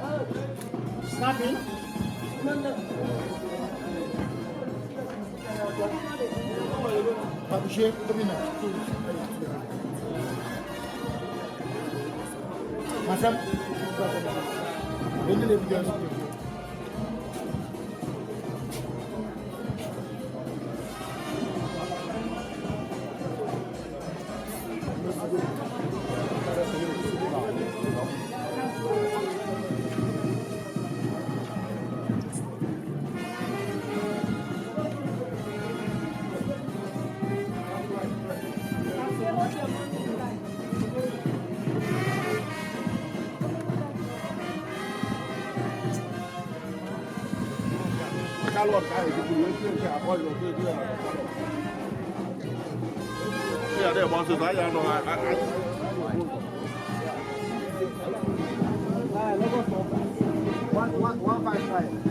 Snapping? Publish 3 minutes. 2, 3. Masam. Beni de bir görsün. Ya na-egbe ọsịsọ anyị anọ One, one, 155.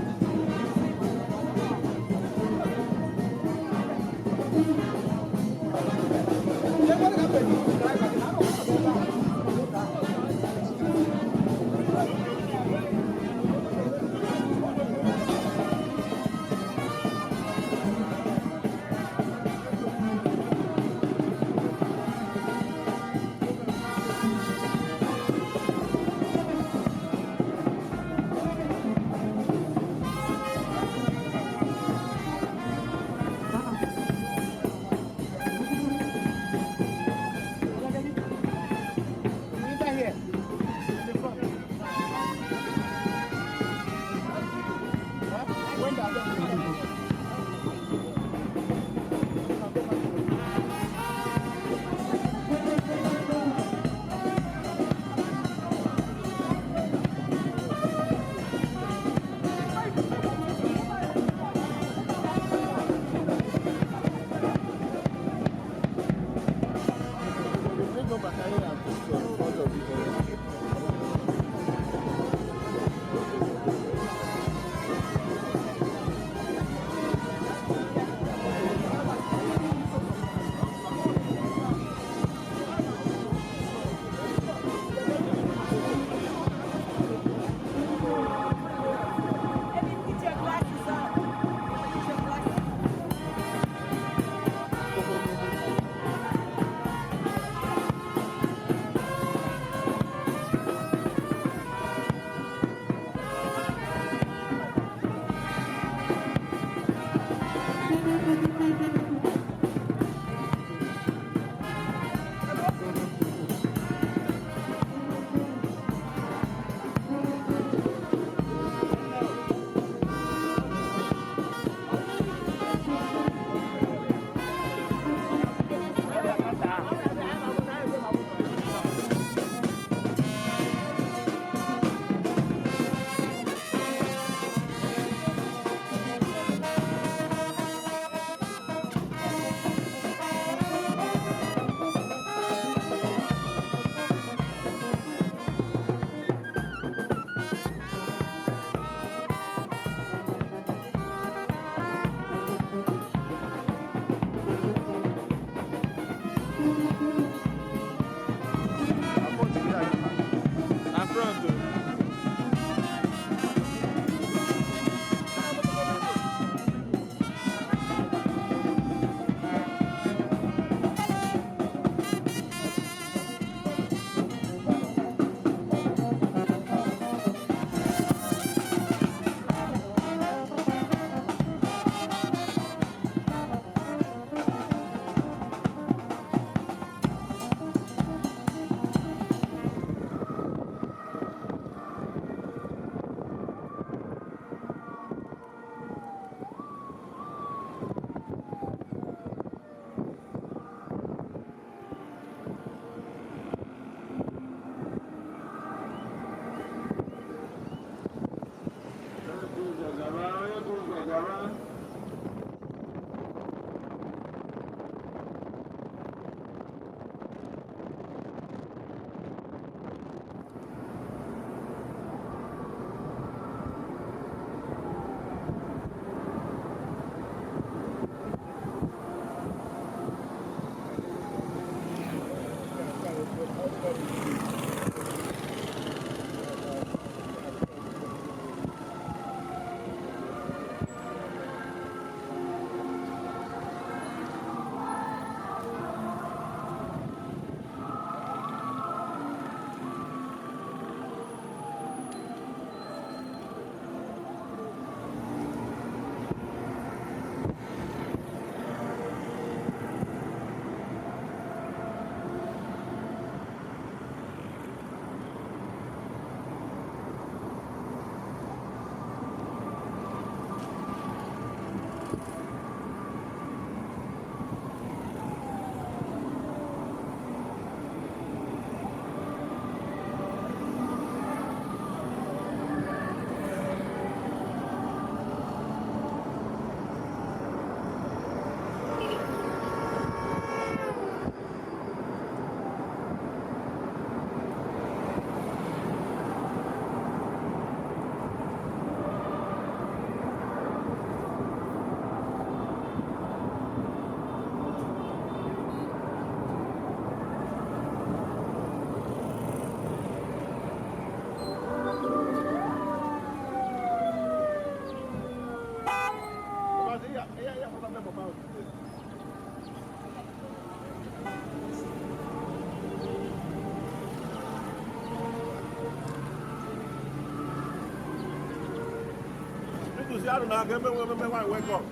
Si anụ na-aga eme nwe ememe nwaanyị wake up.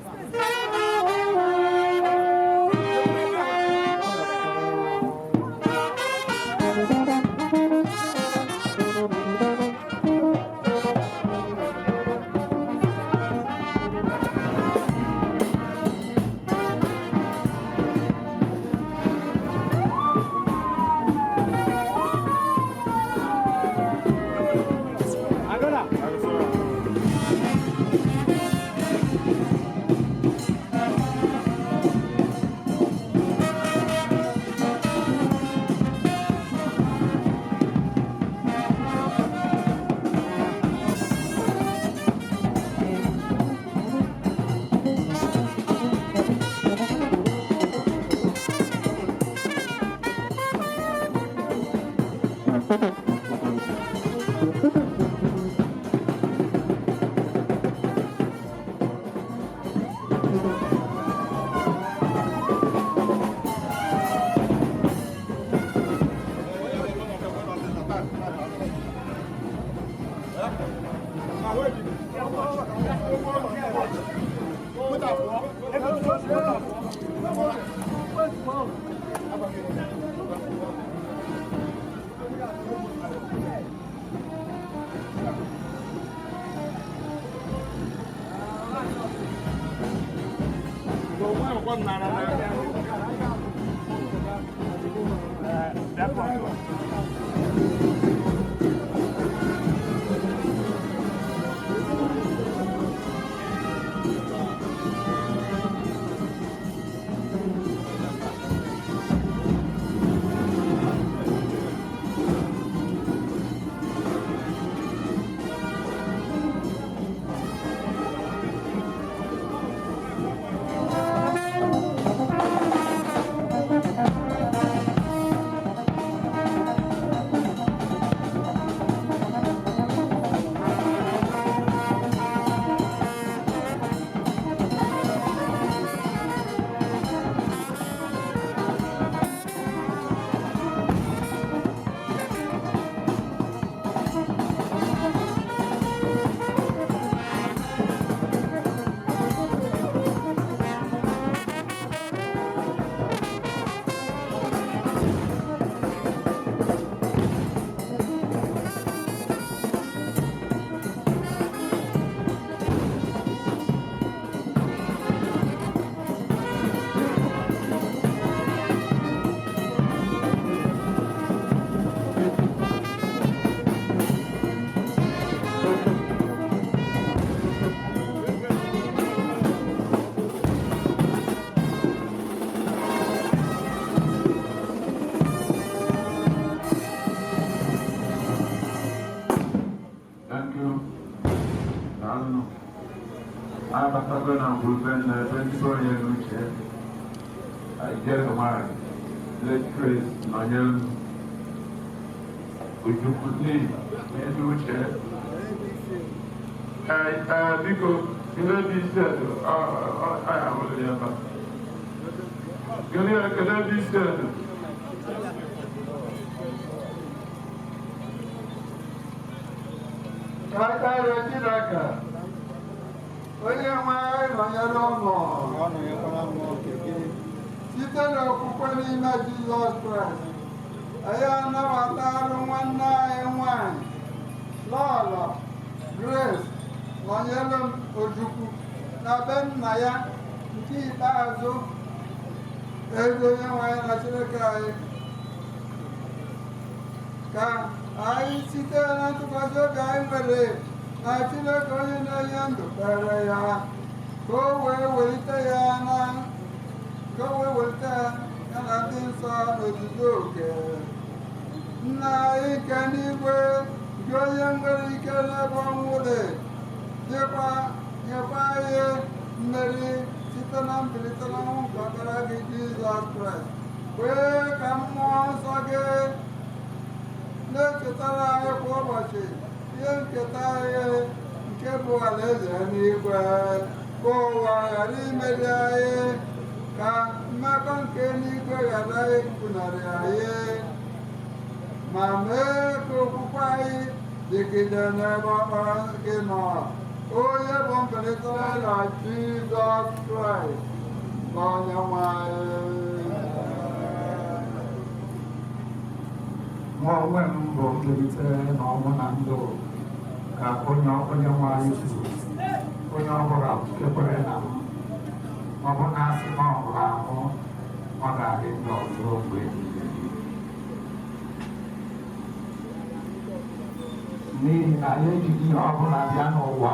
Thank you. Daalụ. Abatago na ngwurube na ebe ndị onye n'uche. Ijele nwanyị, Late Grace nọnyere Ojukwu n'ihi n'elu uche. Ee, ee, biko, ihe dị isi edo, ọ ya hụrụ ya ebe a. Kedu kedu ebe isi edo? Ka Chineke, onye nwe anyị nọnyere ụmụ site n'okwukwe n'ime Jizọs Kraịst, anyị anabata arụ nwanne anyị nwanyị Lọlọ Grace nọnyere m Ojukwu na be nna ya nke ikpeazụ. Ezi onye nwe anyị na Chineke anyị, ka anyị site na ntụkwasị obi anyị nwere na Chineke onye na-enye ndụ kpere ya ka o wee welite ya na ka o wee welite ya na ndị nsọ n'ozuzu oke. Nna anyị nke n'igwe, gị onye nwere ike n'ebe ọnwụ dị, dịkwa nyekwa anyị mmeri site na mbilite n'ọnwụ nke ọkpara gị Jizọs Kraịst, kwee ka mmụọ nsọ gị na-echetara anyị kwa ụbọchị ihe nketa anyị nke bụ alaeze n'igwe, ka ụwa ghara imeri anyị, ka mmekọ nke eluigwe ghara ịpụnarị anyị, ma mee ka okwukwe anyị dịgide n'ebe ọkpara gị nọ, Onye bụ mbilite na Jizọs Kraịst bụ Onyenwe anyị. Mụ onwe m bụ mbilite n'ọnwụ na ndụ, ka onye nwe anyị kwuru. Onye ọbụla nke kwere na m, ọ bụ na asị na ọ nwụrụ anwụ, ọ ga-adị ndụ ọzọ mgbe ebighị ebi. N'ihi na anyị ejighị ihe ọbụla bịa n'ụwa,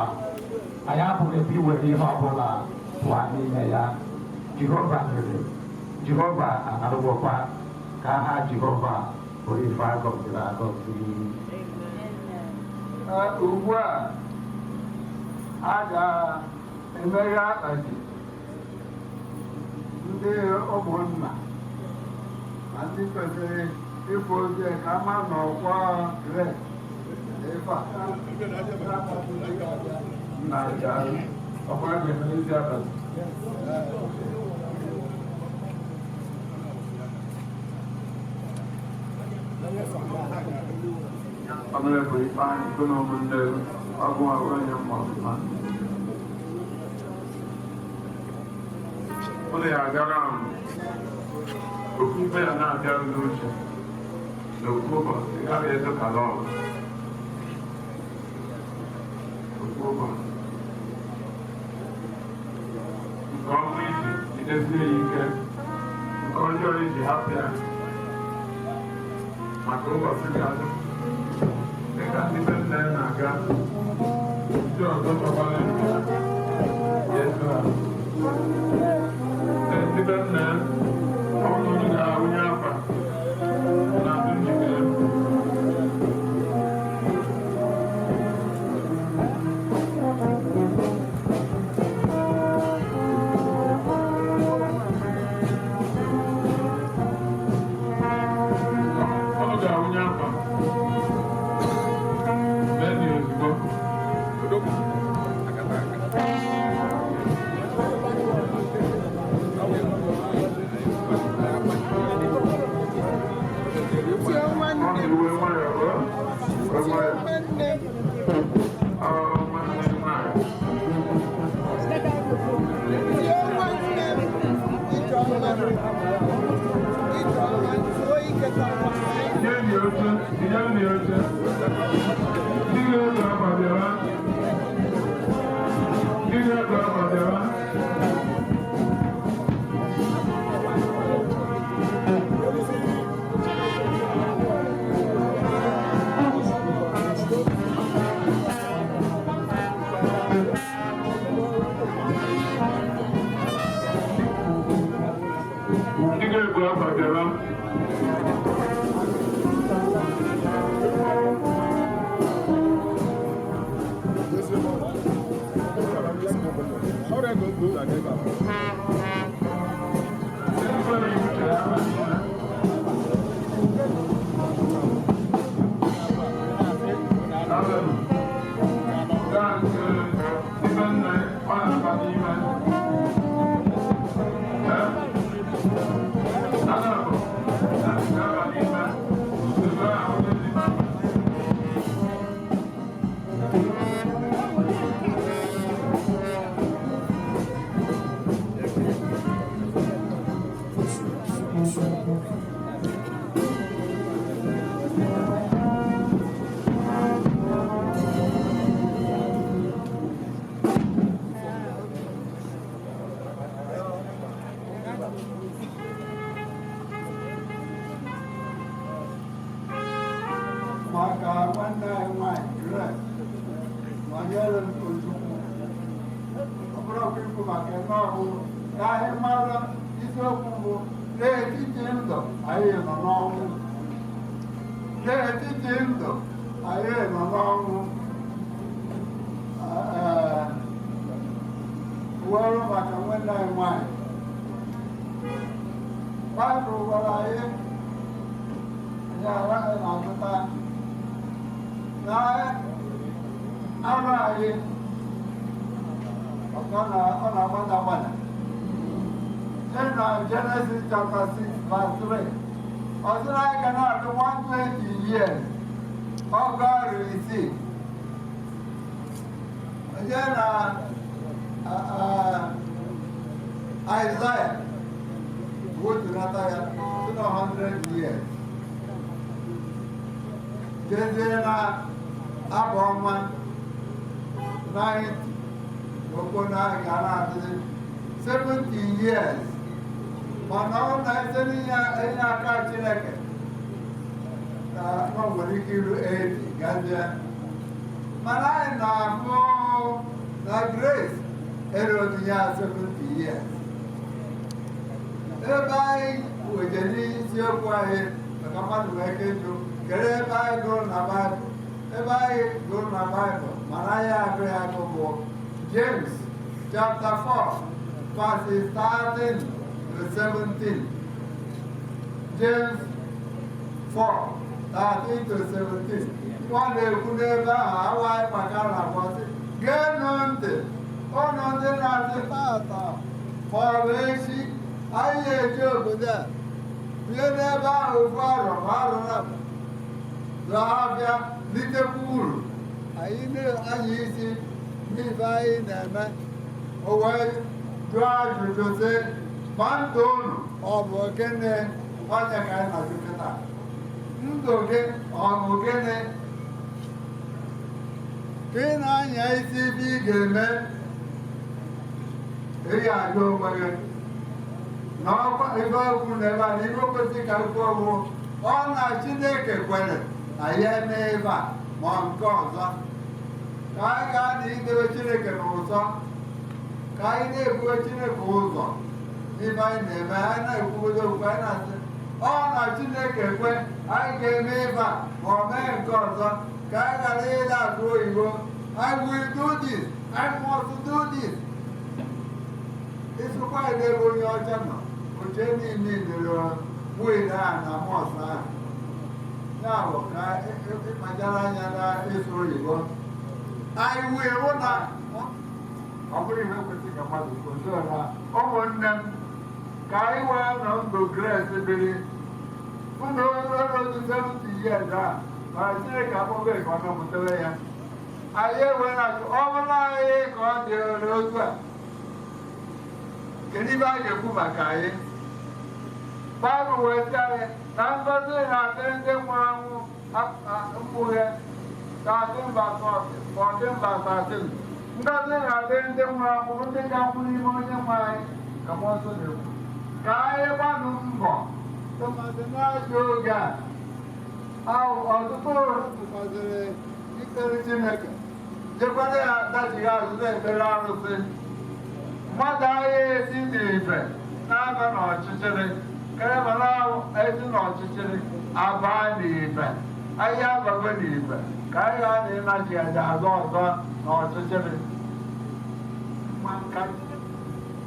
anyị apụghị ebe iwere ihe ọbụla pụọ n'ime ya. Jehova nyere, Jehova anarụgokwa, ka aha Jehova bụrụ ife a gọziri agọzi. Ugbu a a ga-emeghe akpati ndị ụmụnna na ndị kwesịrị ịfụ ozi ka ama n'ọkwa grek ife a. Nna ya, ọkwa ga-emezi abalị. Honorable Ifeanyi Kono ụmụnne ọgwụ onye mma ọfụma. Ụlọ ya agara ahụ, okwu ikpe ya na-abịa n'uche na okwu ụbọchị gaghị edo ka lọọ. Okwu ụbọchị. Nke ọma iji jidesie ya ike, nke ọjọọ iji hapụ ya maka ụbọchị ga-adị. Dịka ndị be nna ya na-aga, ndị ọzọ chọkwara ya eso ha. Ee, ndị be nna ya, ọ bụrụ na unu ga-awụnye akwa na-adị njikere. Unu ga-awụnye akwa. Mee ya ozugbo. Ọ na-ewe nwayọọ, o? Wee nwayọọ. Ọ nwanne m nwaanyị. Nye ya oche, nye ya oche. Ndị ga-eji akwa bịara. Ndị ga-eji akwa bịara. Ndị ga-ebu akwa bịara. Ndị nwere iwu chere aba n'ime. Amen. Gaa nke ibe nne ọ na-aba n'ime. Ee? Ana bụ na-aba n'ime. Ebe ahụ onye dị. Maka nwanne anyị nwanyị Grace nọnyere m Ojukwu, ọ bụrụkwa ikwu maka eme ọhụrụ ka anyị mara isiokwu bụ n'etiti ndụ anyị nọ n'ọnwụ, n'etiti ndụ anyị nọ n'ọnwụ. Ee, were maka nwanne anyị nwanyị, Baịbụl gwara anyị, anyị araghị na-agụta na arụ anyị ọ na-agbada agbada. Site na Genesis chapter 6 verse 3, ọ sị na anyị ga na-adị 120 years, ọgụ arọ 6. Eje na Isaiah wetunata ya sị na 100 years. Jezie na Abụ Ọma 90, okwu na ga na-adịrị 70 years, mana ọ na-ete n'inye aka Chineke na ọ nwere ike iru 80 gazie. Mana anyị na-ahụ na Grace erughị ya 70 years. Ebe anyị wejere isiokwu anyị, maka mmadụ nwee ike ịjụ kedu ebe anyị gụrụ na Baịbụl. Ebe anyị gụrụ na Baịbụl, mana anyị agụ ya agụ, bụ James chapter 4 verses 13 to 17. James 4 13 to 17. Ọ na-ekwu n'ebe ahụ awa anyị maka na abụọ, sị, "Geenụ ntị, ụnụ ndị na-asị, tata ma ọ bụ echi anyị ga-eji obodo a bie n'ebe ahụ ofu arọ ma arọ na zụọ abịa, litekwa uru." Anyị na-anya isi n'ife anyị na-eme. O wee jụọ ajụjụ sị, ma ndụ unu ọ bụ gịnị? Onye ka anyị na-ajụ kịta, ndụ gị ọ bụ gịnị? Ka ị na-anya isi ife ị ga-eme, ị ga-ajụ onwe gị na ọkwa ife okwu na ebe a na ife kwesịrị ka kwuo bụ ọ na Chineke kwere na ya eme ebe a ma nke ọzọ, ka anyị gaa na idebe Chineke n'ụzọ, ka anyị na-ebuwe Chineke ụzọ n'ife anyị na-eme. Anyị na-ekwugodo okwu, anyị na-asị ọ na Chineke kwe, anyị ga-eme ebe a ma ọ mee nke ọzọ, ka anyị ghara ịla akụ oyibo, "I will do this, I must do this." Ịsụkwa anyị n'ebe onye ọcha nọ oche niile idere will ahụ na must ahụ. Ya bụ ka ịkpachara anya na ịsụ oyibo anyị will hụ na ọ bụrụ ihe kwesịrị ka mmadụ kwuo. So na ụmụnne m, ka anyị wee nọ ndụ Grace biri unu otu 70 years a, ma Chineke akpọgo ka ọ napụtara ya anyị, ewe na-ajụ, ọ bụrụ anyị ka ọ dị otu a, kedu ibe a ga-ekwu maka anyị? Baịbụl wee sị anyị na ngọzi na-adịrị ndị nwụrụ anwụ. Mkpughe 13 verse 14 verse 13. Ngọzi na-adịrị ndị nwụrụ anwụ, ndị ga-anwụ n'ime Onye nwe anyị, ka Mmụọ Nsọ na-ekwu. Ka anyị gbanụ mbọ, tụmadị n'ajọ oge a ahụ ọtụtụ tụkwasịrị ikpere Chineke, jekwara ya dachighi azụ na-ekpere arụsị. Mmadụ agha esi n'ife na-aba n'ọchịchịrị, karịa mana esi n'ọchịchịrị aba n'ife. Anyị abago n'ife, ka anyị ghara na ịnachi aja azụ ọzọ n'ọchịchịrị. Ka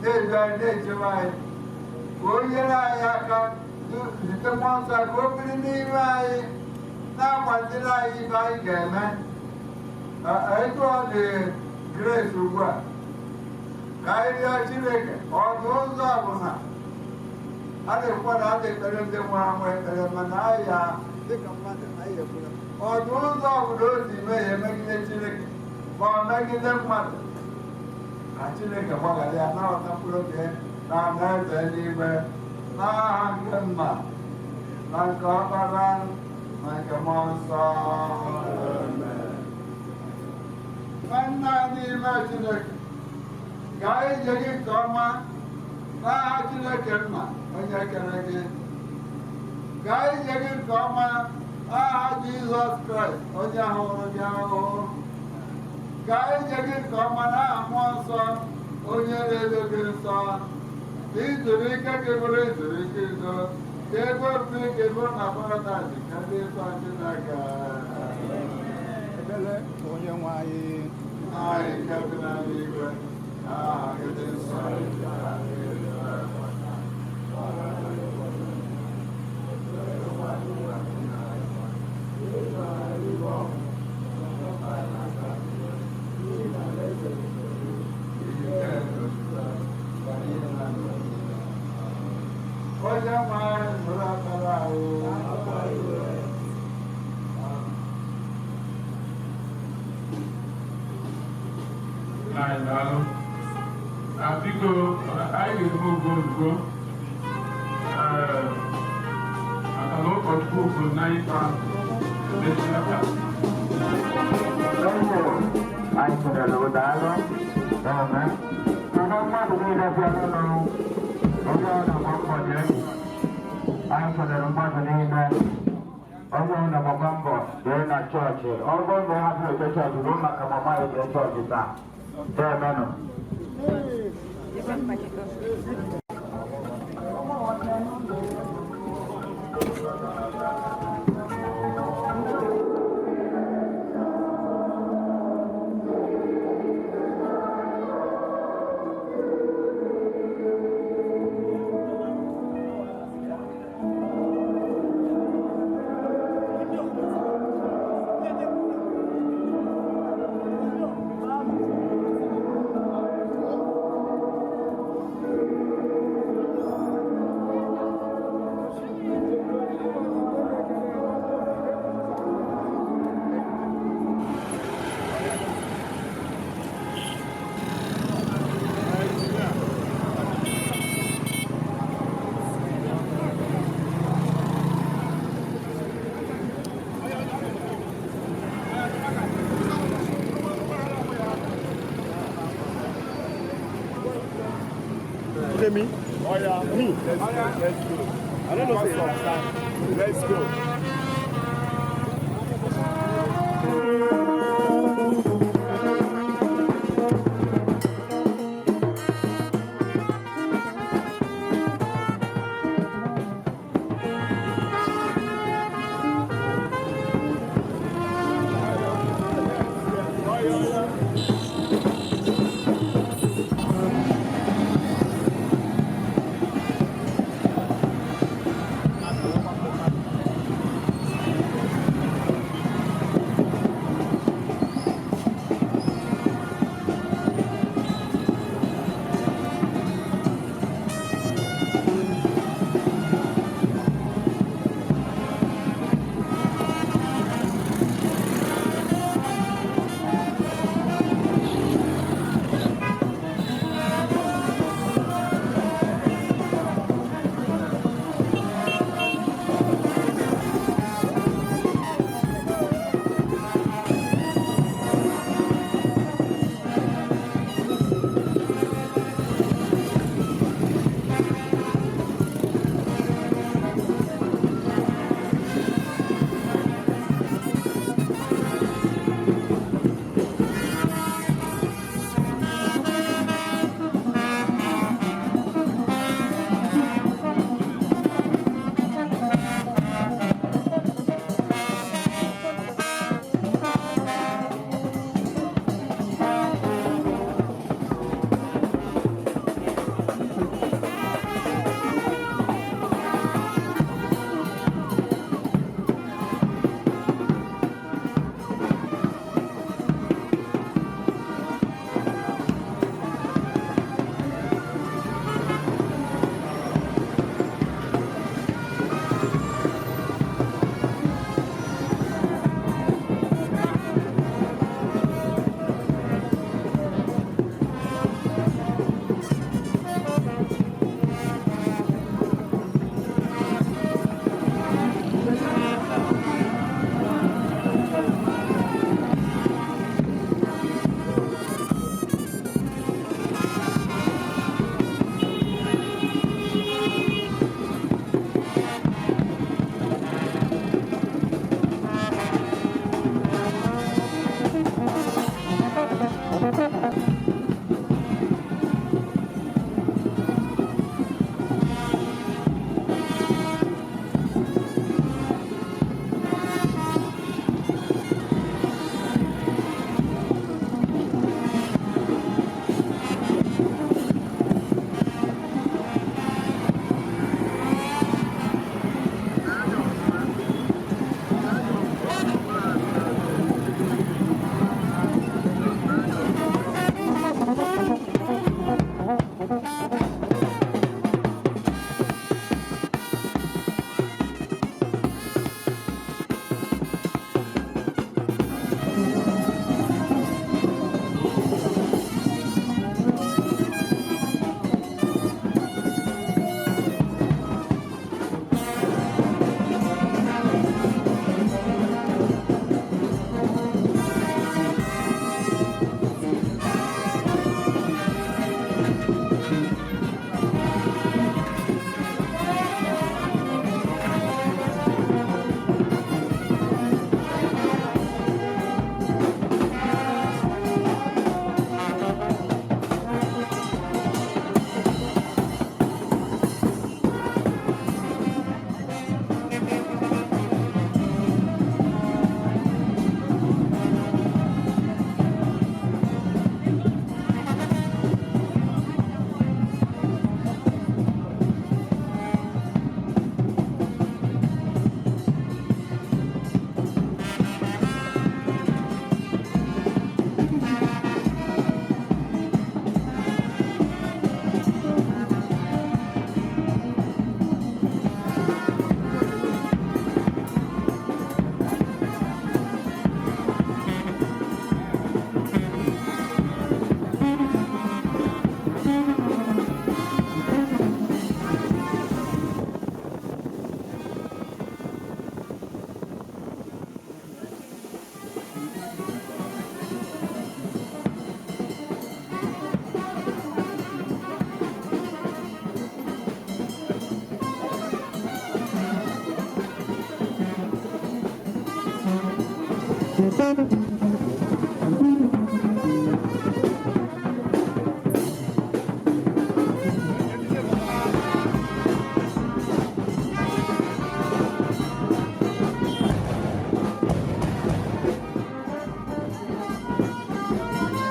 na-edu anyị, na-echebe anyị, ka o nyere anyị aka, zite Mmụọ Nsọ ka o biri n'ime anyị, na-agbaziri anyị ife anyị ga-eme. Etu ọ dị Grace ugbu a, ka anyị rịọ Chineke ọdụ ụzọ bụ na a na-ekwu na a na-ekpere ndị nwụrụ anwụ ekpere, mana anyị dịka mmadụ anyị ekwere ọdụ ụzọ ọbụla o si mee ya emegide Chineke ma ọ megide mmadụ, ka Chineke gbaghara ya, nabata mkpụrụ obi ya na alaeze eluigwe. N'aha nke Nna na nke Ọkpara na nke Mmụọ Nsọ. Nwanne anyị n'ime Chineke, gaa ije gị nke ọma n'aha Chineke Nna onye kere gị. Gaa ije gị nke ọma n'aha Jizọs Kraịst onye hụrụ gị ahụhụ. Gaa ije gị nke ọma n'aha Mmụọ Nsọ onye na-edo gị nsọ. Ka izuru ike gị bụrụ izuru ike izo, ka ebe obibi gị bụrụ na paradaịs nke ndị nsọ Chineke. Ekpere Onye nwe anyị. Anyị nke bi n'eluigwe, ka aha gị dị nsọ. Onye nwe anyị, nụrụ ekpere anyị. Na anyị daalụ. Biko, anyị ga-eme ogo ozugbo. Ee, maka na ụkọchukwu kwuru na anyị taa emechila taa. Anyị kelere ụdaalụ eme kedu mmadụ niile bịaranụ onye ọ na-agba mbọ dị enyi. Anyị kelere mmadụ niile, onye ọ na-agbakwa mbọ dee na chọọchị. Ọ bụrụ na ọ hapụ eje chọọchị ruo maka mama ya jee chọọchị taa, deemenụ. Okay, me? Oh, yeah. Me? Let's go. Let's go. I don't know. Say Let's go.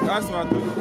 That's my dude.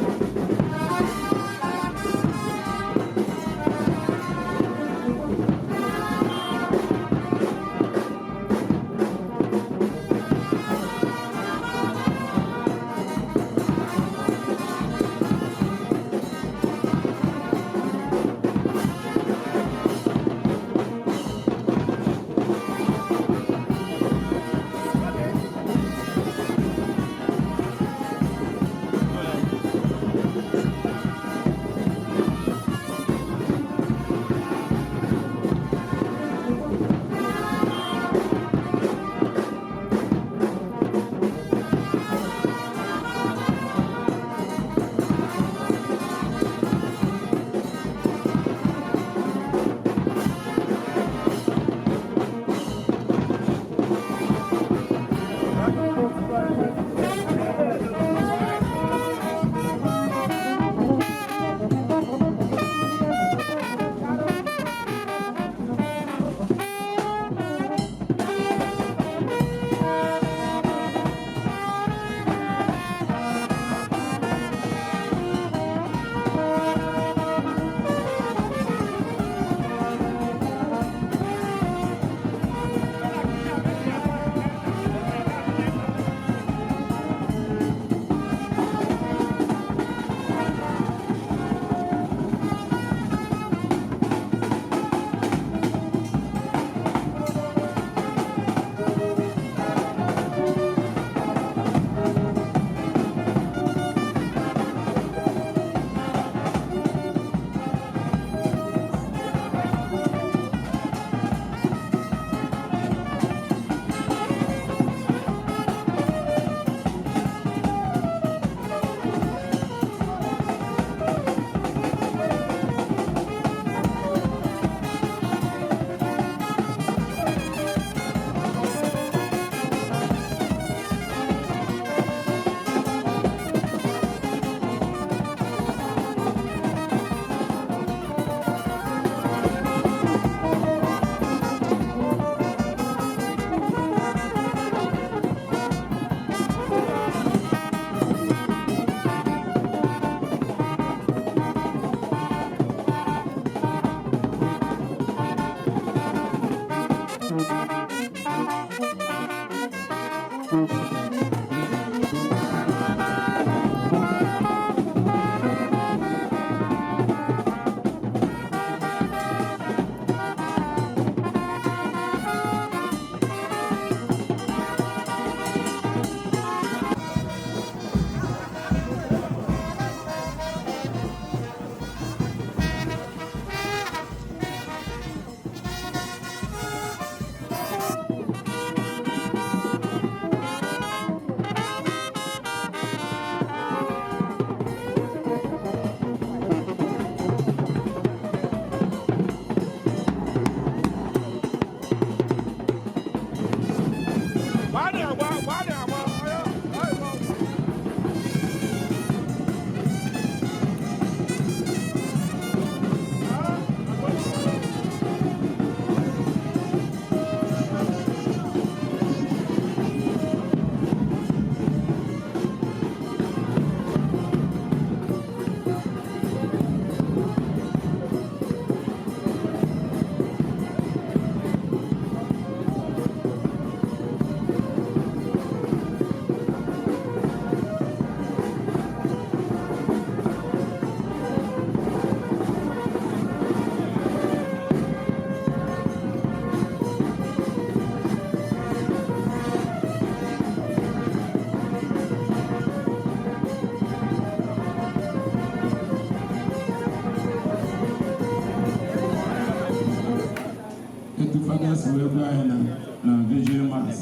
Etu fada si wee gwa anyị na vigil mass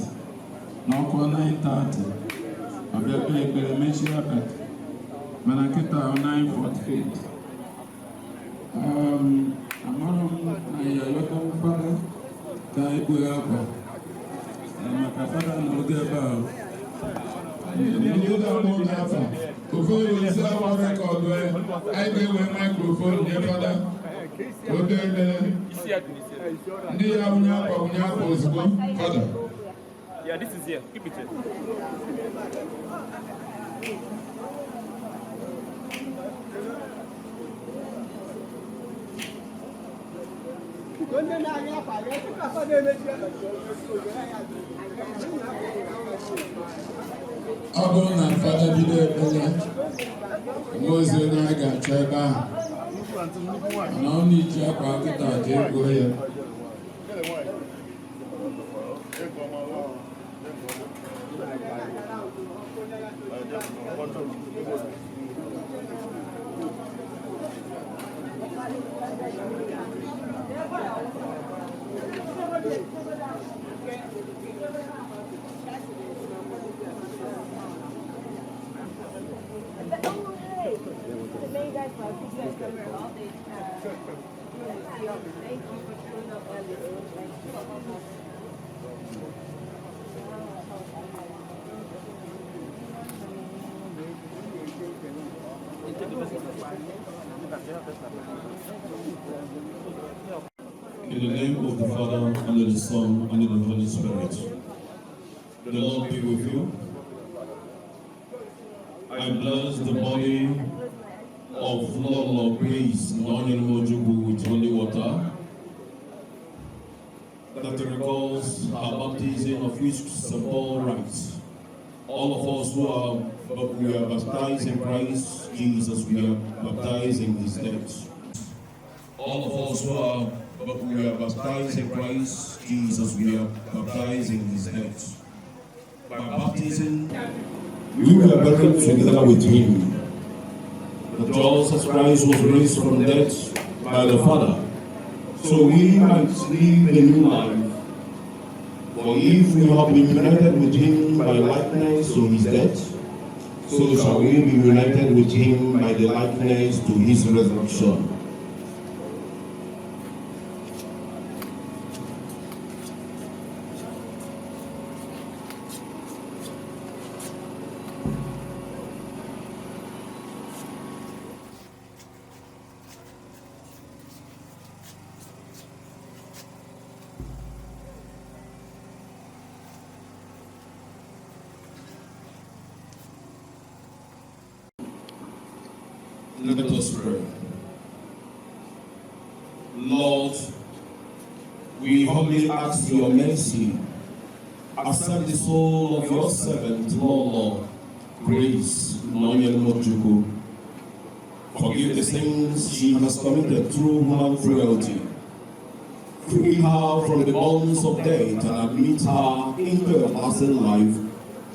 na ọkụ 9:30, ọ bịa kpee ekpere, mechie akati, mana kịta ọ 9:48. Amarọ m na ya ayọta fada ka ekpughe akwa. Maka fada nọrọgo ebe a. Ndị na-akpọ n'afa ofe isi awa record anyị ga-ewe microphone nye fada ka o dee ekpere. Ndị ya wunye akwa, wunye akwa ozugbo, fada. Yeah, this is here. Keep it here. Ọ bụrụ na fada bido ekpere, onwe ozi onye anyị ga-achọ ebe ahụ, mana ọ na-iji akwa nkịta jee gbuo ya. Oh, hey. The main guy for our picture camera all day. Thank you for showing up early. Thank you. In the name of the Father, and of the Son, and of the Holy Spirit. The Lord be with you. I bless the body of Lord Grace Nonyelem Ojukwu with holy water that recalls her baptism, of which St. Paul writes, "All of us who are but we are baptized in Christ Jesus, we are baptized in his death." All of us who are but we are baptized in Christ Jesus, we are baptized in his death. By baptism, we were buried together with him. That just as Christ was raised from death by the Father, so we might live a new life. For if we have been united with him by likeness to his death, so shall we be united with him by the likeness to his resurrection. Let us pray. Lord, we humbly ask your mercy. Accept the soul of your servant, Lord, Grace Nonyelem Ojukwu. Forgive the sins she has committed through human frailty. Free her from the bonds of death and admit her into everlasting life.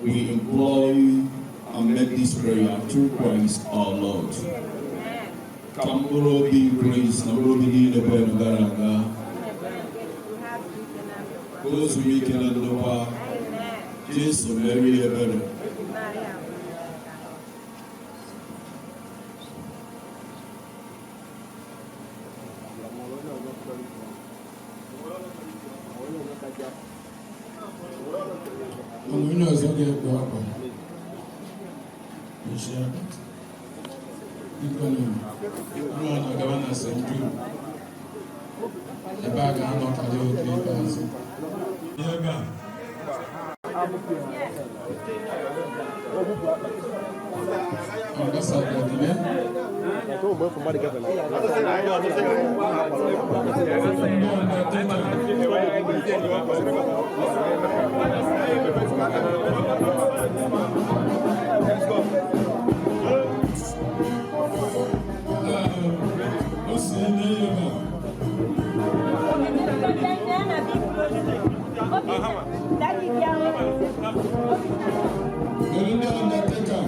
We implore you and make this prayer through Christ our Lord. Ka mkpụrụ obi Grace na mkpụrụ obi niile kwere gara aga ka o zuru ike na ndokwa. Jesu mere ya ebere. Onye ọzọ ga-ekpu akwa isi akpati, biko, nụ na gaba na St. Jude, ebe a ga-anọkarị oge ikpeazụ ihe ebe a. Ambassador Dine. Ndị Undertaker. O si n'ebe a. Daddy, Kedu ndị Undertaker?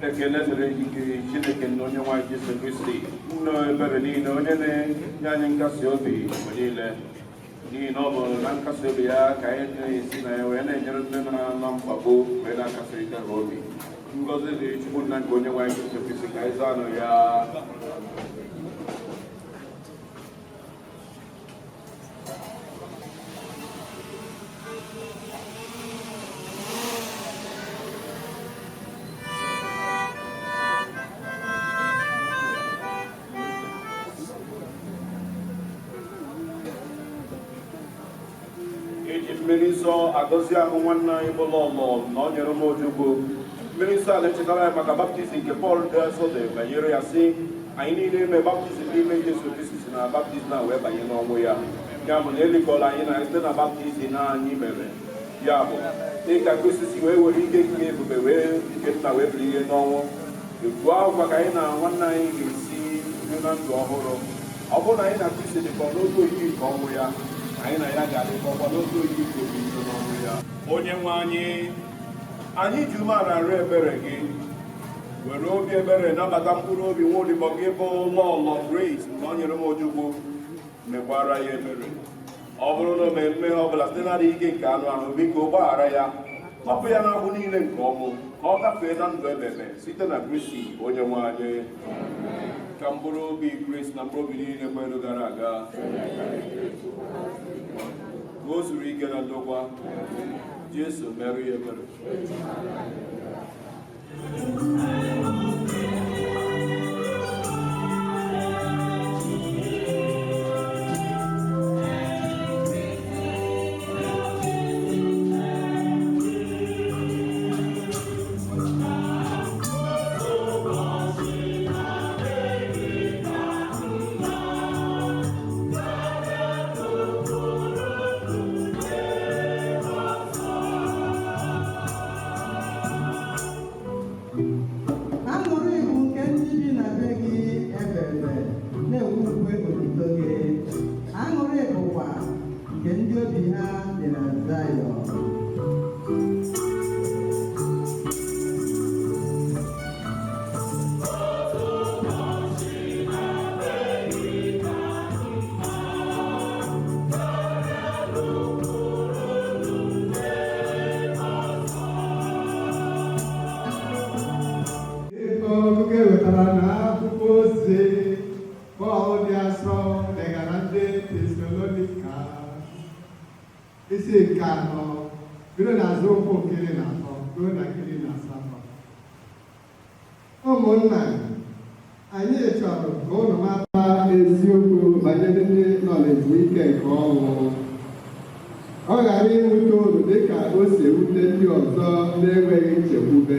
Ekele dịrị gị Chineke na onye nwe anyị Jesu Kristi, nna ebere niile, onye na-enye anyị nkasi obi mgbe niile, n'ihi na ọ bụ na nkasi obi ya ka anyị na-esi na ya wee na-enyere ndị nọ na mkpagbu wee na-akasịrịta ha obi. Ngọzi dịrị Chukwu nna nke onye nwe anyị Jesu Kristi, ka anyị zaa nụ ya. Eji mmiri nsọ agọzi ahụ nwanne anyị bụ Lọlọ na ọ nyere m Ojukwu. Mmiri nsọ a na-echetara anyị maka baptizim nke Pọl dị nsọ dị banyere ya sị, anyị niile eme baptizim n'ime Jesu Kristi si na baptizim a wee banye n'ọnwụ ya. Ya bụ na elikọla anyị na site na baptizim anyị mere. Ya bụ dịka Kristi si wee were ike nke ebube wee nke nna wee bilie n'ọnwụ, etu ahụ kwa ka anyị na nwanne anyị ga-esi dị na ndụ ọhụrụ. Ọ bụrụ na anyị na Kristi dịkọ n'otu oyiyi nke ọnwụ ya, anyị na ya ga-adịkọkwa n'otu oyiyi nke obibi n'ọnwụ ya. Onye nwe anyị, anyị ji umeala rịọ ebere gị, were obi ebere nabata mkpụrụ obi nwa odibo gị bụ Lọlọ Grace na ọ nyere m Ojukwu, mekwara ya ebere. Ọ bụrụ na o mee mmehie ọbụla site n'adịghị ike nke anụ ahụ, biko gbaghara ya, tọpụ ya n'agbụ niile nke ọnwụ, ka ọ gafee na ndụ ebebe site na Kristi onye nwe anyị. Ka mkpụrụ obi Grace na mkpụrụ obi niile kwere gara aga, ka o zuru ike na ndokwa. Jesu merụ ya ebere. Thank you. Zion. Ihe ọgụgụ e wetara n'akwụkwọ ozi Pọl dị asọ degara ndị Tesalonika, isi nke 4, bido n'azụ ụkwụ nke 13 ruo na nke 18. Ụmụnna, anyị chọrọ ka unu mata eziokwu banyere ndị nọ n'ezumike nke ọnwụ, ọ ghara iwute unu dịka o si ewute ndị ọzọ na-enweghị nchekwube.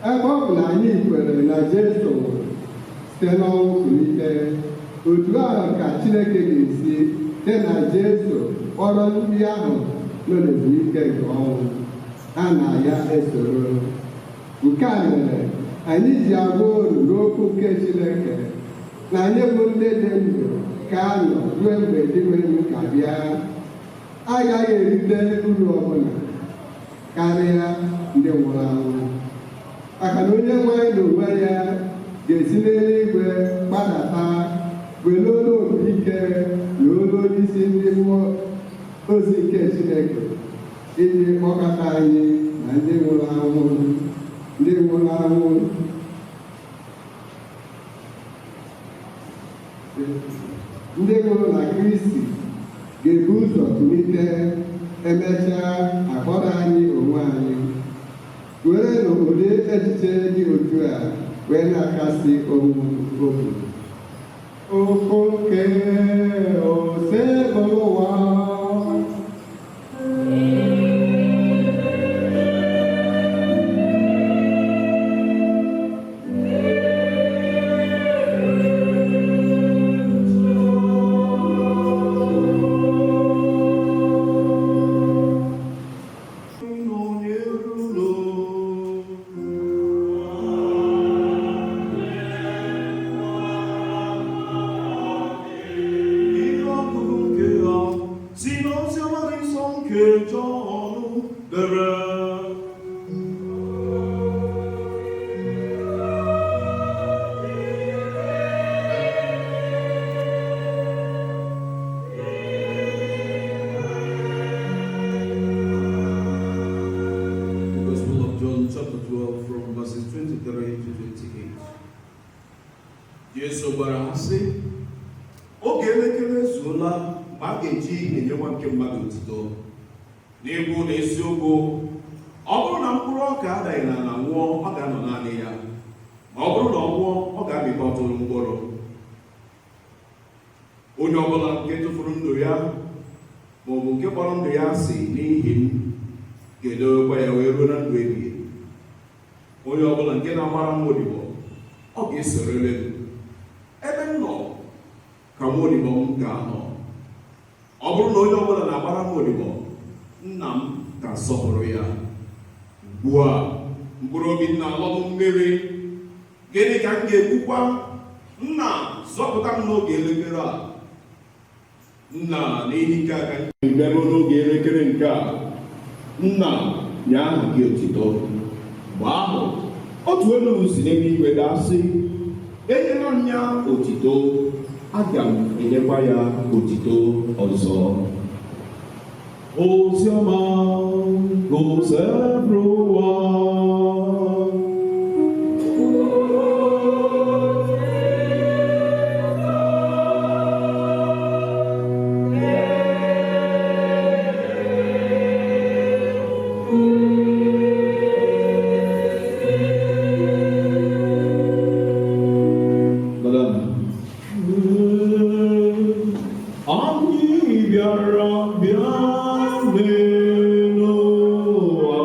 Ebe ọ bụ na anyị kwere na Jesu nwụrụ site n'ọnwụ kulite, otu ahụ ka Chineke ga-esi site na Jesu kpọrọ ndị ahụ nọ n'ezumike nke ọnwụ, ha na ya esoro. Nke a mere anyị ji agwa unu n'okwu nke Chineke na anyị bụ ndị dị ndụ ka nọ ruo mgbe Dinwenụ ka bịa, agaghị erite uru ọbụla karịa ndị nwụrụ anwụ, maka na onye nwe anyị n'onwe ya ga-esi n'eluigwe gbadata, were olu opi ike na olu onyeisi ndị mmụọ ozi nke Chineke iji kpọkọta anyị na ndị nwụrụ anwụ, ndị nwụrụ anwụ ndị nwụrụ na Kristi ga-ebu ụzọ kulite, emechaa akpọrọ anyị onwe anyị. Werenụ ụdị echiche dị otu a wee na-akasi onwe obi. Okwu nke Osebụrụwa. Ihe ọgụgụ nke ha si n'oziọma dị nsọ nke Jọn dere. The Gospel of John, chapter 12, from verses 23 to 28. Jesu gwara ha sị, oge elekere ezuola mgbe a ga-eji enye nwa nke mmadụ otito. N'ikwu na eziokwu, ọ bụrụ na mkpụrụ ọka adaghị n'ala nwụọ, ọ ga-anọ naanị ya. Ma ọ bụrụ na ọ nwụọ, ọ ga-amịta ọtụtụ mkpụrụ. Onye ọbụla nke tụfuru ndụ ya ma ọ bụ nke kpọrọ ndụ ya asị n'ihi m ga-edowekwa ya wee ruo na ndụ ebighị ebi. Onye ọbụla nke na-agbara m odibo, ọ ga-esorịrị m. Ebe m nọ ka nwa odibo m ga-anọ. Ọ bụrụ na onye ọbụla na-agbara m odibo, nna m ga-asọpụrụ ya. Ugbu a, mkpụrụ obi m na-alọ m mmiri. Gịnị ka m ga-ekwukwa? Nna, zọpụta m n'oge elekere a. Nna, n'ihi nke a ka m ji bịaruo n'oge elekere nke a. Nna, nye aha gị otito. Mgbe ahụ, otu olu si n'eluigwe daa sị, enyela m ya otito, aga m enyekwa ya otito ọzọ. Oziọma Osebụrụwa. Madam. Anyị bịara bịa n'ụwa.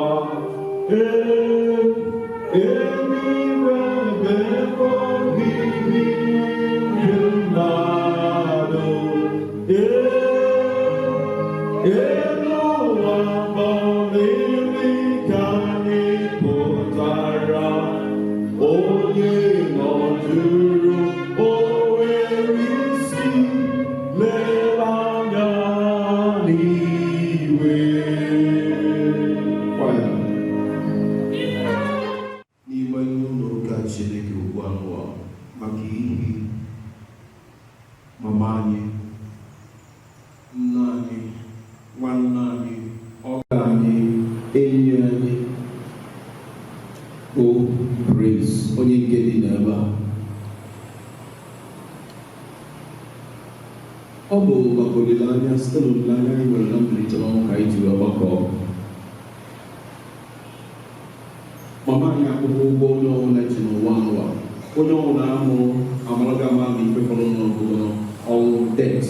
Maka ihi mama anyị, nna anyị, nwanne anyị, ọga anyị, enyi anyị bụ Grace, onye nke dị n'ebe a. Ọ bụ maka olileanya, site n'olileanya anyị nwere na mbilite n'ọnwụ, ka anyị ji wee gbakọọ. Mama anyị akwụkwọ ụgwọ onye ọbụla ji n'ụwa anụwa. Onye ọbụla amụrụ amaraga ama na ife fọrọ n'ọbụla ọnwụ, death.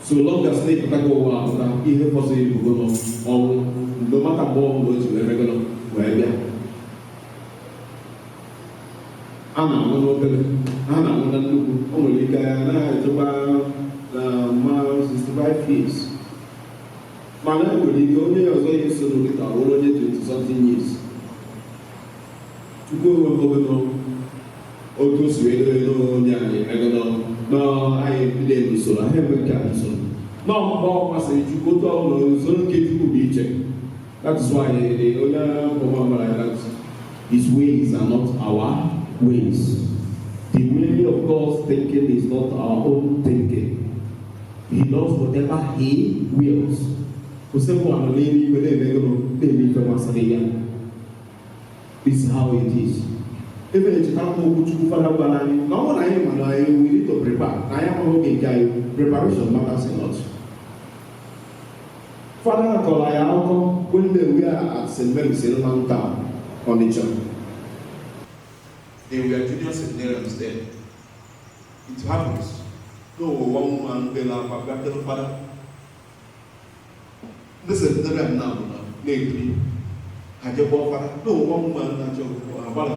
So long as na-epụtago ụwa apụta, ihe fọzọ ebugo n'ọnwụ, no matter mgbe ọbụla o ji wee megolo wee bịa. A na-anwụ n'obere, a na-anwụ na nnukwu. O nwere ike ya anaghị echekwa na ma 65 years, mana e nwere ike onye ọzọ ya eso n'okịta wụrụ onye 20 something years. Chukwu ewepụgo otu o si wee dobe n'onye anyị emego na anyị bido n'usoro ha eme nke a n'usoro nọ mgbe ọ masịrị Chukwu, otu ọ bụla usoro nke Chukwu bụ iche. That is why the onye ọbụla gwara ya that his ways are not our ways. The way of God's thinking is not our own thinking. He does whatever he wills. Osekwu anọ n'eluigwe na-eme gịnị? Na-eme ife masịrị ya. This is how it is. Ebe echetara m okwu Chukwu Fada gwara anyị na ọ bụrụ na anyị ma na anyị, we need to prepare, na anyị amaghị oge nke anyị. Preparation matters a lot. Fada kọrọ anyị akụkọ when they were at St. Mary's in Town, Onitsha. They were junior seminarians then. It happens. No one woman bela akwa bịa fada. Ndị seminarian na bụ na na-ekiri ha jee kpọọ fada. No one woman na-achọ agbara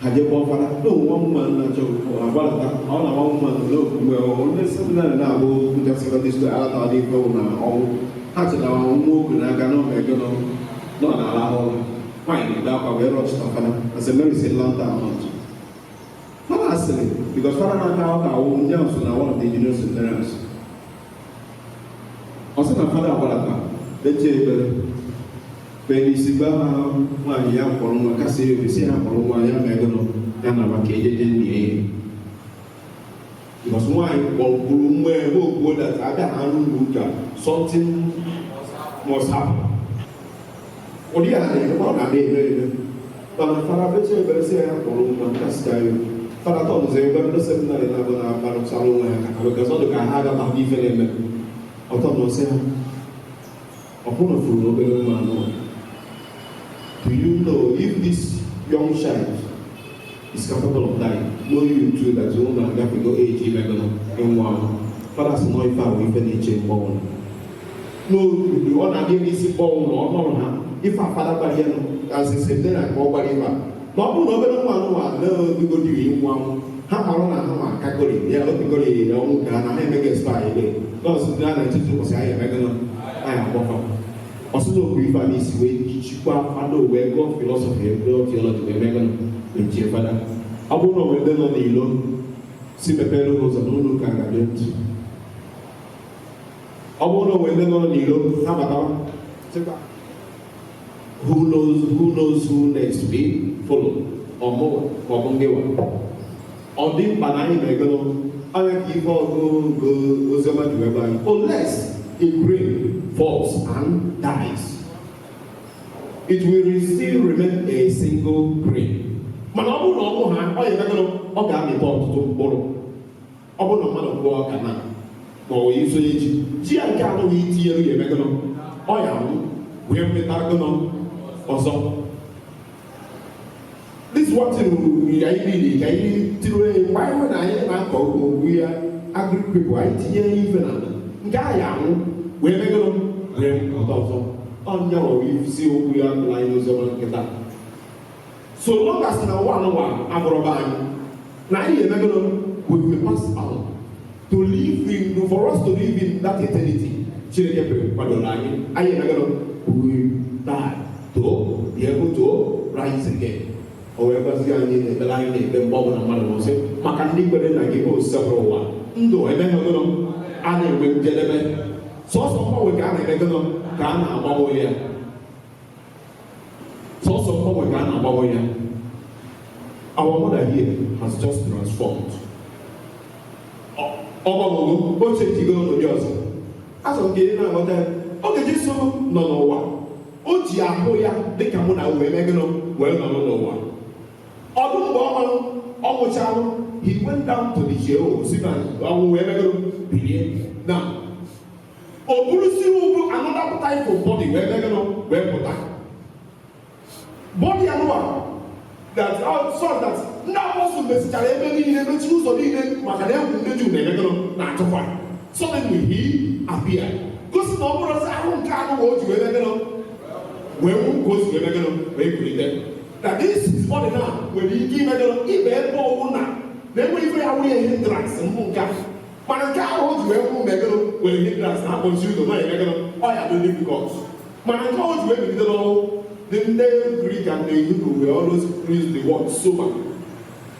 ha jee kpọọ fada. No one woman na-achọ agbalata ọ na one woman mgbe onye seminary na-abụ ndị secondary school alata dị ife na ọnwụ ha chetara nwa okwu n'aka na ọma ego nọ n'ala ahụ. Nwaanyị na-ebe akwa wee rọchita fada na St. Mary's in London. Fada asịrị, because fada na-aka ụka awụ ndị ahụ so na one of the junior seminarians, ọ sị na fada agbalata kpechie ekpere, kpee n'isi, gba ha nwaanyị ya kpọrọ nwa, kasị ya obi, si ha kpọrọ nwa ya ma ego nọ ya na maka ejeje nnie ya, because nwaanyị kpọrọ nwa ya okwuo that abịa ha n'ụlọ ụka, something must happen. Ụdị ya na-eme, ọ na-abịa eme eme, mana fada kpechie ekpere, si ya kpọrọ nwa, kasị ya obi. Fada tọnụzọ ebe ndị seminarị na-abụ na-akparụsara onwe ha ka because ọ dị ka ha agataghị ife na-eme ọtọ na ọsị ha ọbụna furu obere nwa anụ. Do you know if this young child is capable of dying? Know you too that you na agafego age imegolo ịnwụ anwụ. Fada sị nọ ife ahụ ife na-eche mgbanwe n'obodo ọ na-adị n'isi mgbanwe na ọ nọrọ ha ife afada gbara ya nụ asịsị ndị na ka ọ gbara ife a na ọ bụrụ na obere nwa anụ na-ebigodi ịnwụ anwụ, ha marụ na ha ma akagori ya obigori ọnwụ ka ha na ha emeghị expire ebe nọọsụ dị na n'etiti ụbọchị anyị emegolo anyị agbọfa ọsụsụ okwu ife a n'isi wee chịkwa fada wee gụọ philosophy, gụọ theology, wee megolo mechie fada. Ọ bụrụ na onwe ndị nọ n'ilo si mepere ụzọ n'ụlọ ụka ga-adị ntị, ọ bụrụ na onwe ndị nọ n'ilo ha batawa, sịkwa, who knows, who knows who next be follow ọmụwa ma ọ bụ ngịwa. Ọ dị mkpa na anyị megolo anya ka ife ọgụ oziọma ji wee gwa anyị, unless a grain falls and dies, it will still remain a single grain. Mana ọ bụrụ na ọnwụ ha, ọ ya emegolo ọ ga-amịta ọtụtụ mkpụrụ. Ọ bụrụ na mmadụ kwụọ ọka na ma ọ bụ isonye ji ji ya nke anụghị itinyere ya emegolo ọ ya anwụ wee mịta gụnọ ọzọ. This one thing anyị niile ka anyị tinye mgbe anyị hụ na anyị na-akọ ugbo, we are agric people, anyị tinye ife na nke a ya anwụ wee megolo wee pụta ọzọ. Ọnya ọ isi okwu ya tụrụ anyị n'oziọma nkịta. So long as na ụwa anụwa abụrụba anyị na anyị emegolo, we will pass on to live in, for us to live in that eternity Chineke kwadoro anyị. Anyị emegolo, we will die to be able to rise again. O wee gwazi anyị na ekpere anyị na-ekpe mgbe ọbụla mmadụ nwụsị, maka ndị kwere na gị bụ osebụrụ ụwa ndụ emeghegolo a na-enwe njedebe, sọsọ mgbanwe ka a na-emegolo ka a na-agbanwe ya, sọsọ mgbanwe ka a na-agbanwe ya. Our mother here has just transformed. Ọ gbanwego, o chenjigo n'ụdị ọzọ. Azọ nke ị na-aghọta ya. Oge Jesu nọ n'ụwa, o ji ahụ ya dịka mụ na wee mee gịnị, wee nọrọ n'ụwa. Ọdụ mgbe ọ nwụrụ, ọ nwụchalụ, he went down to the Sheol, si na ọnwụ wee megoro bilie. Na o burusi ugwu another type of body wee megoro wee pụta. Body anụwa that so that ndị apọstụl mesichara ebe niile, mechiri ụzọ niile, maka na egwu ndị Juu na-emegoro na-achụkwa. Suddenly he appeared. Gosi na ọ bụrụ sị ahụ nke anụ o ji wee megoro wee nwụ ka o si wee megoro wee kulite. Na this is body now nwere ike imegoro ibe ebe ọwụ na na-enwe ife ya wụrụ ya hindrance mbụ nke a. Mana nke ahụ o ji wee nwụ megoro nwere hindrance na akpọchi ụzọ na emegoro ọ ya dị difficult. Mana nke o ji wee bilite n'ọnwụ, the ndị Greek and the Hebrew will always use the word soma.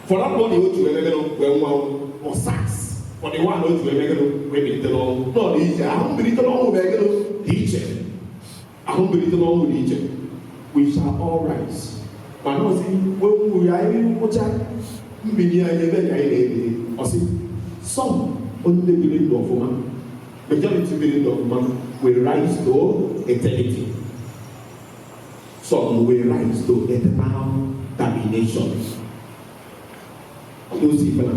For that body o ji wee megoro wee nwụọ anwụ, or sarx for the one o ji wee megoro wee bilite n'ọnwụ. Nọ dị iche, ahụ mbilite n'ọnwụ megoro dị iche. Ahụ mbilite n'ọnwụ dị iche. We shall all rise. Mana ọsị wee nwụ ya anyị nwụcha mbili anyị ebe ka anyị na-ebili. Ọsị some ndị biri ndụ ọfụma, majority biri ndụ ọfụma will rise to eternity. Some will rise to eternal damnation. Those people.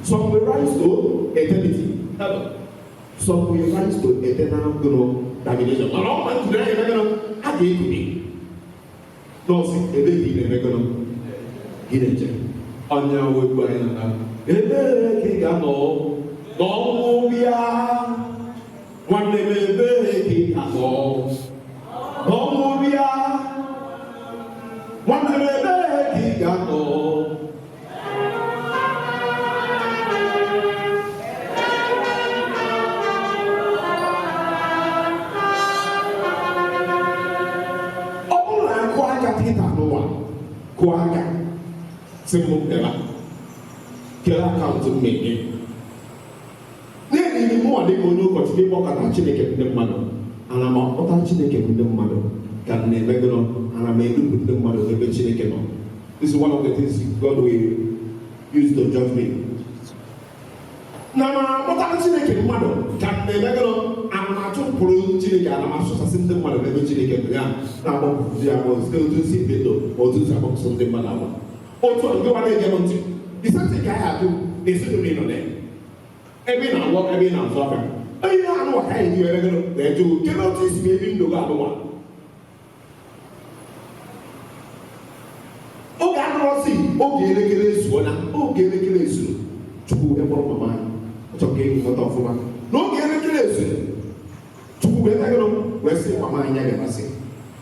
Some will rise to eternity, heaven. Some will rise to eternal damnation. Mana ọ ma ntuli anya emegoro ha ga-ekuli. Nọọsụ ebe ka ị na-emegoro gị na-eche ọnya wegbu anyị na ebe ka ị ga-anọ n'ọnwụ bịa, nwanne m, ebe ka ị ga-anọ n'ọnwụ bịa, nwanne m, ebe ka ị ga-anọ. Ọ bụrụ na akụ aka kịta n'ụwa, kụọ aka sị m bịara kele account m na-enye na-enye mụnwa dịka onye ụkọchukwu ịkpọkọta Chineke ndị mmadụ, ana m akpọta Chineke ndị mmadụ ka m na-emegoro, ana m edupụ ndị mmadụ n'ebe Chineke nọ. This is one of the things God will use to judge me. Na m akpọtara Chineke mmadụ ka m na-emegoro, ana m achụpụrụ Chineke, ana m asụsasị ndị mmadụ n'ebe Chineke nọ, ya na-agbapụ ya agbọ site otu si ebi ndụ ma otu si agbapụsị ndị mmadụ agba. Otu a nke nwa na-ege m ntị, the same thing ka anyị ajụ n'ezinụlọ ị nọ na ya, ebe ị na-alụ, ebe ị na-azụ afịa, onye na-anụwa ka anyị ji were gịnị na-eju kedu otu isi ebi ndụ gị anụwa. Oge adọrọsị, oge elekere ezuo na oge elekere ezuru, Chukwu wee kpọrọ mama anyị. Ọ chọrọ ka enyi nghọta ọfụma n'oge elekere ezuru, Chukwu wee megịnụ wee sị mama anyị ya ga-amasị,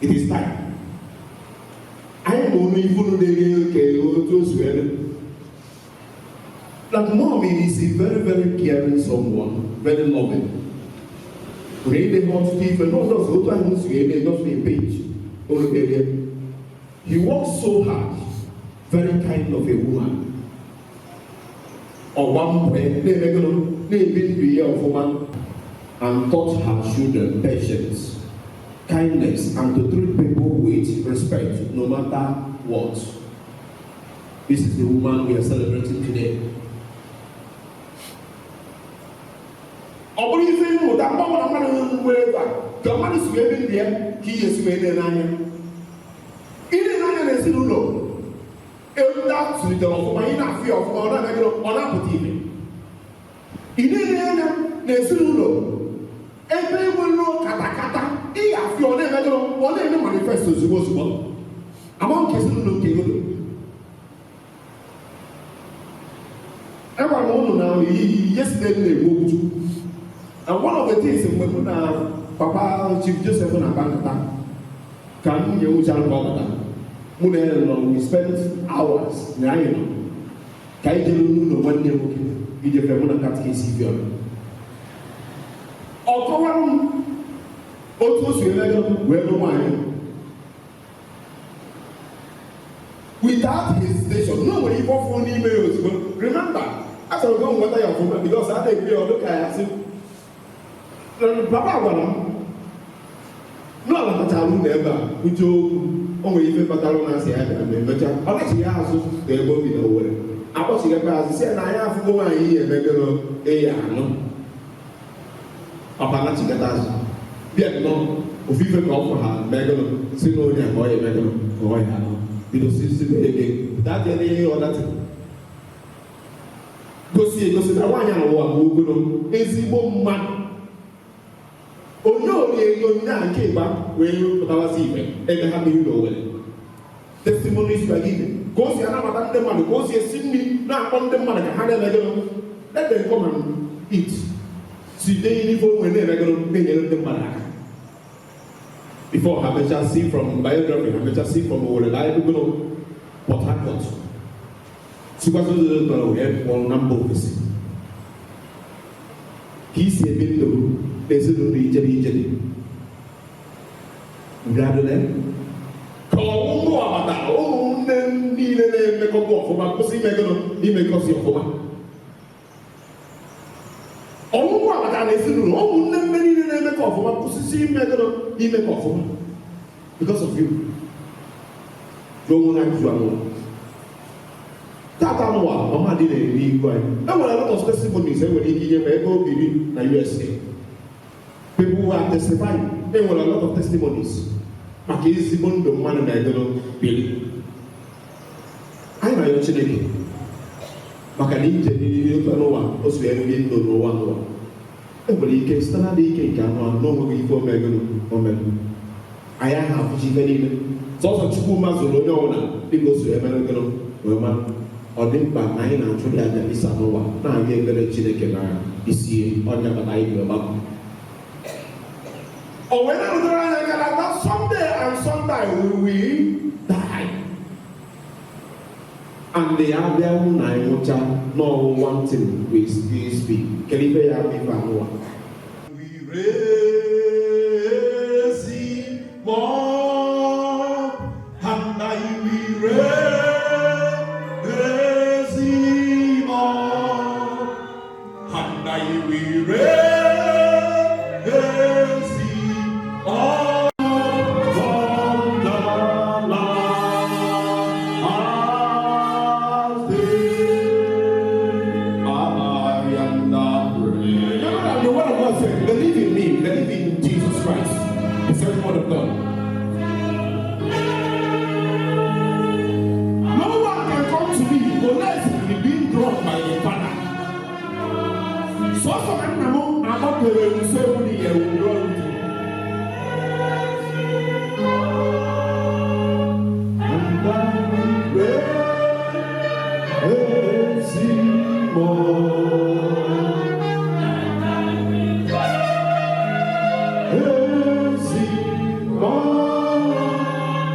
it is time. Anyị ma olu ifunu na-eri oke otu o si wee dị. That mom is a very, very caring someone, very loving. Nwere ide ha ọtụtụ ife n'ọdọsọ otu ahụ si wee mee just a page olu. He works so hard, very kind of a woman. Ọgba mbọ ya na-eme gịnị, na-ebi ndụ ya ọfụma, and taught her children patience, kindness, and to treat people with respect no matter what. This is the woman we are celebrating today. Ọ bụrụ ife mmụta mgbanwe na mmadụ nwere ebe a ka mmadụ si wee bi ndụ ya ka ihe si wee n'anya ile n'anya na ezinụlọ ndị a zụlitere ọfụma, ị na-afụ ya ọfụma, ọ na-eme gịnị, ọ na-apụta ibe. Ị na-ele anya na ezinụlọ ebe enwere katakata, ị ga-afụ ya, ọ na-eme gịnị, ọ na-eme manifest ozugbo ozugbo. Ama nke ezinụlọ nke ego agwara m ụnụ na yesterday m na-ekwu okwu Chukwu, and one of the things mgbe mụ na papa Chief Joseph na-akpa nkata ka m nye nwụchara ka ọ bata, mụ na ya nọ, we spent hours na anyị nọ ka anyị jere n'ụlọ nwanne m nwoke ijefe mụ na catechist Ifeọma. Ọ kọwara m otu o si eme wee lụ nwaanyị without hesitation. No nwere ife ọfụ n'ime ya ozugbo. Remember, achọrọ ka m nweta ya ọfụma because a na-ekwu ya ọdụ ka ya sị papa gwara m na ọ natachara ụlọ ebe a kwuche okwu. O nwere ife kpatara na asị ya bịara ma emechaa ọ nachighị azụ na ebe obi na Owere akpọchighịkwa azụ si ya na anyị afụgo nwaanyị ihe emegoro eya anụ ọpa nachigata azụ bịa nnọọ ofu ife ka ọ fụ ha megoro si na onye a ka ọ ya emegoro ka ọ ya anụ bido si ege that any other thing gosi egosi na nwaanyị ahụ bụ ogolo ezigbo mmadụ onye orie onyinye a nke ịgba wee pụtawazi igwe ebe ha biri n'Owere. Testimonies were given ka o si anabata ndị mmadụ, ka o si esi nri na-akpọ ndị mmadụ ka ha na-emegoro, let them come and eat, site n'ife onwe na-emegoro na-enyere ndị mmadụ aka before ha mechaa si from biography, ha mechaa si from Owere na ebugoro Port Harcourt sikwazi ụzọ tọrọ wee pụọ na mba ofesi. Ka isi ebi ndụ n'ezinụlọ ijere ijere adịla ka ọnwụnwụ agbata ụmụnne niile na-emekọta ọfụma kwụsị imegoro imekọsi ọfụma. Ọnwụnwụ agbata na ezinụlọ ụmụnne nne niile na-emekọ ọfụma kwụsịsị imegoro imekọ ọfụma because of you. Jụọ onwe ajụjụ anụwa tata n'ụwa ọma dị na-eri igwe anyị. E nwere a lot of testimonies e nwere ike inye ma ebe o biri na USA, people who are testifying. E nwere a lot of testimonies maka ezigbo ndụ mmadụ na-edoro biri. Anyị na-ayọ Chineke maka na ije n'ime otu n'ụwa o si ebi ndụ n'ụwa n'ụwa e nwere ike site na adịghị ike nke anụ ahụ na onweghị ife omegoro omere anyị aha afụchi ife niile sọsọ Chukwu mazụrụ onye ọbụla dịka o si emeregoro wee mara. Ọ dị mkpa na anyị na-achụrụ aja isa n'ụwa na-aga ekpere Chineke na isi ọnya bata anyị ji ọgbakọ o wee na-arụtara anyị aka na that someday and sometime we will die and ya bịa hụ na anyị nwụcha n'ọwụ. One thing we still speak, kedu ife ya bụ ife anụwa? We raise him up, and I will raise him up, and I will raise him up on the last day. I am the bread. Remember that the word of God said, "Believe in me, believe in Jesus Christ," the same word of God. No one can come to me unless he being drawn by the Father. Sọsọ ka nna m agbapere nso ewu na ihe wuru ọrụ dị. And I will raise him up. Raise him up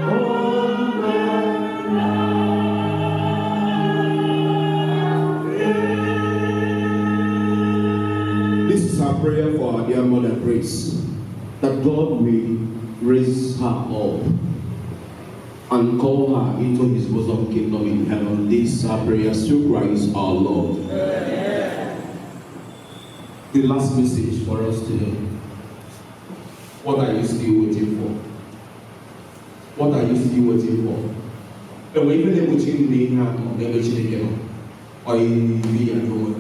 on the This is our prayer for our dear mother Grace, that God will raise her up and call her into his bosom kingdom in heaven. This is our prayer through Christ our Lord. The last message for us today. What are you still waiting for? What are you still waiting for? Enwere ife na-egbochi gị n'ihe atọ n'ebe Chineke nọ ọ yi ya onwe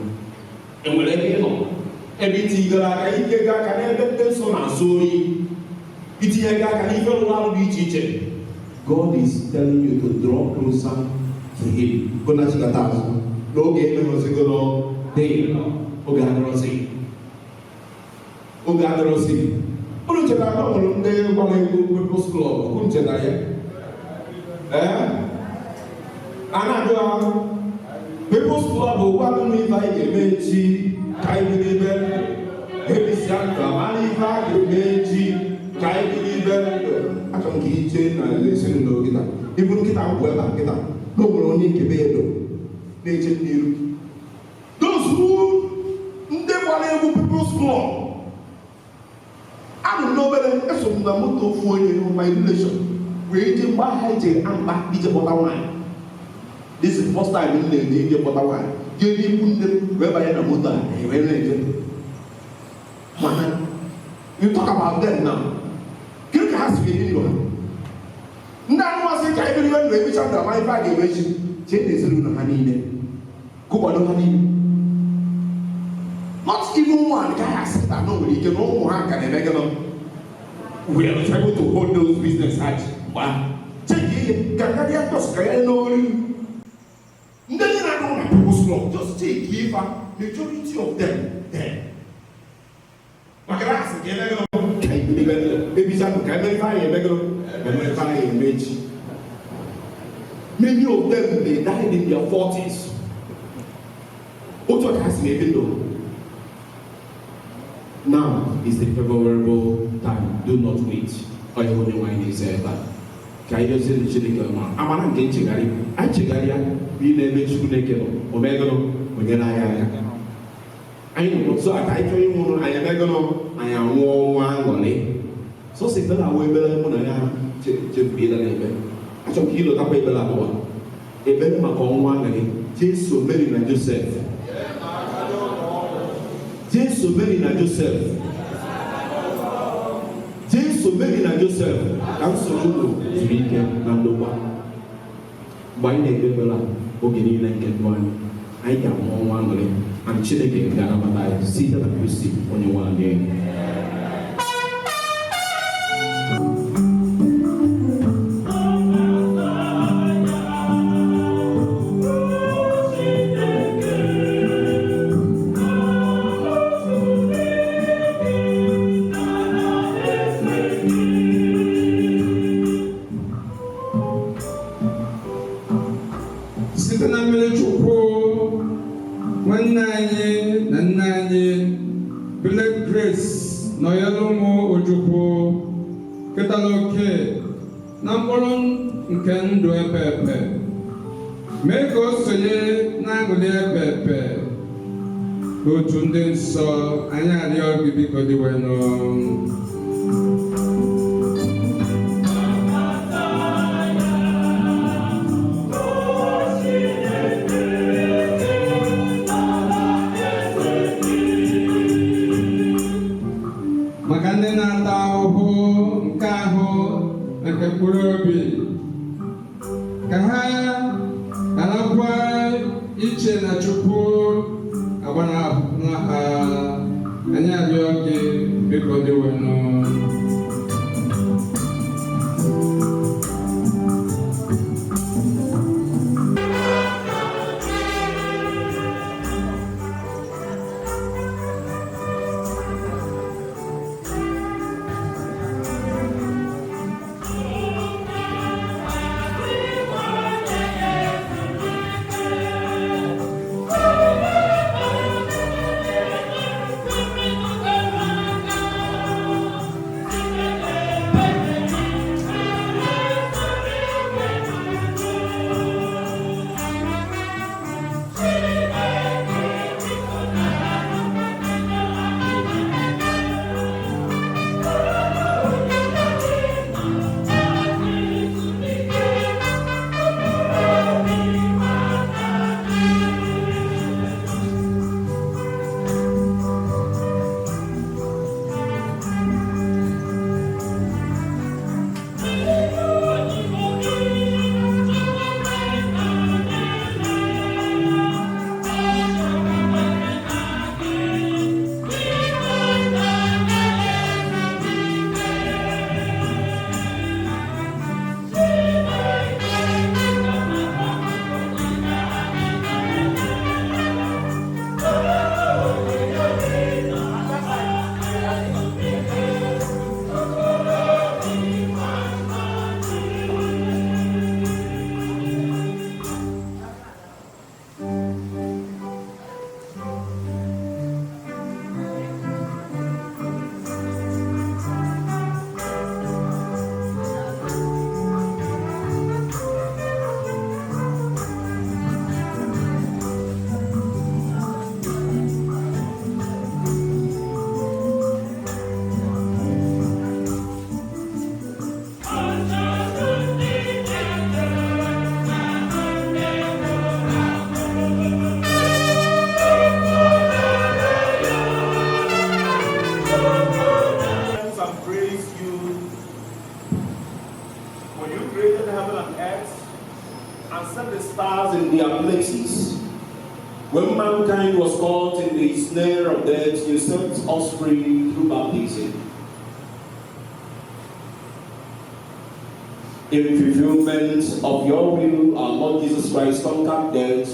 enwere ebe ị nọ ebe itinyegoro aka ike gị aka n'ebe ndị nsọ na-asọ oyi itinye gị aka n'ife rụrụ arụ dị iche iche. God is telling you to draw closer to him. Gọnachikata azụ n'oge emeghozigoro dị oge adọrọzi oge adọrọzi. Unu chetara na ọ nwere ndị gbara egwu People's Club? Unu chetara ya? Ee, a na-ajụ ha People's Club gwa m ife anyị ga-eme echi ka anyị bido ibe ndụ ebisi ndụ amara ife a ga-eme echi ka anyị bido ibe ndụ. Achọrọ m ka iche na ezinụlọ nkịta ibu nkịta nkwụ ebe a nkịta na o nwere onye nkebe ya edo na-eche n'iru. Those who ndị gbara egwu People's Club anụ m n'obere eso m na moto ofu onye my relation wee jee mgbe aha ije mkpa ije kpọta nwaanyị. This is the first time m na-eje ije kpọta nwaanyị jee n'ikwu nne m wee banye na moto a wee na-eje. Mana you talk about them now, kedu ka ha si ebi ndụ ha? Ndị anụmasị ka ebiri iwe ndụ ebicha ndụ ama ife a ga-eme echi chee na ezinụlọ ha niile gụkwado ha niile. Not even one guy has said that no nwere ike na ụmụ ha ka na-eme gịnụ. We are not able to hold those business hard. Gba check ihe ka ka dị atọs ka ya n'olu ndị niile na-anọ na people's club, just check ife a, majority of them there maka na asị ka eme gịnụ ka ebe ebicha ndụ ka eme ife anyị eme gịnụ eme ife anyị eme echi. Many of them, they died in their 40s. Otu ọka ha si na-ebi ndụ. Now is the favorable time. Do not wait. Ọ ya onye nwaanyị na-eze ebe a. Ka anyị dozie Chineke ma amara nke nchegharị. Anyị chegharịa bụ ị na-eme Chineke nọ. O megụrụ, o nyere anyị aka. Anyị nọ nso aka anyị chọrọ ịnwụrụ anyị emegụrụ anyị anwụọ ọnwụ aṅụrị. Sọsọ ekpere awụ ekpere mụ na ya chefuru ịda na-ekpe. Achọrọ m ka ịlọtakwa ekpere abụọ. Ekpere maka ọnwụ aṅụrị. Jesu, Mary na Joseph. Jesu, Mary na Joseph. Jesu, Mary na Joseph. Ka m soro unu zuru ike na ndokwa. Mgbe anyị na-ekpe ekpere a oge niile nke ndụ anyị, anyị ga-amụ ọnwa aṅụrị and Chineke ga-anabata anyị site na Kristi onye nwe anyị. Site na mmiri Chukwu, nwanne anyị na nna anyị Billet Grace nọnyere ụmụ Ojukwu ketara oke na mkpụrụ nke ndụ epe epe, mee ka o sonye na-aṅụrị epe epe otu ndị nsọ. Anyị arịọ gị, biko, dịwenụ. Maka ndị na-ata ahụhụ nke ahụ na nke mkpụrụ obi, ka ha gharakwa iche na Chukwu agbanahụ ha, anyị arịọ gị, biko, dịwenụ. the stars in their places. When mankind was caught in the snare of death, you set us free through baptism. In fulfillment of your will, our Lord Jesus Christ conquered death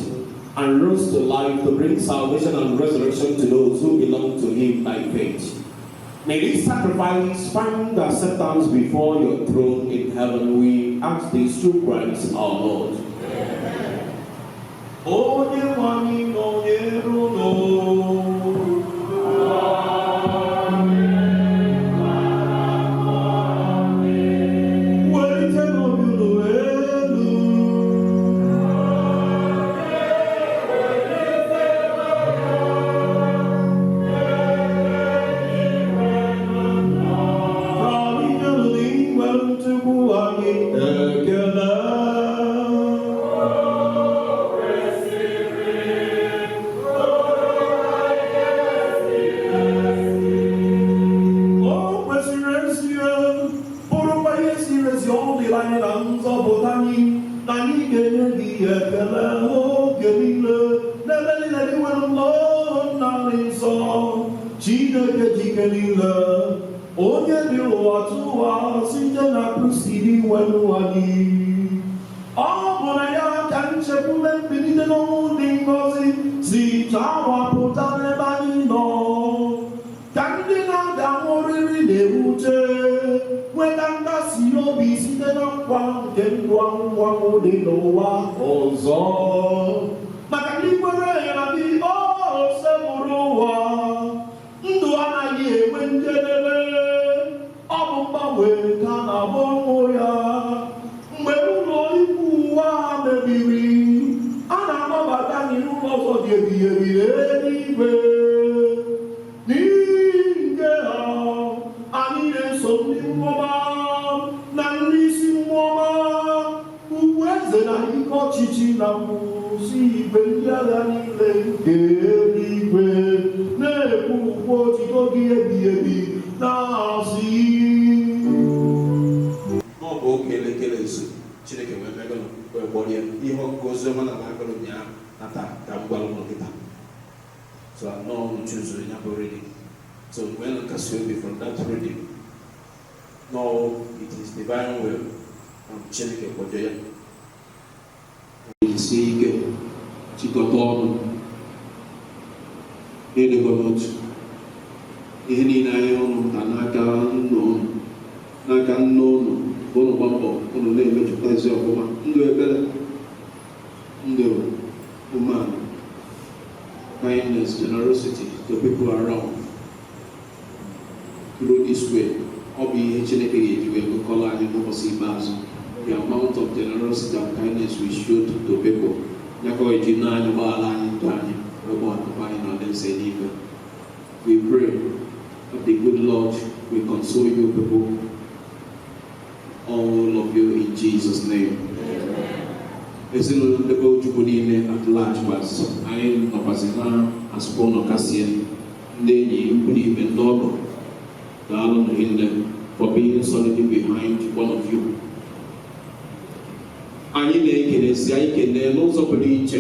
and rose to life to bring salvation and resurrection to those who belong to him by faith. May this sacrifice find acceptance before your throne in heaven. We ask this through Christ our Lord. Onye nwe anyị nọnyere unu. Welite n'obi unu elu. Ka anyị nyenụ n'inwe Chukwu anyị ekele. O kwesịrị ezie, bụrụkwa ihe ziri ezi, ọ dịrị anyị na nzọpụta anyị na anyị ga-enye gị ekele oge niile n'ebe niile gị nwere ụlọ nna dị nsọ, Chineke jike niile, onye dị ụwa tụwa, site na Kristi dị nwere anyị. Ọ bụ na ya ka nchekwube mbilite n'ọnwụ dị ngọzi si chawapụta n'ebe anyị nọ, ka ndị na-aga oriri na-ewute nweta nkasi obi site na nkwa nke ndụ anwụ anwụ dị n'ụwa ọzọ, maka ndị kwere na gị o sebụrụ ụwa. Ndụ anaghị enwe njedebe, ọ bụ mgbanwe ka a na-agba ọnwụ ya. Mgbe ụlọ ikwu ụwa mebiri, a na-agbabata anyị n'ụlọ ọzọ dị ebighị ebi n'eluigwe. N'ihi nke ha, anyị na-eso ndị mmụọma na ndị isi mmụọma, ugwu eze na ike ọchịchị na nkwụsị igwe ndị agha niile nke eluigwe, na-ekwu ukwu otito gị ebighị ebi, na-asị: N'ọ bụ oge elekere nso Chineke wee megụnụ wee gbọrọ ya ihe ọgụgụ oziọma na agụrụ ụnyaahụ na taa ka m gwara ụnụ kịta. So anọ unu chuzuru ya bụ reading, so nwee nkasi obi from that reading. No, it is divine will na Chineke kwado ya. Jisie ike, chịkọta ọnụ n'ịdịkọ n'otu. Ihe niile anyị ụnụ mụta n'aka nna ụnụ, n'aka nne ụnụ, ka ụnụ gba mbọ ụnụ na-emejupụta ezi ọfụma. Ndụ ebere, ndụ umeala, kindness, generosity to people around through this way, ọ bụ ihe Chineke ga-eji wee gụkọrọ anyị n'ụbọchị ikpeazụ. The amount of generosity and kindness we showed to people, ya ka ọ eji na anyị gbaghara anyị ndụ anyị wee gbahapụkwa anyị na alaeze eluigwe. We pray that the good Lord will console you people, all of you, in Jesus' name. Ezinụlọ ndebe Ojukwu niile at large kwas, anyị nọkwazị na asụpụ ụlọ kasie ndị enyi, ikwu na ibe, ndị ọgọ, daalụ hinne for being solidly behind one of you. Anyị na-ekelesi, anyị kelee n'ụzọ pụrụ iche.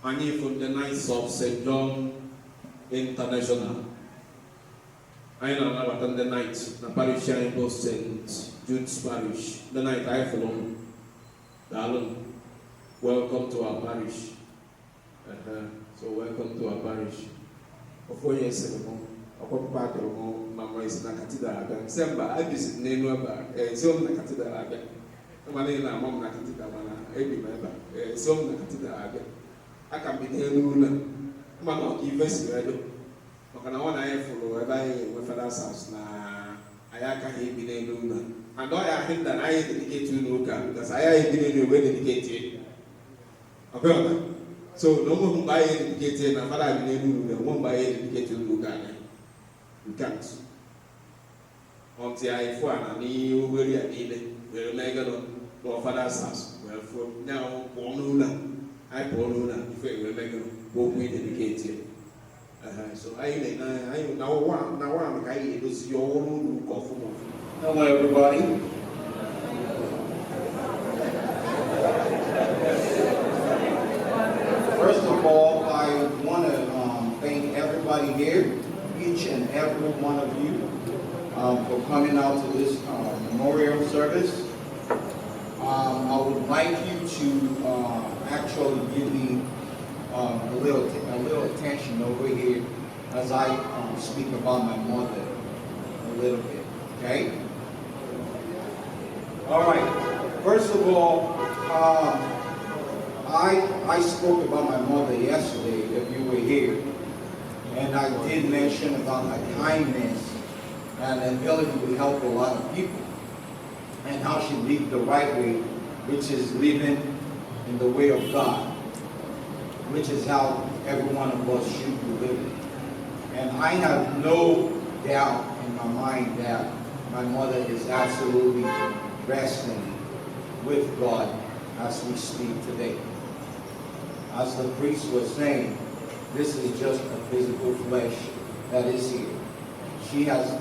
Anyị fụ ndị Knights of St. John International. Anyị na-anabata ndị Knights na parish anyị bụ St. Jude's Parish. Ndị Knight, anyị fụrụ ụnụ, daalụ. Welcome to our parish. So welcome to our parish. Ofu onye sịrị m ọkpọkpọ atụrụ m ma ma esi na cathedral abịa, sị mba, ebisi m n'elu ebe a, esi m na cathedral abịa. Ma niile ama m na cathedral, mana ebi m ebe a, esi m na cathedral abịa, aka m bi n'elu ụlọ. Mana ọ ka ife si wee dị, maka na ọ na anyị fụrụ ebe anyị enwe father's house na anyị akaghị ebi n'elu ụlọ, and ọ ya ahịnda na anyị dedicate ụlọ ụka, because anyị ebi n'elu wee dedicate ọbịa. So na onwe mgbe anyị dedicate na fada bi n'elu ụlọ, onwe mgbe anyị dedicate ụlọ ụka anyị, we can't until anyị fụ ana n'ihe obere ya niile were mee gịnị lụọ father's house, wee fụ ya pụọ n'ụlọ a. Anyị pụọ n'ụlọ a ife wee mee gịnị bụ okwu idedicate ya. So anyị na-ene anya anyị na ụwa na ụwa ka anyị edozi ọhụrụ ụlọ ụka ọfụma ọfụma. Hello, everybody. everybody here, each and every one of you, for coming out to this memorial service. I would like you to actually give me a little attention over here as I speak about my mother a little bit, okay? All right. First of all, I spoke about my mother yesterday, if you were here, and I did mention about my kindness and ability to help a lot of people, and how she lived the right way, which is living in the way of God, which is how every one of us should be living. And I have no doubt in my mind that my mother is absolutely resting with God as we speak today. As the priest was saying, this is just a physical flesh that is here. She has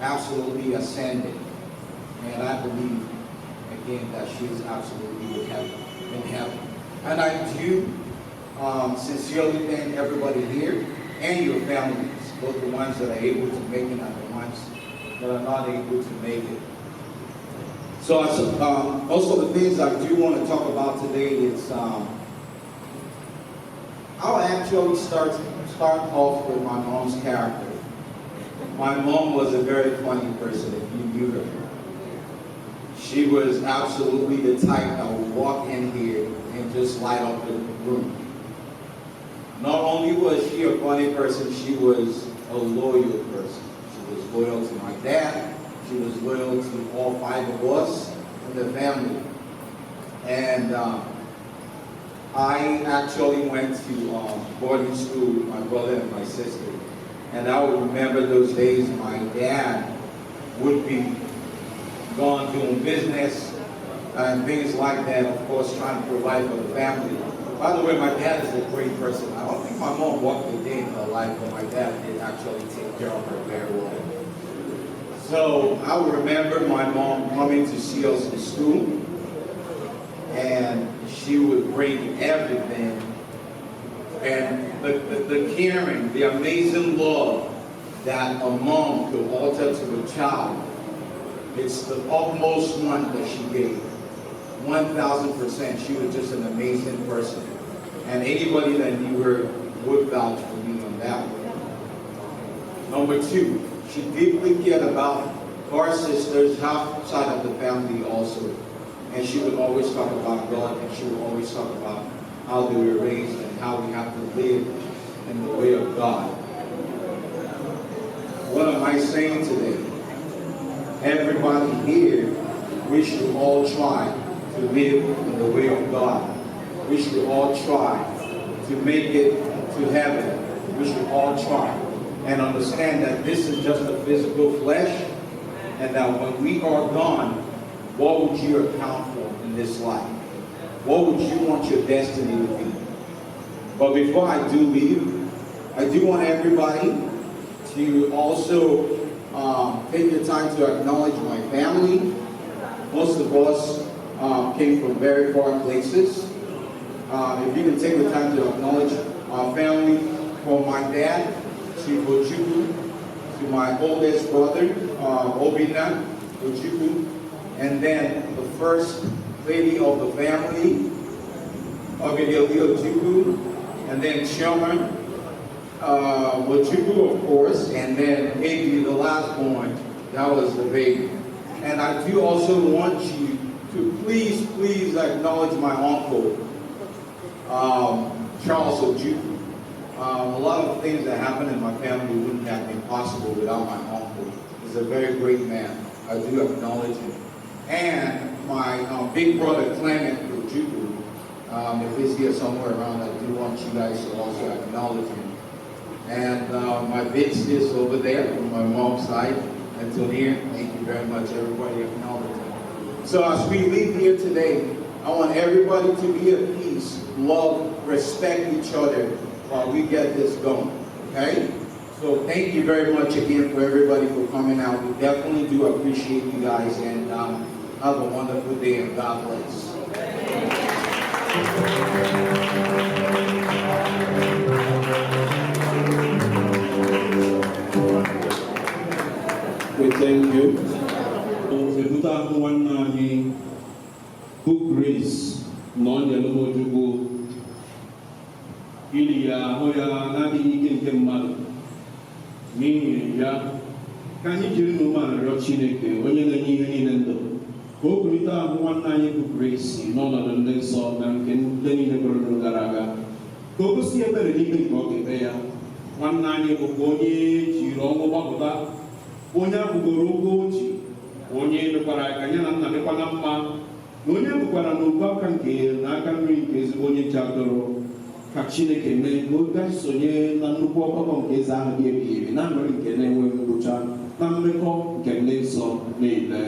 absolutely ascended. And I believe, again, that she is absolutely in heaven. In heaven. And I do sincerely thank everybody here and your families, both the ones that are able to make it and the ones that are not able to make it. So also the things I do want to talk about today is I'll actually start off with my mom's character. My mom was a very funny person, if you knew her. She was absolutely the type that would walk in here and just light up the room. Not only was she a funny person, she was a loyal person. She was loyal to my dad. She was loyal to all five of us in the family. And I actually went to boarding school with my brother and my sister. And I would remember those days my dad would be gone doing business and things like that, of course, trying to provide for the family. By the way, my dad is a great person. I don't think my mom worked a day in her life, but my dad did actually take care of her very well. So I would remember my mom coming to see us in school, and she would bring everything. And the caring, the amazing love that a mom could alter to a child, it's the utmost one that she gave. 1,000%. She was just an amazing person. And anybody that knew her would vouch for me on that one. Number two, she deeply cared about her sisters, her side of the family also. And she would always talk about God, and she would always talk about how they were raised and how we have to live in the way of God. What am I saying today? Everybody here, we should all try to live in the way of God. We should all try to make it to heaven. We should all try and understand that this is just a physical flesh, and that when we are gone, what would you account for in this life? What would you want your destiny to be? But before I do leave, I do want everybody to also take the time to acknowledge my family. Most of us came from very far places. If you can take the time to acknowledge our family, from my dad to Ojukwu, to my oldest brother, Obinna Ojukwu, and then the first lady of the family, Obiageli Ojukwu, and then Chioma Ojukwu, of course, and then Iggy, the last born, that was the baby. And I do also want you to please, please acknowledge my uncle, Charles Ojukwu. A lot of things that happened in my family wouldn't have been possible without my uncle. He's a very great man. I do acknowledge him. And my big brother, Clement Ojukwu, if he's here somewhere around, I do want you guys to also acknowledge him. And my big sis over there from my mom's side, Antonia, thank you very much. Everybody acknowledge him. So as we leave here today, I want everybody to be at peace, love, respect each other while we get this going, okay? So thank you very much again for everybody for coming out. We definitely do appreciate you guys, and have a wonderful day, and God bless. Thank you. Ebute ahụ nwanne anyị bụ Grace na ọ nyere m Ojukwu ili ya ahụ ya na-adịghị ike nke mmadụ. N'ihi ya, ka anyị jiri n'umeala rịọ Chineke onye na-enye ihe niile ndụ ka o kulite ahụ nwanne anyị bụ Grace n'ọnọdụ ndị nsọ na nke ndị niile kwere gara aga, ka o gosi ebere n'ikpe nke ọ ga-ekpe ya. Nwanne anyị bụkwa onye jiri ọnwụ gbapụta, onye akwụgoro ụgwọ o ji, onye mekwara ka ya na nna dịkwa na mma, na onye bụkwara n'obu aka nke na aka nri nke ezigbo onye nche atụrụ. Ka Chineke mee ka o gaa sonye na nnukwu ọgbakọ nke eze ahụ dị ebighị ebi na aṅụrị nke na-enweghị ngwụcha na mmekọ nke ndị nsọ niile.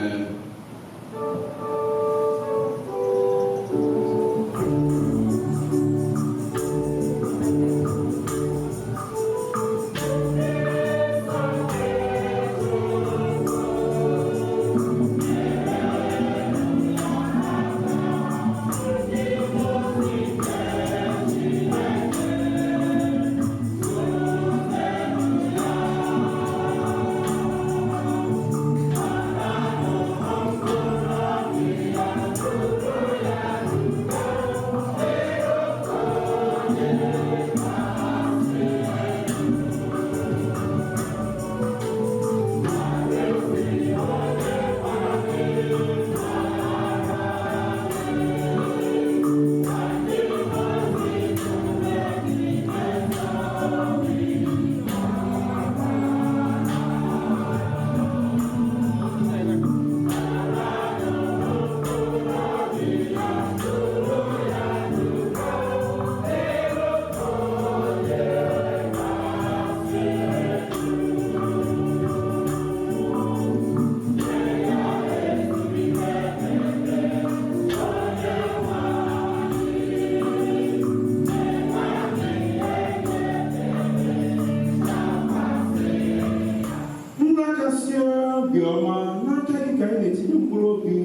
Nna kasị obiọma, n'aka gị ka anyị na-etinye mkpụrụ obi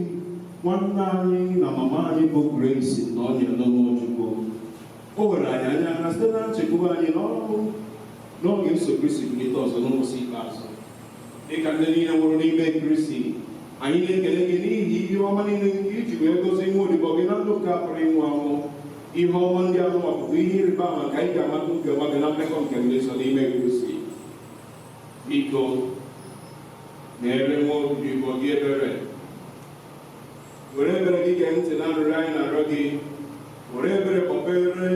nwanne anyị na mama anyị bụ Grace na ọ nyere n'Ojukwu. O were anyị anya na site na nchekwube anyị n'ọrụ n'oge nso Kristi bilite ọzọ n'ụbọchị ikpeazụ, dịka ndị niile nwụrụ n'ime Kristi, anyị na-ekele gị n'ihi ihe ọma niile nke iji wee gozie nwa odibo gị na ndụ nke a pụrụ ịnwụ anwụ. Ihe ọma ndị ahụ bụkwa ihe ịrịba ama nke anyị ga-amata obiọma gị na mmekọ nke ndị nsọ n'ime Kristi. Biko, na-ere nwa odibo gị ebere, were ebere gị gee ntị na arịrịọ anyị na-arịọ gị, were ebere kpọpere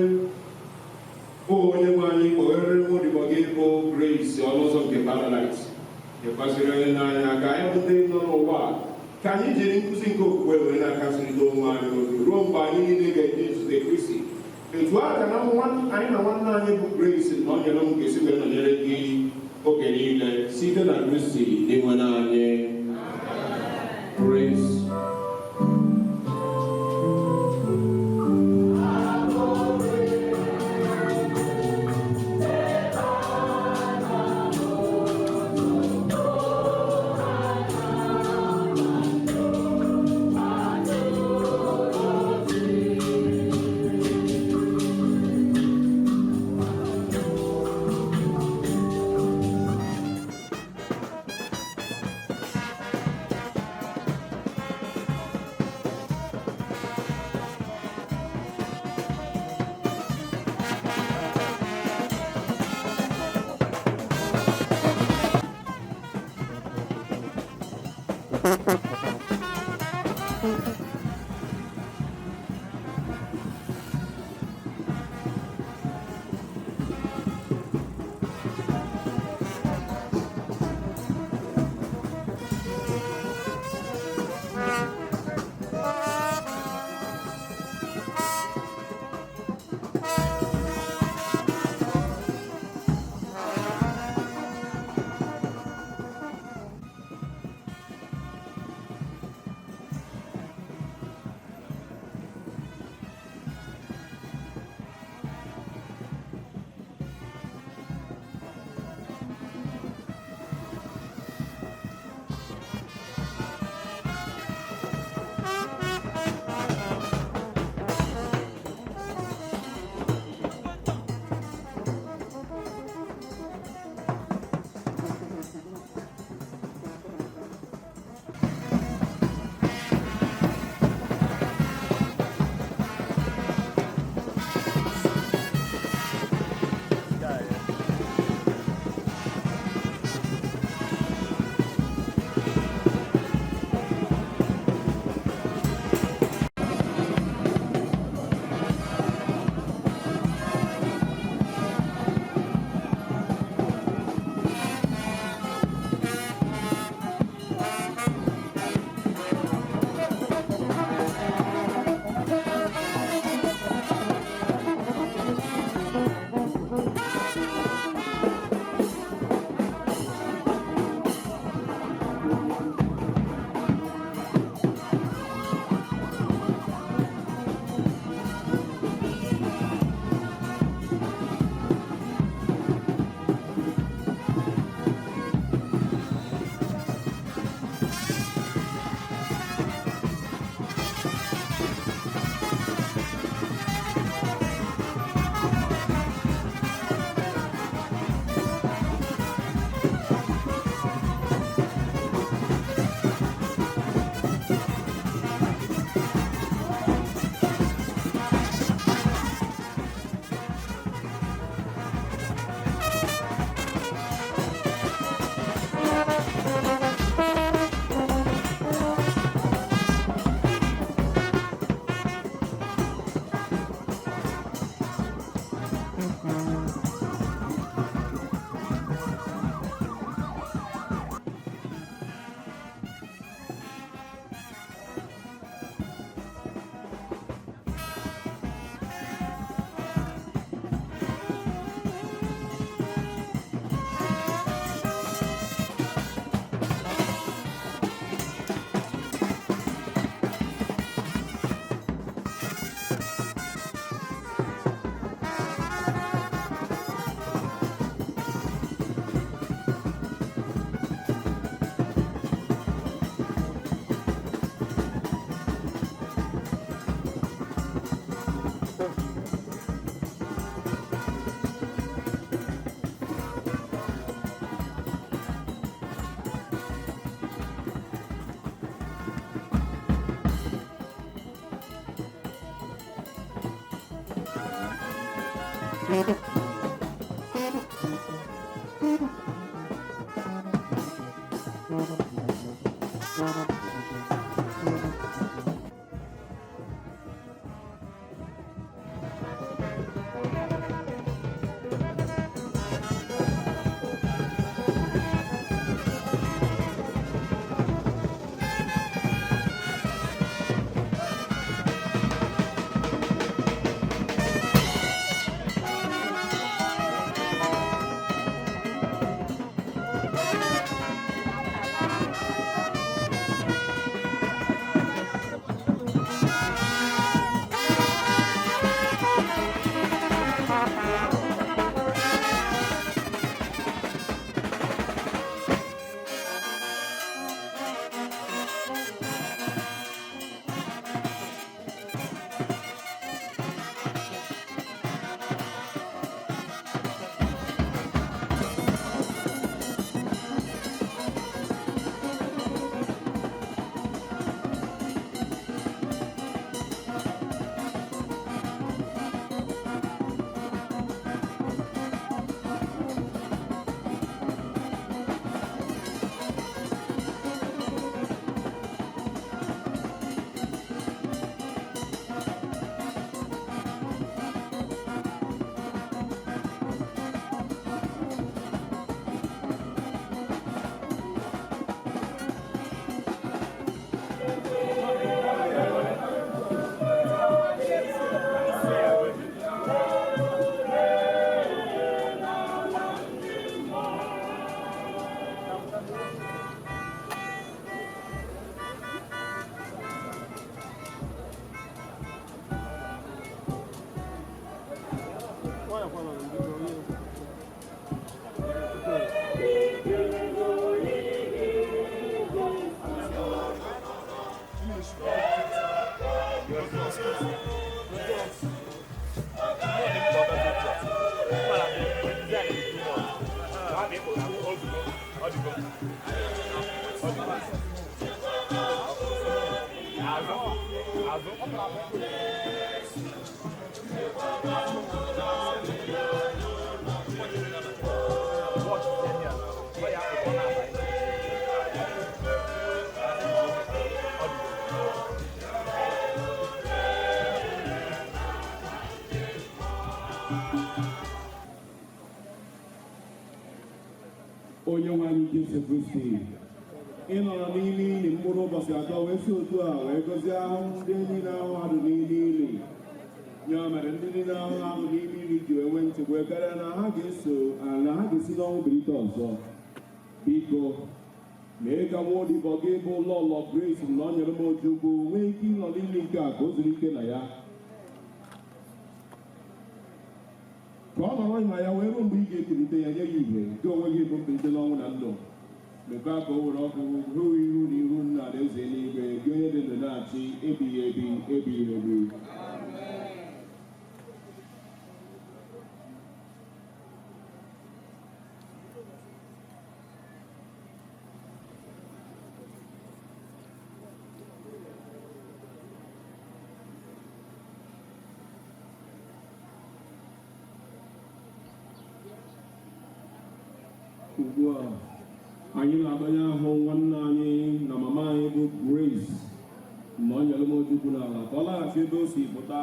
bụ onye nwe anyị, kpọghere nwa odibo gị bụ Grace ọnụ ụzọ nke paradaịs, nyekwaziri onye n'anya ka anyị bụ ndị nọ n'ụwa a, ka anyị jiri nkụzi nke okwukwe wee na-akasịrịta onwe anyị obi ruo mgbe anyị niile ga-eji nzute Kristi. Etu a ka na anyị na nwanne anyị bụ Grace na ọ nyere m ga-esi wee nọnyere gị oge niile site na Kristi Dinwenụ anyị. Grace. Onye nwe anyị Jesu Kristi, ị nọrọ n'ime ili mkpụrụ ụbọchị 3 wee si otu a wee gọzie ahụhụ ndị niile ahụ ha dị n'ime ili. Ya mere ndị niile ahụ ha dị n'ime ili ji wee nwee nchegbu karịa na ha ga-eso na ha ga-esi n'ọnwụ bilite ọzọ. Biko mee ka nwa odibo gị bụ Lọlọ Grace na ọ nyere m Ojukwu nwee ike ịnọ n'ili nke a ka o zuru ike na ya, ka ọ nọrọ na ya wee ruo mgbe ị ga-ebilite ya nye ya ihe gị onwe gị bụ mbilite n'ọnwụ na ndụ. Mekwa ka o were ọkụ hụ ihu na ihu nna na eze eluigwe gị onye dị ndụ na-achị ebighị ebi ebighị ebi. Ugbu a anyị na-abanye ahụ nwanne anyị na mama anyị bụ Grace na ọ nyere m Ojukwu n'ala ka ọ laghachi ebe o si pụta.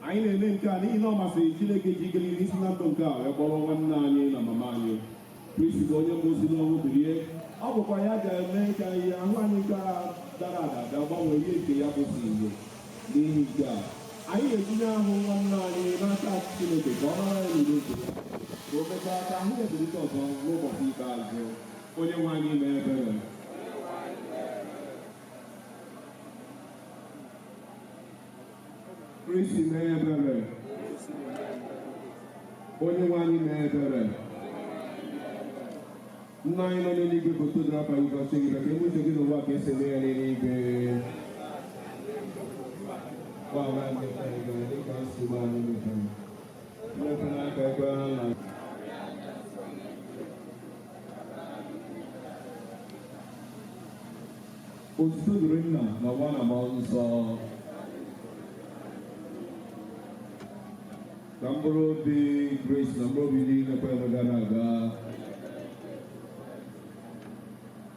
Anyị na-eme nke a n'ihi na ọ masịrị Chineke ji ike niile isi na ndụ nke a wee kpọrọ nwanne anyị na mama anyị. Kristi bụ onye mbụ si n'ọnwụ bilie, ọ bụkwa ya ga-eme ka ihe ahụ anyị nke a dara ada bịa gbanwee ihe nke ya bụ si ihe. N'ihi nke a anyị na-etinye ahụ nwanne anyị n'aka Chineke ka ọ mara ya n'udo nke ya, ka o mechaa ka ahụ ya bilite ọzọ n'ụbọchị ikpeazụ. Onye nwe anyị mee ebere. Kristi mee ebere. Onye nwe anyị mee ebere. Nna anyị nọ n'eluigwe, ka otuto dịrị afa gị, gọzie gị, ka e nwee uche gị n'ụwa ka esi eme ya n'eluigwe. Gbaghara anyị mmehie anyị dịka anyị si gbaghara ndị mehiere anyị. Ekwela ka ekwe ha na otuto dịrị Nna na Nwa na Mmụọ Nsọ. Ka mkpụrụ obi Grace na mkpụrụ obi niile kwere gara aga.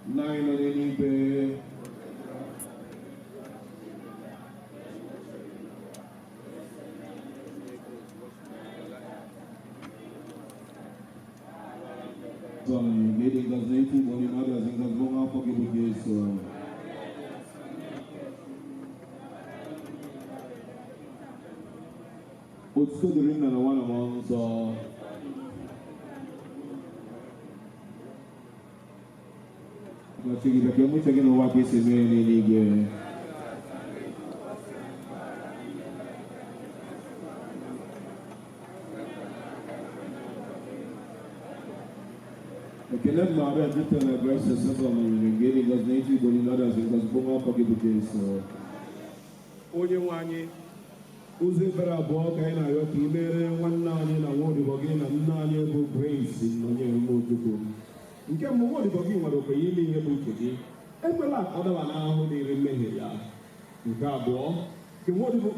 Nna anyị nọ n'eluigwe, ịdị ngọzi n'etiti igbo niile, ọ dịazị ngọzi bụ nwa afọ gị bụ Jesu. Otuto dịrị Nna na Nwa na Mmụọ Nsọ. Ọchị gị bịa ka emuche gị n'ụwa ka esi mee n'eluigwe. Ekele m na-abịa jupụta na Grace Sọsọ nọnyere gị, ịdị ngọzi n'etiti igbo niile, ọ dịazị ngọzi bụ nwa afọ gị bụ Jesu. Onye nwe anyị, ụzọ ebere abụọ ka anyị na-arịọ ka ị mere nwanne anyị na nwa odibo gị na nne anyị bụ Grace Nọnyere Ojukwu. Nke mbụ, nwa odibo gị nwere okwenye ime ihe bụ uche gị, ekwela ka ọ daba n'ahụhụ dịrị mmehie ya. Nke abụọ, nke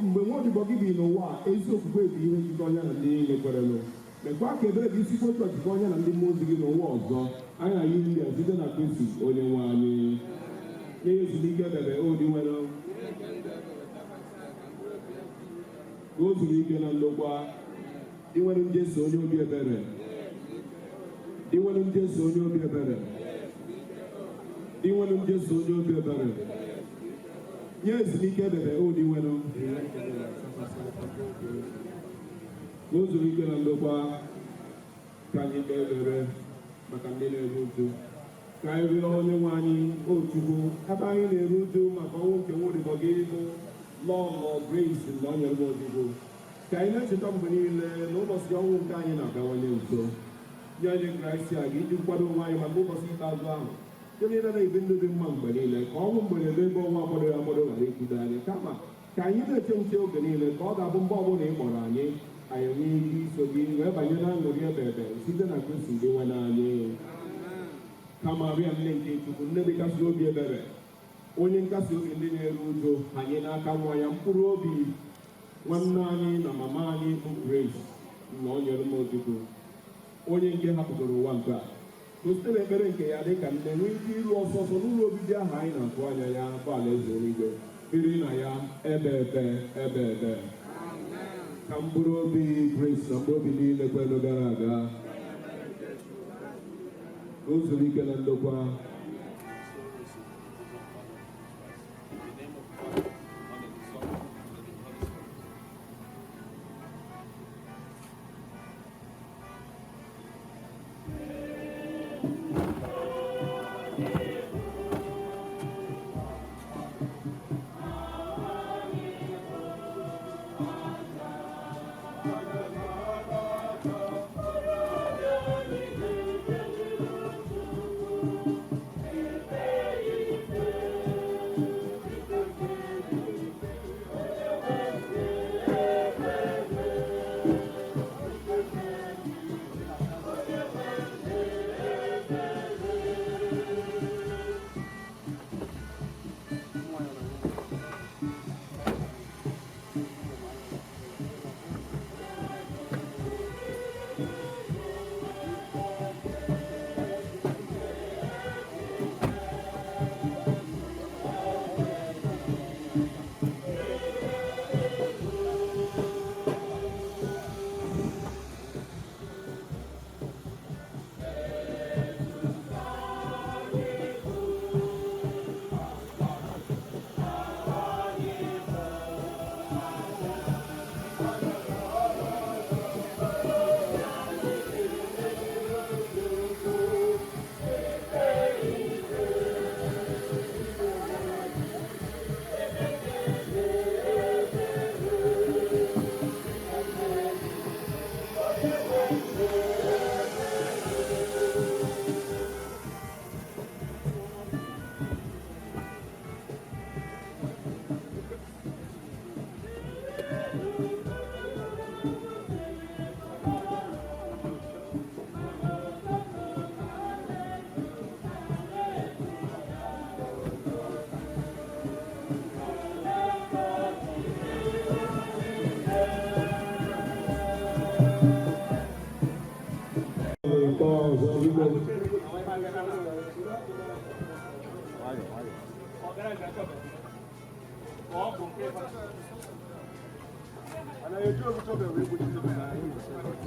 mgbe nwa odibo gị bi n'ụwa a, ezi okwukwe bụ ihe njikọ ya na ndị niile kwerenụ. Mekwa ka ebere gị sikwa otu a jikọ ya na ndị mmụọ ozi gị n'ụwa ọzọ. Anyị na-ayọ ndị a site na Kristi onye nwe anyị. Nye ya ezumike ebebe o dị nwere ka o zuru ike na ndokwa. Dinwenụ Jesu onye obi ebere, Dinwenụ Jesu onye obi ebere, Dinwenụ Jesu onye obi ebere, nye ezumike ebebe o Dinwenụ, ka o zuru ike na ndokwa. Ka anyị kpee ekpere maka ndị na-eru uju. Ka anyị rịọ onye nwe anyị, o Chukwu, ebe anyị na-eru uju maka ọnwụ nke nwa odibo gị bụ Lọlọ Grace Nọnyere Ojukwu, ka anyị na-echeta mgbe niile na ụbọchị ọnwụ nke anyị na-abịawanye nso. Nye anyị Kraịst a gị iji kwado onwe anyị maka ụbọchị ikpeazụ ahụ, nke niile na-ebi ndụ dị mma mgbe niile, ka ọnwụ mberede ebe ọnwa akwadoghị akwado ghara ikwudo anyị, kama ka anyị na-eche nche oge niile, ka ọ ga-abụ mgbe ọbụla ị kpọrọ anyị, anyị nwee ike iso gị wee banye na aṅụrị ebe ebe site na Kristi gị nwe anyị. Ka Maria nne nke Chukwu, nne dịkasị obi ebere, onye nkasi obi ndị na-eru uju, anyị n'aka nwa ya mkpụrụ obi nwanne anyị na mama anyị bụ Grace Nọnyere m Ojukwu, onye nke hapụgoro ụwa nke a, ka o site n'ekpere nke ya dịka nne nwee ike iru ọsọ ọsọ n'ụlọ obibi ahụ anyị na-atụ anya ya, bụ alaeze eluigwe, biri na ya ebe ebe ebe ebe. Ka mkpụrụ obi Grace na mkpụrụ obi niile kwenụ gara aga, ka o zuru ike na ndokwa. In the name of the Father, and of the Son, and of the Holy Spirit. Nke ọzọ, biko.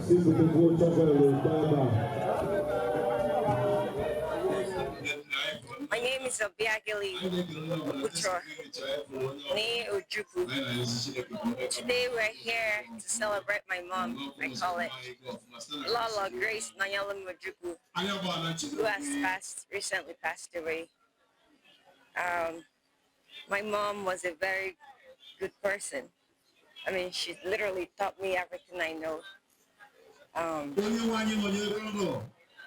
Sisi shovel ebe a. My name is Obiageli Ucho, née Ojukwu. Today we're here to celebrate my mom, I call it, Lala Grace Nonyelum Ojukwu, who has recently passed away. My mom was a very good person. I mean, she literally taught me everything I know.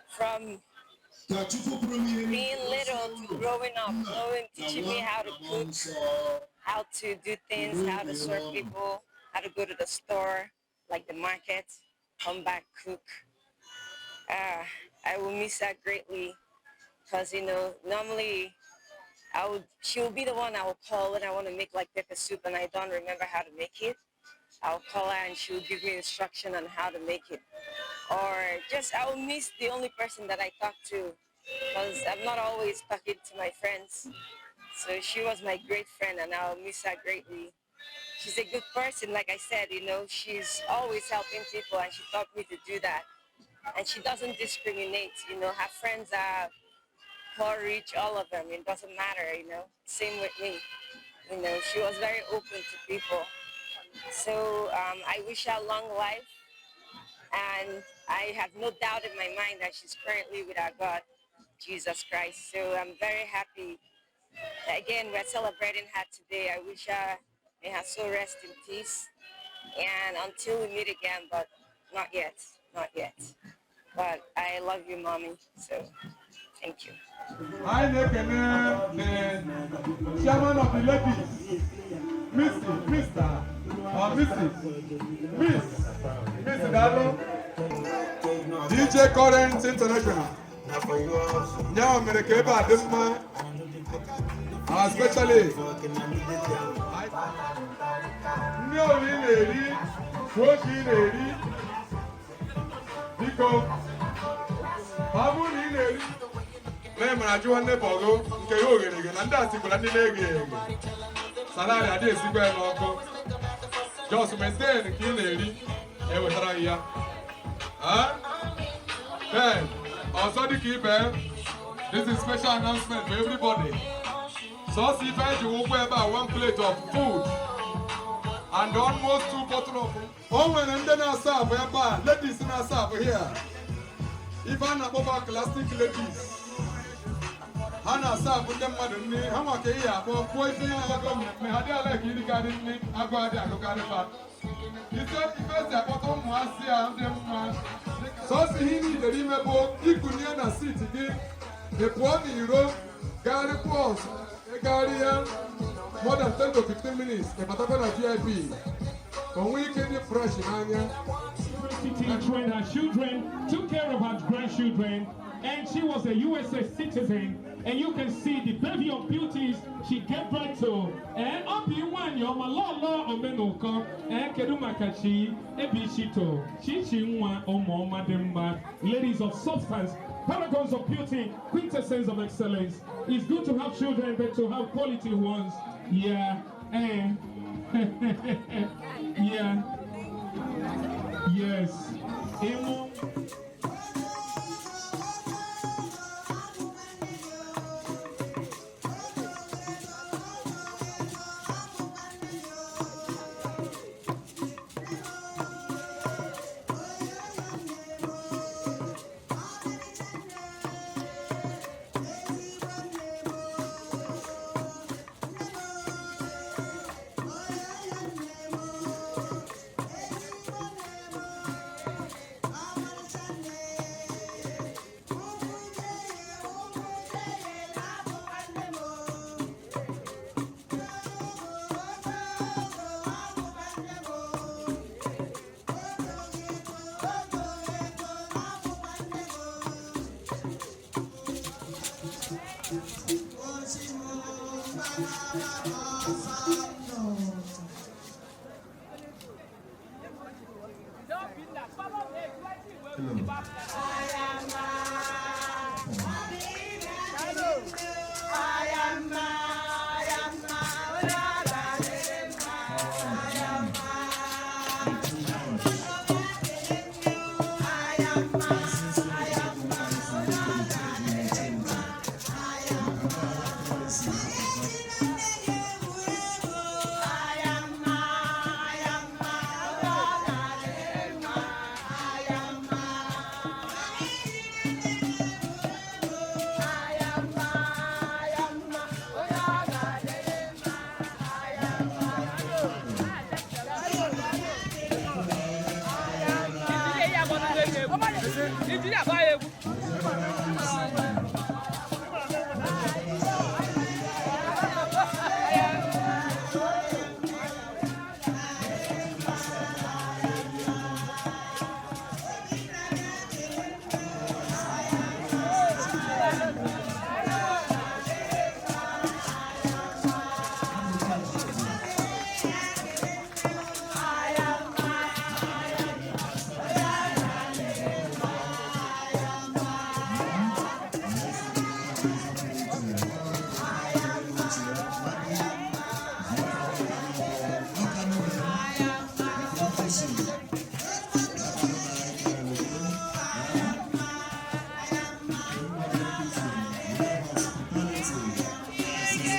From being little to growing up, teaching me how to cook, how to do things, how to serve people, how to go to the store, like the market, come back, cook. I will miss her greatly because, you know, normally she will be the one I will call when I want to make like pepper soup and I don't remember how to make it. I'll call her and she will give me instruction on how to make it. Or just, I will miss the only person that I talk to because I'm not always talking to my friends. So she was my great friend and I'll miss her greatly. She's a good person, like I said, you know, she's always helping people and she taught me to do that. And she doesn't discriminate, you know, her friends are poor, rich, all of them, it doesn't matter, you know. Same with me, you know, she was very open to people. So I wish her long life, and I have no doubt in my mind that she's currently with our God, Jesus Christ. So I'm very happy. Again, we're celebrating her today. I wish her, may her soul rest in peace. And until we meet again, but not yet, not yet. But I love you, Mommy, so thank you. Anyị na-ekene the chairman of the ladies, Mrs. Mr. or Mrs. Miss Miss Dalo, DJ Current International. Ya mere ka ebe a dị mma, especially ndị ọbụla ị na-eri, kwuo ka ị na-eri, biko, ọ bụrụ na ị na-eri na mara ajụwa nne bọgụ nke ya oghere gị na ndị a sikwara ndị na-eghe eghe salad adị esikwa ya n'ọkụ, just maintain ka ị na-eri ewetara gị ya. Then ọzọ dịka ibe, this is special announcement for everybody. Sọọsọ ife eji ụkwụ ebe a, one plate of food and almost two bottle of o nwere ndị na-asa abụ ebe a, ladies na-asa abụ here, ife a na-akpọba classic ladies, ha na-asa abụ ndị mmadụ nri ha nwa ka ihe akpọ kwuo ife ya agụ mmemme ha dị ala ka irikarị nri agụ adị agụkarị fa ise ife esi akpọta ụmụasị a dị mma. Sọsọ ihe niile ime bụ ikunye na seat gị, ị pụọ n'iro gagharịkwa ọzọ, ịgagharị ya more than 10 to 15 minutes, ị batakwa na VIP ka o nwee ike dị fresh n'anya. University, trained her children, took care of her grandchildren, and she was a USA citizen. And you can see the bevy of beauties she gave birth to. And Obi nwanyị ọma, Lọlọ Omenụkọ, kedu maka chi Ebishito, Chichi nwa ụmụ ọma dị mma, ladies of substance, paragons of beauty, quintessence of excellence. It's good to have children, but to have quality ones. Yeah. Yeah. Yes. Emo.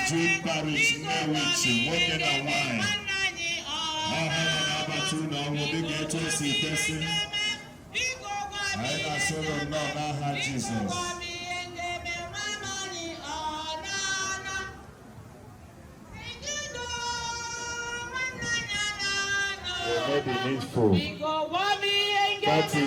Jude Parish Nnewichi, nwoke na nwanyị. Ọha nọ na-abata ụlọ ọrụ dịka etu o si kwesị. Anyị na-asị ụlọ nnọọ n'aha Jizọs. We may be needful. Party.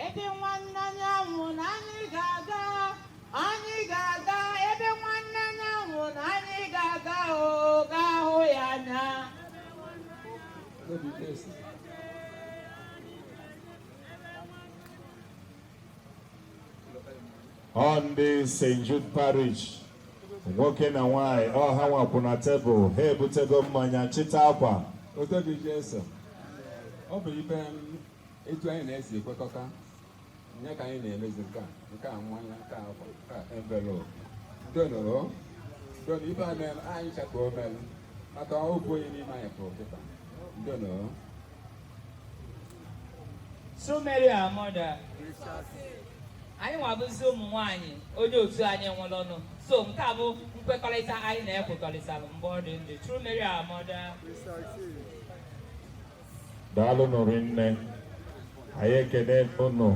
Ebe nwanne anyanwụ na anyị ga-aga, anyị ga-aga, ebe nwanne anyanwụ na anyị ga-aga, o gaa hụ ya anya. Ọ ndị St. Jude Parish, nwoke na nwanyị, ọ ha nwakwụ na tebụl, ha ebutego mmanya, chịta akwa. Otobi Jesu, ọ bụ ibe m etu anyị na-esi ekwekọta nye ka anyị na-emezi nke a mmanya, nke a akwa, nke a envelope. Dono, dono, ibe a mere anyị chakwa omelu maka ofu onye n'ime anyị pụrụ kịta. Dono. So Mary our mother. Anyị nwabụzi ụmụ nwaanyị onye otu anyị nwụrụ ọnụ. So nke a bụ nkwekọrịta anyị na-ekwekọrịtara mgbe ọ dị ndụ. True Mary our mother. Daalụ nụrụ nne, anyị ekene unu.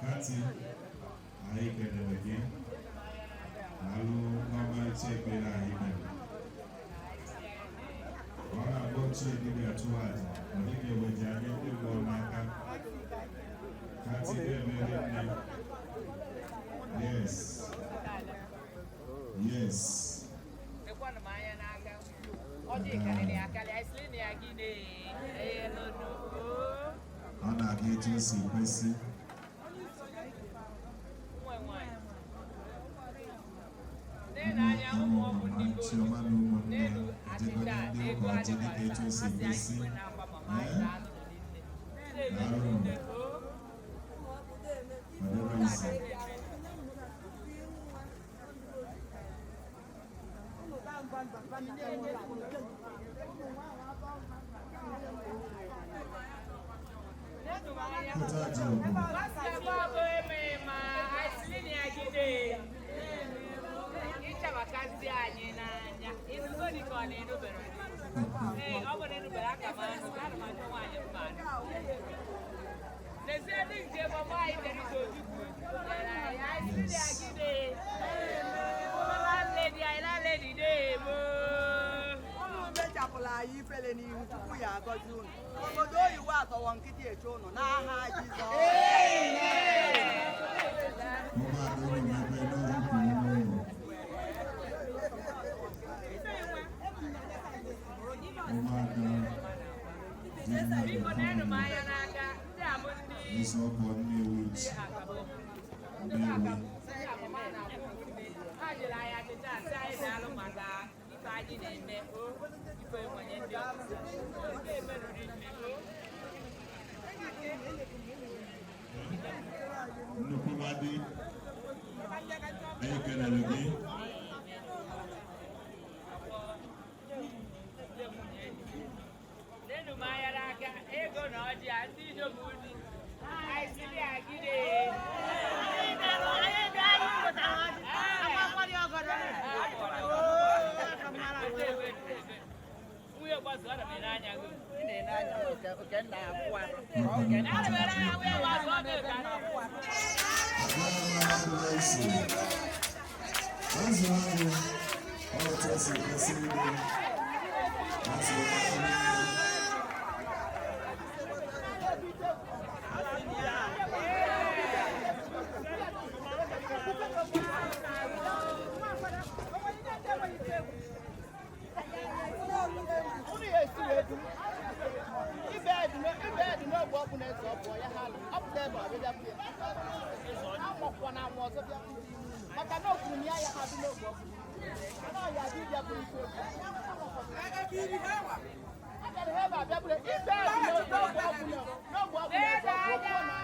Kati, anyị kelere gị. Daalụ n'ọmarịcha ekpere anyị mere. Ọ na-abụ ochie dibịa chụọ aja, ọ dịghị eweji anya ndị mmụọ n'aka. Kati na-emere nne. Yes. Yes. Ekwanụ m anya n'aka. Ọ dị karịrị akarị, anyị sịrị na ya gị na-elonu. Ọ na-aga etu o si kwesị. Chioma na ụmụnne ya ejego ndị ụka ọjị dịka etu o si kwesị. Ee? Daalụ. Kwadebe isi. Pụta ji ọgụ. Ịchabakazi anyị n'anya. Ịnụgo dị ka ọ na-enubere. Ee, ọ bụ na enubere aka m anụ, ana m achọ nwaanyị mma anụ. anyị ifele n'ihu. Chukwu ya agọzi unu. Obodo oyibo atọwọ nkịtị eche unu n'aha Jizọs. Ụmụada unu mebe n'ọrụ kwuru n'ụlọ. Ụmụada Biko na-enu m anya n'aka ndị a bụ ndị Eze ọgọ Nnewi. Ndị akabọ ndị Nnewi. akabọ ndị akabọ a na-akpọ ụmụnne ha jere anyị achịcha asị anyị na-alụ maka ife anyị na-eme o ife enwenye ndị ọzọ ndị emerụrụ nne o. Nnukwu mmadụ, anyị kelere gị. Nenu m anya n'aka ego na ọjị a ndị inyom unu anyị siri agide. Nwunye gbazụ ọ na-ere anya gị. Ana m ere anya nwunye gbazụ ọ na-ere anya. Azụ ahụ otu o si kwesị ịdị. Azụ ahụ. Unu ya esi wee dum ibe edu n'ogbe ọkpụ na-eze ọpụ ya ha alụ ọ pụta ebe ọ bịa bịa anwụkwọ na anwụ ọzọ bịa maka na okwuru na ya ya ha dị n'ogbe ọkpụ mana ọ ya dị bịa bụrụ ike okwu agara ha ebe a bịa bụrụ ibe edu n'ogbe ọkpụ n'ogbe ọkpụ na-eze ọpụ okwu na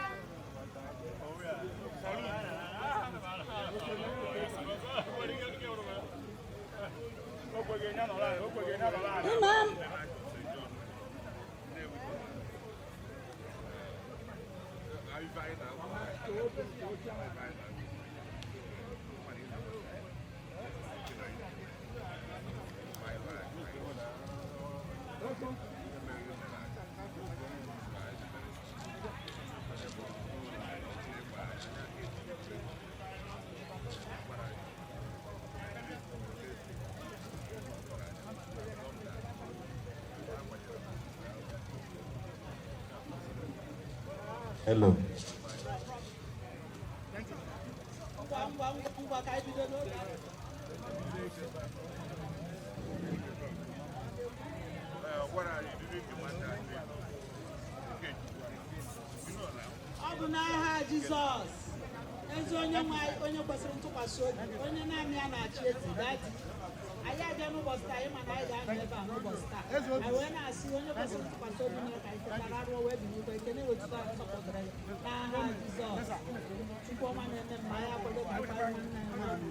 Imam. Hello. Ngwa ngwa ngwa ka anyị bido n'oge. Ọ bụ n'aha Jizọs, ezi onye nwe anyị, onye kwesịrị ntụkwasị obi, onye naanị ya na-achị ezi dadi anyị abịa n'ụbọchị taa. Anyị ma na anyị ga-anọ ebe a n'ụbọchị taa. Anyị wee na-asị onye kwesịrị ntụkwasị obi mere ka anyị tetara arụọ wee bilikwa ekene wetuta nsọpụtara ya n'aha Jizọs. Chukwu ọma na-eme mma, anyị akwado ka anyị kparịa nwanne anyị nwaanyị,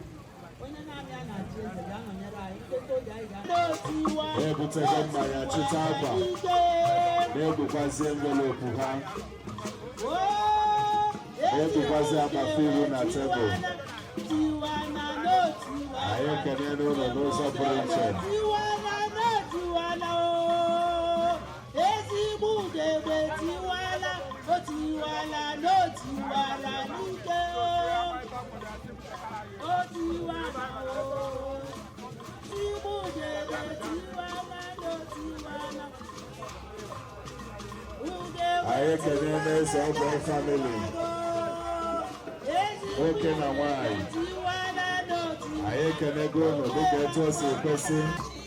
onye naanị ya na-achị eze ga-anọnyere anyị nketa oge anyị ga-anọ. Ebutego mmanya chịta akwa na-ebukwazi envelopu ha na-ebukwazi akpa filu na tebụl. Anyị ekene n'ụlọ n'ụzọ pụrụ iche. Tiwana na tiwana o, ezigbo ugegbe tiwala o, tiwala na o tiwala n'ike o, o tiwala o, ezigbo ugegbe tiwala na o tiwala ugegbe. Anyị ekene n'eze ọgọ famili nwoke na nwanyị. Tiwala na o tiwala. Anyị ekenego ụlọ dịka etu o si kwesị. Tiwala.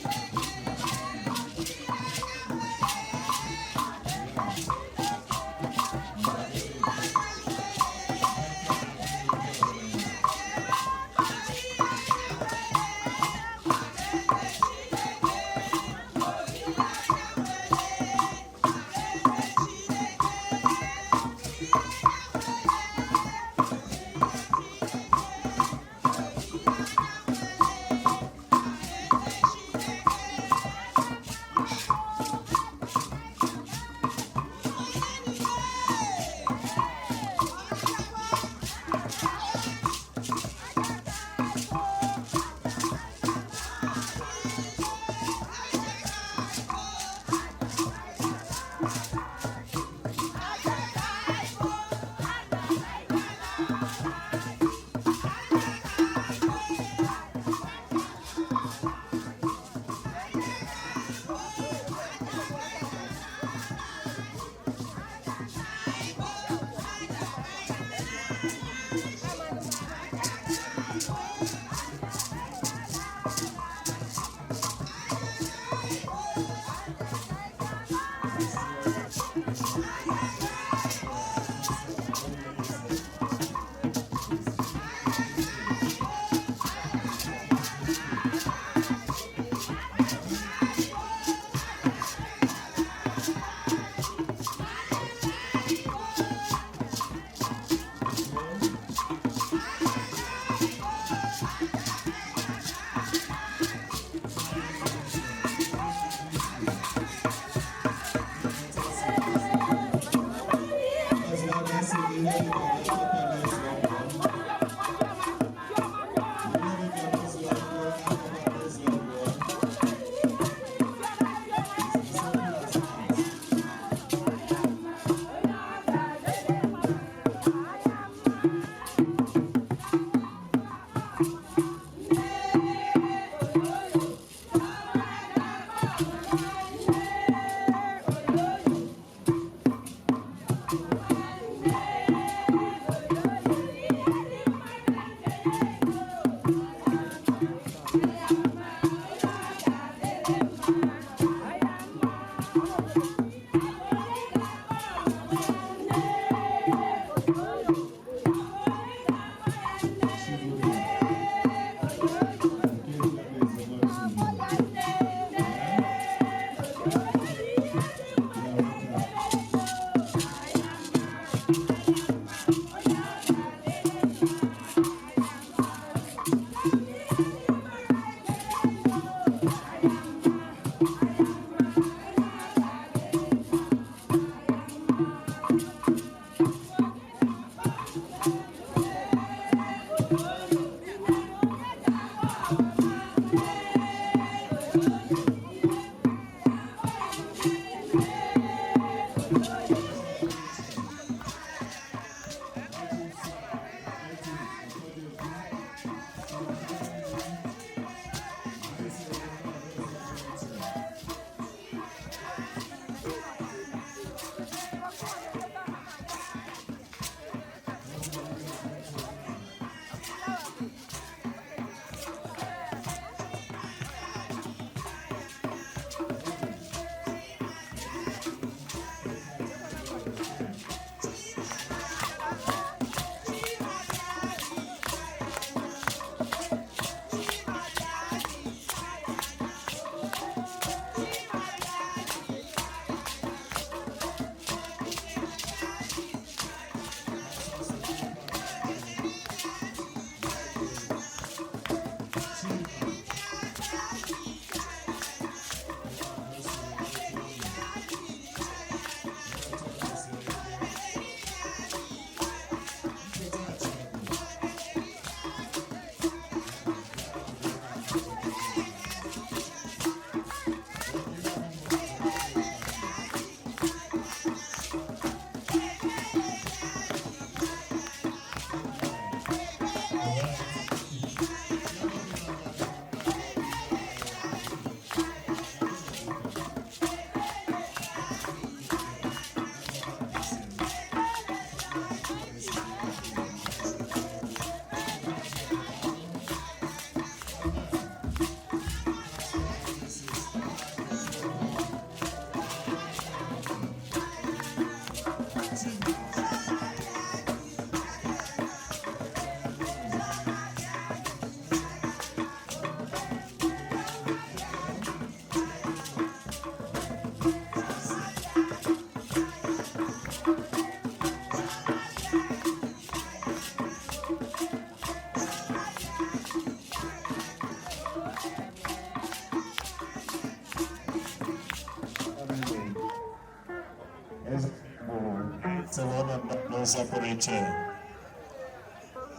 N'ụzọ pụrụ iche,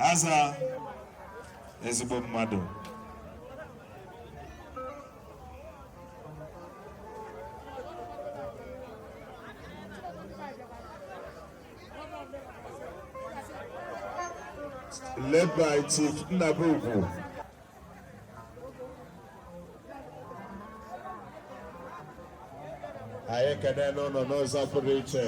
aza ezigbo mmadụ. Led by Chief Nnabugwu. Anyị ekene n'ụlọ n'ụzọ pụrụ iche.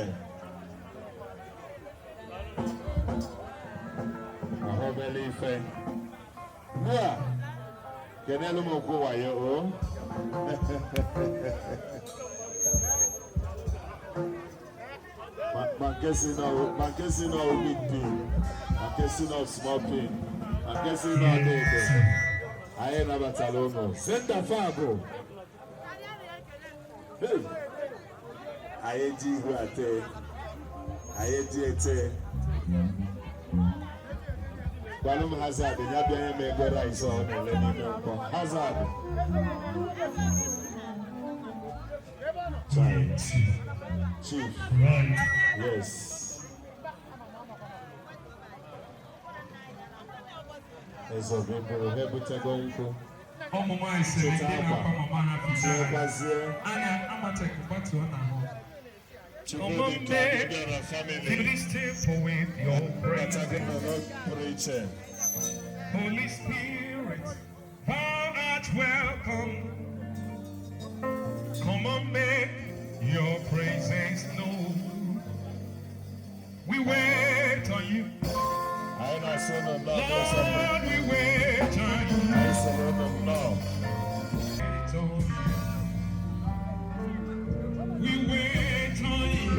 Ahụbele ife. Ugbu a, kenelu m okwu wayo o. Ma nke si na ma nke si na big pin, ma nke si na small pin, ma nke si na ọdịdị. Anyị nabatara ụnụ. Senta Fabụ. Hey! Anyị eji ihu ate. Anyị eji ete. Gwanụ m Hazard, ya bịa nye m ego rice ọ na-ele n'ime nkwọ. Hazard. Child. Chief. Yes. Eze obi bụrụ ha ebutego nkwụ. Ụmụ nwaanyị sịrị ndị na-akwa mama ha fitara. Tinyekwazie. Anya amatek gbatuo na ahụ. Chukwudị Obiora family. Fill this temple with your presence. Pụrụ iche. Holy Spirit, thou art welcome. Come and make your presence known. We wait on you. Anyị na-asị unu nnọọ. Lord, we wait on you. Anyị sịrị unu nnọọ. We wait on you.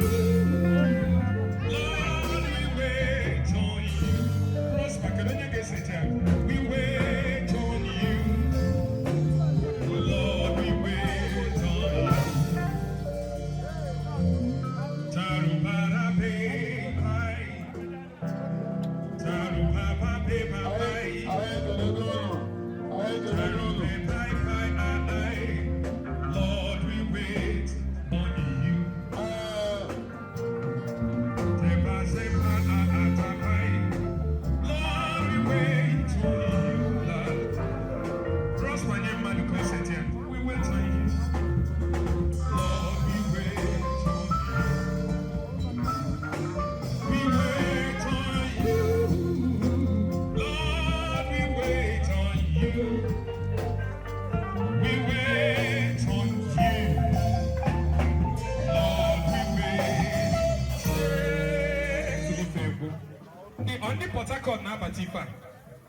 Lord, we wait on you. Prosper, kedu onye ga-esete ya? We wait on you. Lord, we wait on you. Tarubara pe pai. Tarubaba pe pai. Tarube pai pai ai. Lord, we wait on you. Tepa sepa a a tapai. Lord, we wait on you, Lord. Prosper nye mmadụ ka o sete ya. We wait on you. Lord, we wait on you. We wait on you. Lord, we wait on you. We wait on you. Lord, we wait. Ndị Port Harcourt na-abata ife a.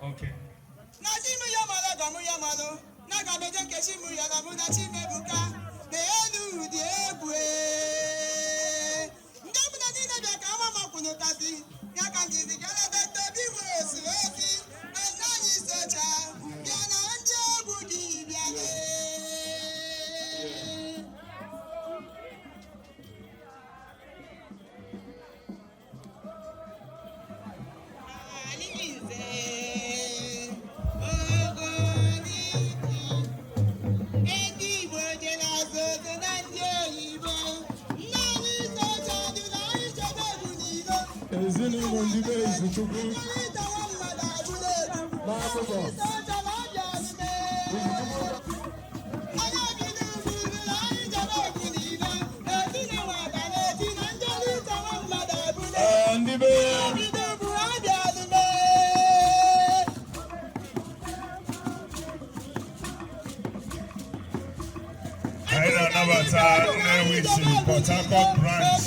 Okay. Na chi mụ ya mara ga mụ ya malụ na ga meje nke chi mụ ya na mụ na chi mebuka na elu dị egwu ee. Ndị ọbụla niile bịa ka ama makwụnụ kasị ya ka njizi galebe tobi wee siri ozi na nna anyị socha bịa na ndị egwu gị bịa lee. Ndị Igbo jere azụzụ na ndị oyibo nna anyị socha dụrụ anyị chebe egwu n'ilo. Ezinụlọ ndị be Izuchukwu n'akụkọ. Ee, ndị be Anyị na-anabata Nnewi si Port Harcourt branch.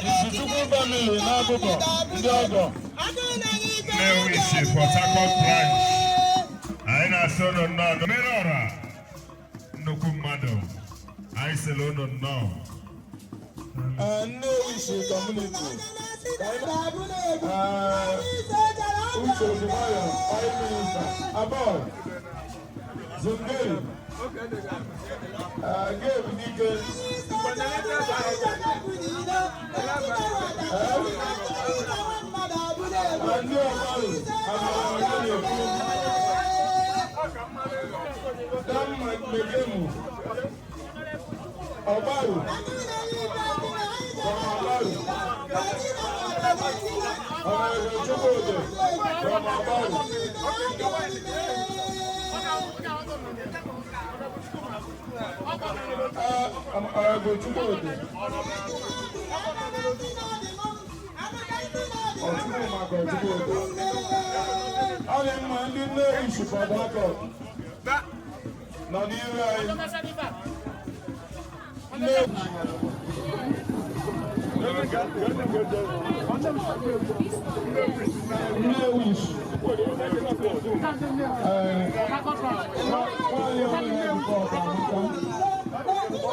Izuchukwu family n'akụkọ, ndị ọgọ. Nnewi si Port Harcourt branch. Anyị na-asị unu nnọọ. Mere ọra nnukwu mmadụ. Anyị sịrị unu nnọọ. Ee, Nnewi si community. Ee, Uche Ojimayo, Oil Minister, Abol, Zungeri, Gabe Dike, ndị ọmarụ, Amara na-ekwu, Dan Megemu, Ọgbaru, from Ọgbaru, Honorable Chukwude, from Ọgbaru. Honorable Chukwude. Ọtụtụ maka Chukwude. Ọ dị mma, ndị Nnewi si Port Harcourt nọ n'iru anyị. Nnewi. Ee, nwaanyị ọrụ na-ebukọ ọka amụta.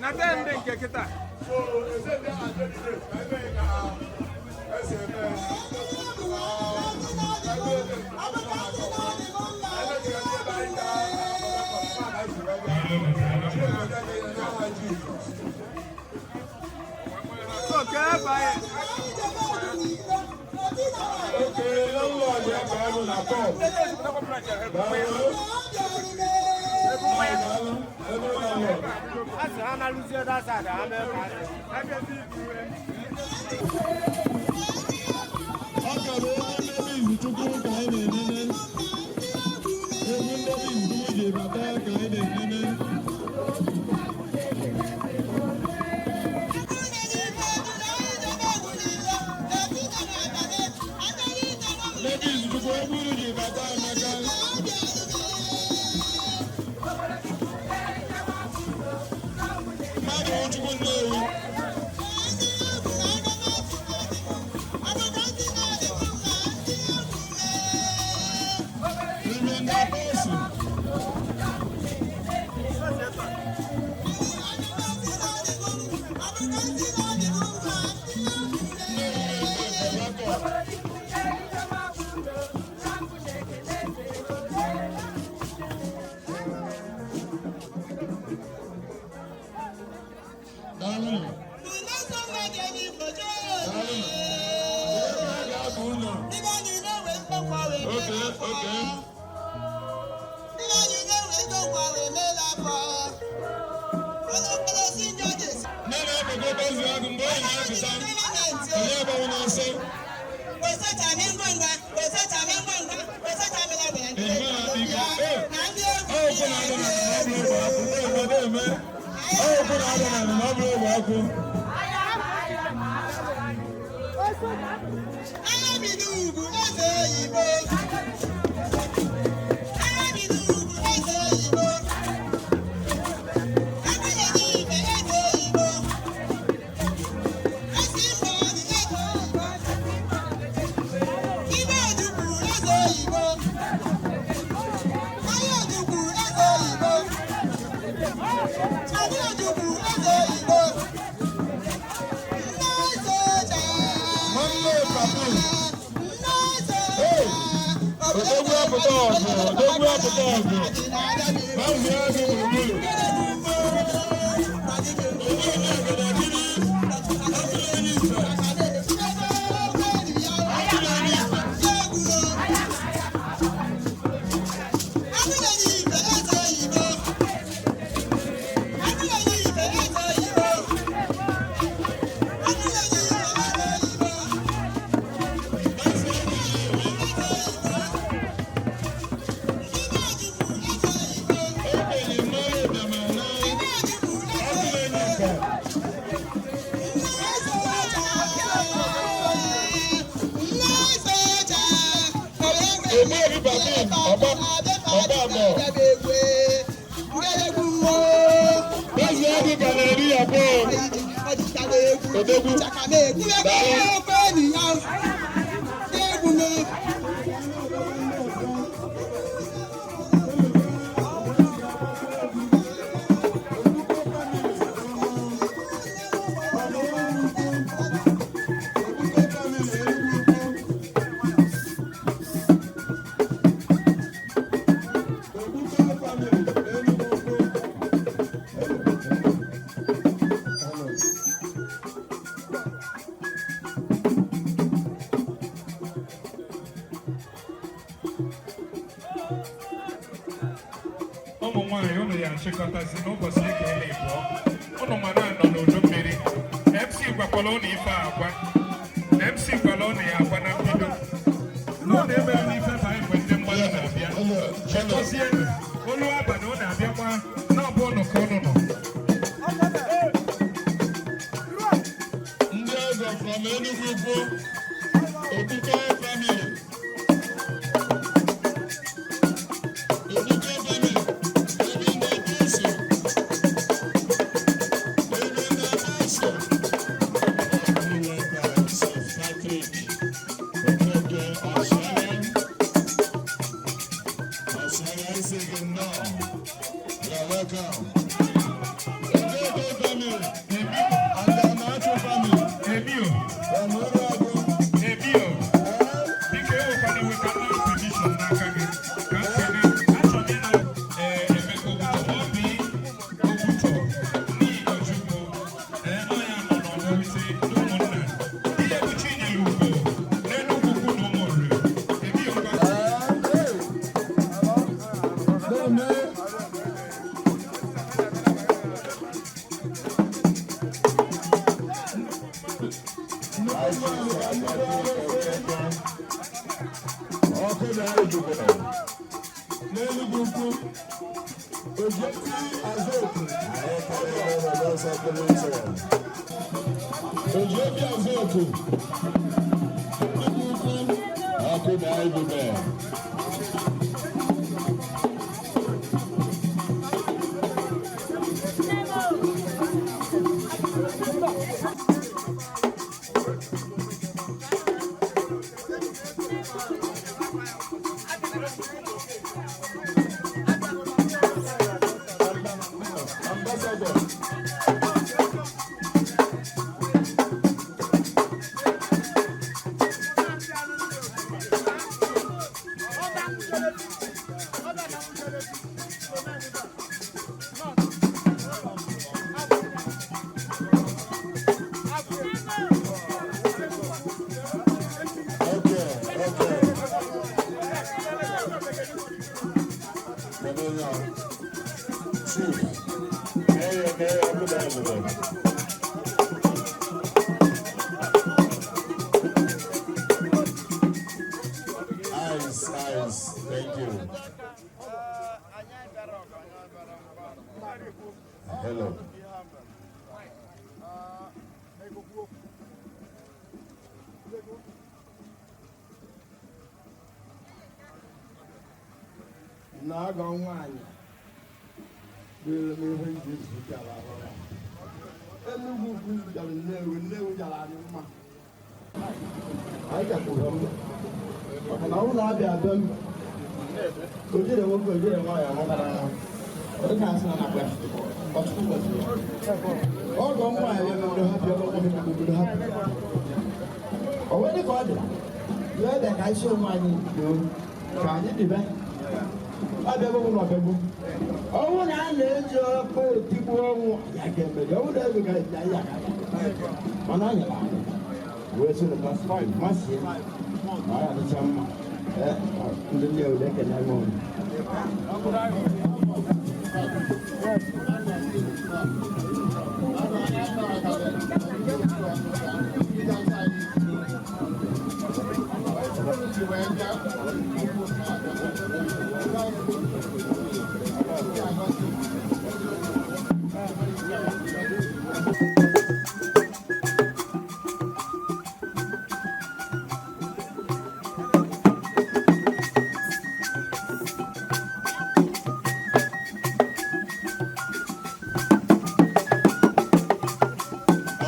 Na be ndị nke kịta. So kee banye. Okay, landlord ya ka bụ na pọp. Daalụ. Daalụ. Ebe landlord. A sị ha na-alụzie that side, ha mee ka ha si. Ọ kara onye mmebe Izuchukwu ka anyị na-enene. Egwu ndebe Izuchukwu ji bata ka anyị na-enene. Chukwu Nnewi. Reverend Apostle. Daalụ. Daalụ. Ebe a ga-abụ ụlọ. Okay, okay. Nne na-apụta ụtazị agụ mgbe ọ na-apụta, onye agbanwe n'ọsọ. Ọ kwụ na ada na ọ bụrụ ogbe akwụ, na-eme. Ọ kwụ na ada na ọ bụrụ ogbe akwụ. Nwanne Papu. Hey! Odogwu apụta ọgụ, odogwu apụta ọgụ. Gbazie agụ gburugburu. Ogbuefi Babin, ọba ọba abụọ. Gbazie agụ ka na-eri abụọ. Odogwu. Daalụ. Ụmụ nwaanyị, ụnụ ya nchịkọtazi n'ụbọchị ike ele ịbụọ ụnụ ma na-anọ n'udu mmiri. MC gwakwala ụnụ ife a agwa na MC gwala ụnụ ya agwa na mbido na ụnụ emere n'ife bụ anyị mgbe ndị mmadụ na-abịa chekọzienụ olu abalị ụnụ abịakwa na ọbụ ụnụ ka ụnụ nọ. Ndị ọzọ from Enugu Ukwu, Okuko family. Okuko family, Reverend Apostle. Reverend Apostle. Sir Patrick Okoke Osara. Osara isi gị nnọọ. You are welcome. Okoke family. And Amachu family. Emio. From Uruagu. Emio. Biko ewekwana iwe ka nna permission n'aka gị ka m kene achọrọ m ịna ee Emeka Okwuto Obi Okwuto n'ihi Ojukwu ee ọ ya nọ n'ọgbọlite n'ụmụnna ihe bụ Chinyere Ugo n'Enugwu Ukwu na Ụmụnri. Emio ngwa. Ọkụ na-ejupụta n'Enugwu Ukwu, Ojeti Azoku. Anyị karịrị ụlọ n'ọsọ pụrụ iche. Ojeti Azoku, Enugwu Ukwu, ọkụ na-ebube. Ambassador. Okay. Kedu onye ọ? Chief. Mee ya ọbụla ebube. Eyes, eyes, thank you. Hello. Na ọgọ nwaanyị dịrị m ihe iji bịara arụ ya. Enugwu Ukwu bịara Nnewi, Nnewi bịara anyị mma. Anyị gakwuru mba. Maka na ọ bụrụ na abịa be m, ojire nwoke ojire nwaanyị amụtara nwa. Ọ dịka asị na nakwa ọtụtụ gọziri ya. Ọgọ nwaanyị obodo ha bịa ọgọ nwoke obodo ha bịa. O nwere ka ọ dị, ya ede ka isi onwe anyị doo, ka anyị dịbe. Abịago m n'ọbịagbo. Ọnwụ na a na-eji ọkụ etigbu ọnwụ ya ga-emeri. Ọnwụ na ego ga-eji anyị aka. Mana anyị na anyị wee sị na masị ya na ọ ya adịcha mma. Ee, ndị Nnewi ekene m unu.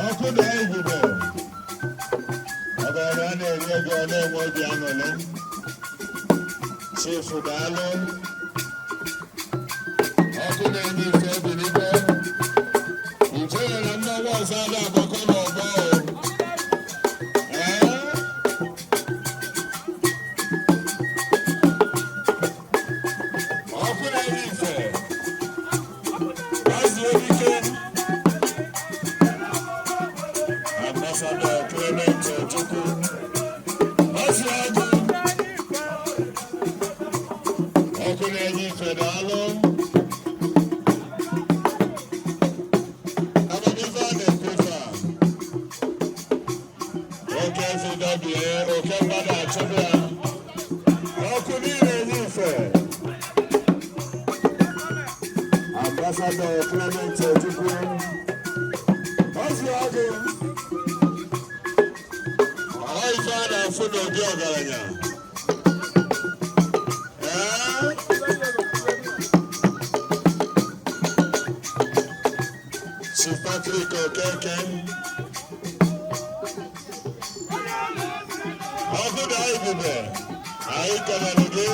Ọkụ na ebube. Ọgaranya na-eri ego ọ na-enwe obi aṅụrị. Chief daalụ. Ọkụ na-enye ife ebilibe. Ijere na mmanwụ ọzọ a na-agbakọ n'ọgbọ o. Ee? Ọkụ na-enye ife. Maazị Obike. Ambassador Clement Ojukwu. Maazị Agụ. Ọkụ na-enye ife daalụ. Amamife a na-ekwu taa. Oke efi dọbie, oke mmadụ achụpụ ya. Ọkụ niile enye ife. Ambassador Clement Ojukwu. Maazị Agụ. Ọ ife a na-afụ n'obi ọgaranya. Ee? Chief Patrick Okeke. Ọkụ na ebube, anyị kelere gị.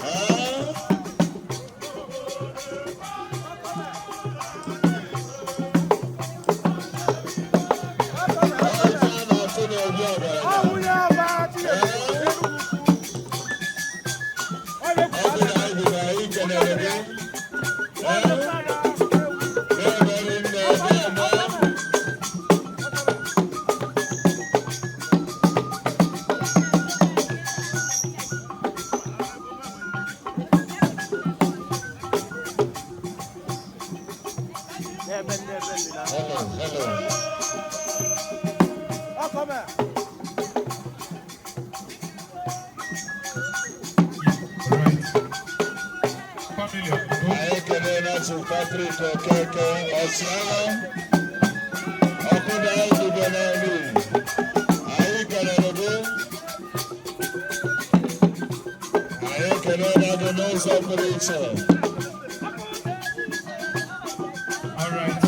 Ee? Ọ ife a na-afụ n'obi ọgaranya. Ee? Ọkụ na ebube, anyị kelere gị. Ee? Na-emeri nne, na-eme. Hello, hello. Anyị ekelela Chief Patrick Okeke, ọchịagha ọkụ na ebube n'elu. Anyị kelere gị. Anyị ekelela gị n'ụzọ pụrụ iche. All right.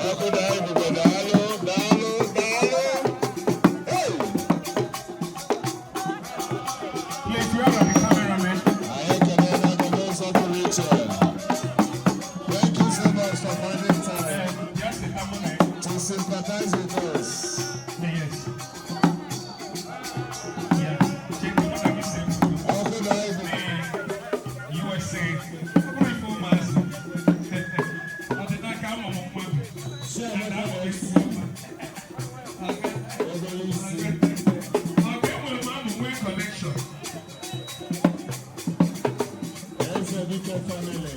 Ọkụ na ebube, daalụ, daalụ, daalụ. Hey! Please, where are the cameramen? Anyị ekelela gị n'ụzọ pụrụ iche. Ọ bụrụ ife ụmụazị. Ọ dị n'aka ụmụ mmadụ. Na abụ isi ọma. Ọga enwere m amụ nwee connection. Ezedike family.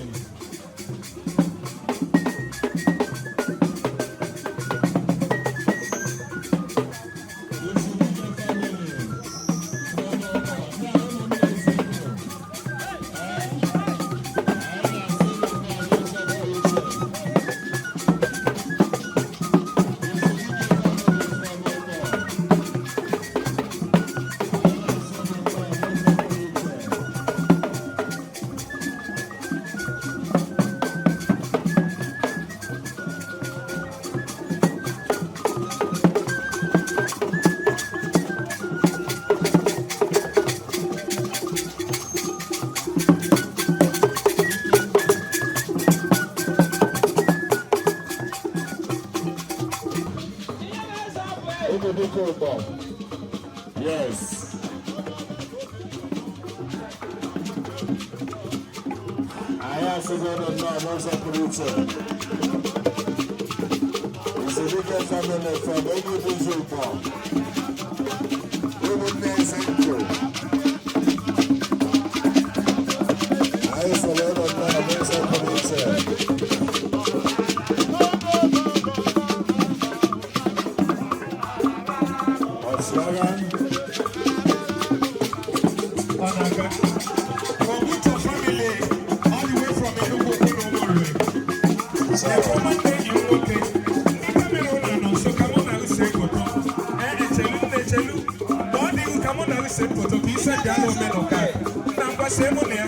Ezedike family. Ezedike ụtọ. Yes. Anyị asịgo ụnụ nnọọ n'ụzọ pụrụ iche. Ezedike family from Enugu Ụkpọ. Ụmụnne Ezenkwo. Anyị sịrị ụnụ nnọọ n'ụzọ pụrụ iche. Ọchịagha. Ọnaga. Oguto family all the way from Enugu Ogunowore. Ekwu nwanne enyi m nwoke. Ndị kamera ụlọ nọ nso ka mụ na use foto. Ee, echelu nna echelu. Ma ọ dịghị ka mụ na use foto ka ise dị ala omenụka. Nna m gwa see mụ na ya.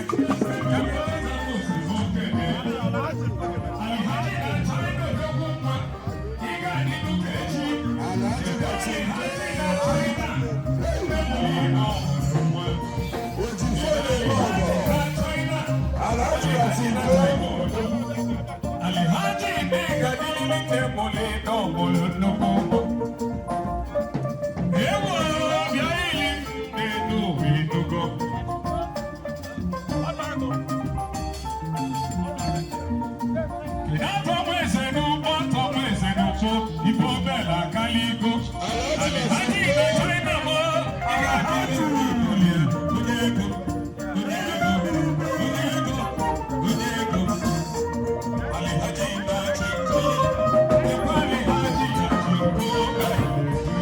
Alhaji Nega Dilite Mole no Molo no Kombo. Ewo bịa ili n'elu enugo. Kedu eze n'ugbo tọmụ eze n'ụtụ ibe obela akaliko. Alhaji na China mo aga onye ego onye ego onye ego onye ego. Alhaji na Chinko ekwe Alhaji na Chinko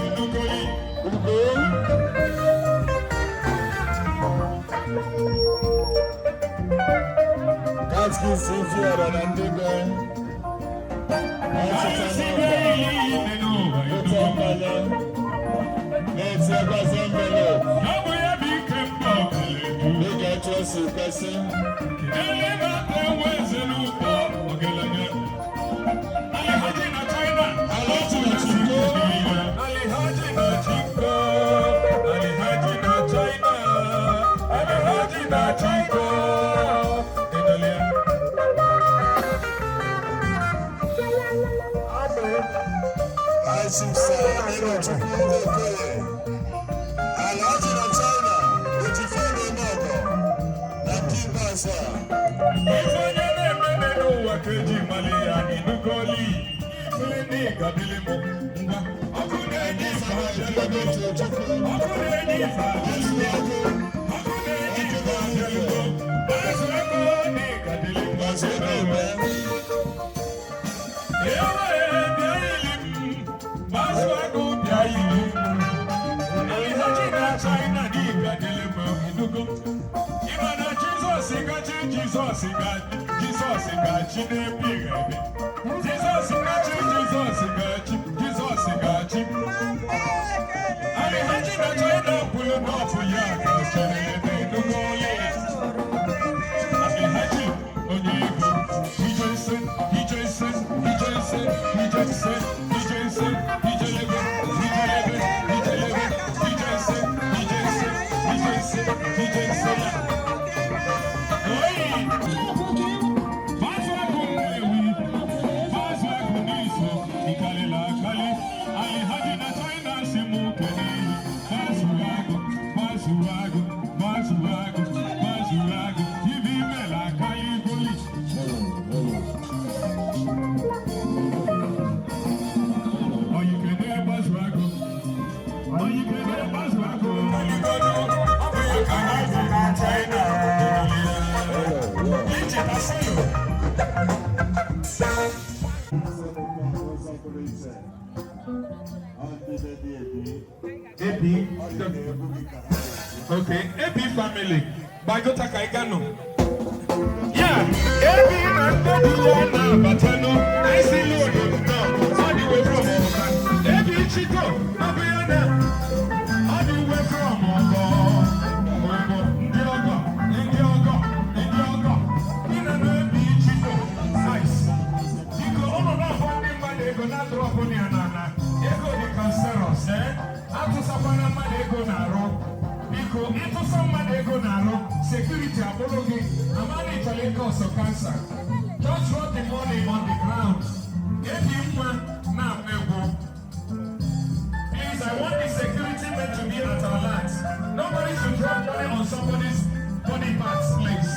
enugoli. Katkis Ifiọra na ndị be. Ụtọ mmanya. Na-etinyekwazi envelope. Dịka etu o si kwesị. Alhaji na Chinko, Alhaji na China, Alhaji na Chinko, Ịnọlịa. Chief Sir Aminu Okoye. Alhaji na China, Ojifere Emeọgọ na nke ikpeazụ a. Ife onye na-ememe n'ụwa ka eji mali ya ịnugoli. Ife ndị gadịlị mụ ngwa. Ọkụ na-enye ife abịalugo. Ọkụ na-enye ife abịalugo. Ọkụ na-enye ife abịalugo. Azụ ego ndị gadịlị mụ. Ewe bịa ili m. Mazụ agụ bịa ili m. Alhaji na China dị gadịlị mụ ịnugo. Ịma na Jizọs gachi Jizọs ga Jizọs gachi n'ebe ebe. Jizọs gachi Jizọs gachi Jizọs gachi. Alhaji na China kwuru n'ọfụ ya gachi n'ebe enugo ole. Alhaji onye ego ije ise ije ise ije ise ije ise ije ise ijelebe ijelebe ijelebe ije ise ije ise ije ise ije ise ya. Alhaji na China si mụ kene, Mazu agụ, Mazu agụ. Casello. AB. Okay, AB family. Bagota Kaigano. Yeah, AB na ndị ya na-abatano. I see you now. All the way from Oka. AB Chico, Abiana. All the way from Ogo. Ogo, ndị ọgọ, ndị ọgọ, ndị ọgọ. Ị na na AB Chico. Nice. Biko, ụnụ na-akpọ ndị mmadụ ego na-adọrọpụ ya n'ala. Ego dị cancerous, eh? Atụsakwana mmadụ ego na-arụ. Biko, ịtụsa mmadụ ego na-arụ, security akpụrụ gị, amana ịchọrọ ịke ọsọ cancer. Just drop the money on the ground. Ebi nwa na-agba egwu. Please, I want the security men to be at alert. Nobody should drop money on somebody's body parts, please.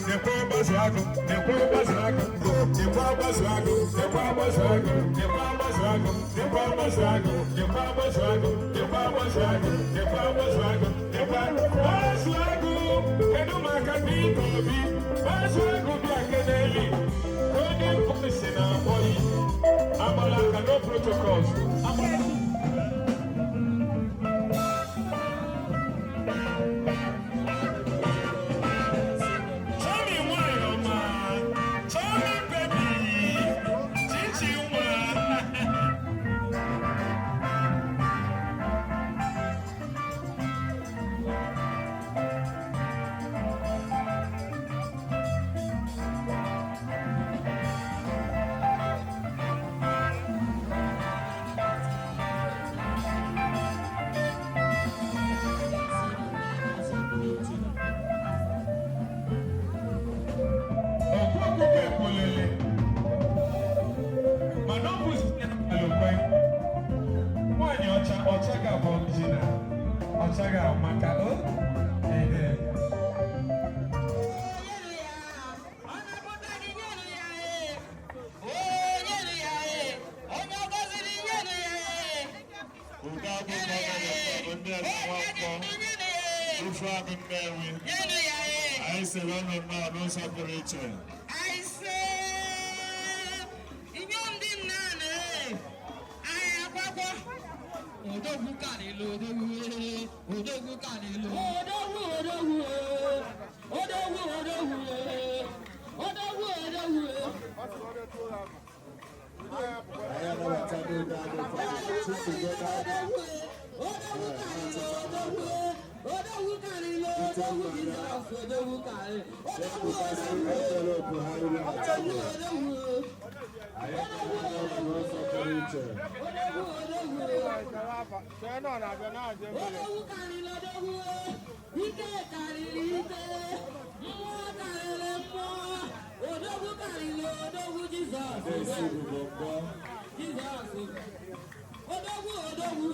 Nekwa agbazu agụ, nekwa agbazu agụ, nekwa agbazu agụ, nekwa agbazu agụ, nekwa agbazu agụ, nekwa agbazu agụ, nekwa agbazu agụ, nekwa agbazu agụ, nekwa agbazu agụ, nekwa agbazu agụ. Kedu maka Peter Obi? Gbazu agụ bịa keneli. Onye polisi na-akpọ yi. Agbala aka, no protocols. Agbala. Tell me why, Oma. Tell me, baby. Chichi nwa. Ọkpụkpụ ekwulele mana ọ bụzi alụkwe nwaanyị ọcha ọcha ga-abụ original ọcha ga-amaka o ehe. Ifeanyi Nnewi, anyị sịrị unu nnọọ n'ụzọ pụrụ iche. Odogwu karịrị odogwu, odogwu karịrị odogwu, odogwu odogwu odogwu odogwu odogwu. Anyị anabata ndị ụka anyị tupu gota. Odogwu karịrị odogwu, odogwu karịrị odogwu, Jizọs odogwu karịrị odogwu, Envelopu ha ruru na odogwu tebụl. Odogwu Anyị ekele unu n'ụzọ pụrụ iche. Odogwu odogwu odogwu karịrị odogwu, ike karịrị ike, mmụọ karịrị mmụọ, odogwu karịrị odogwu, Jizọs. Adaesi bụ mbọ. Jizọs odogwu odogwu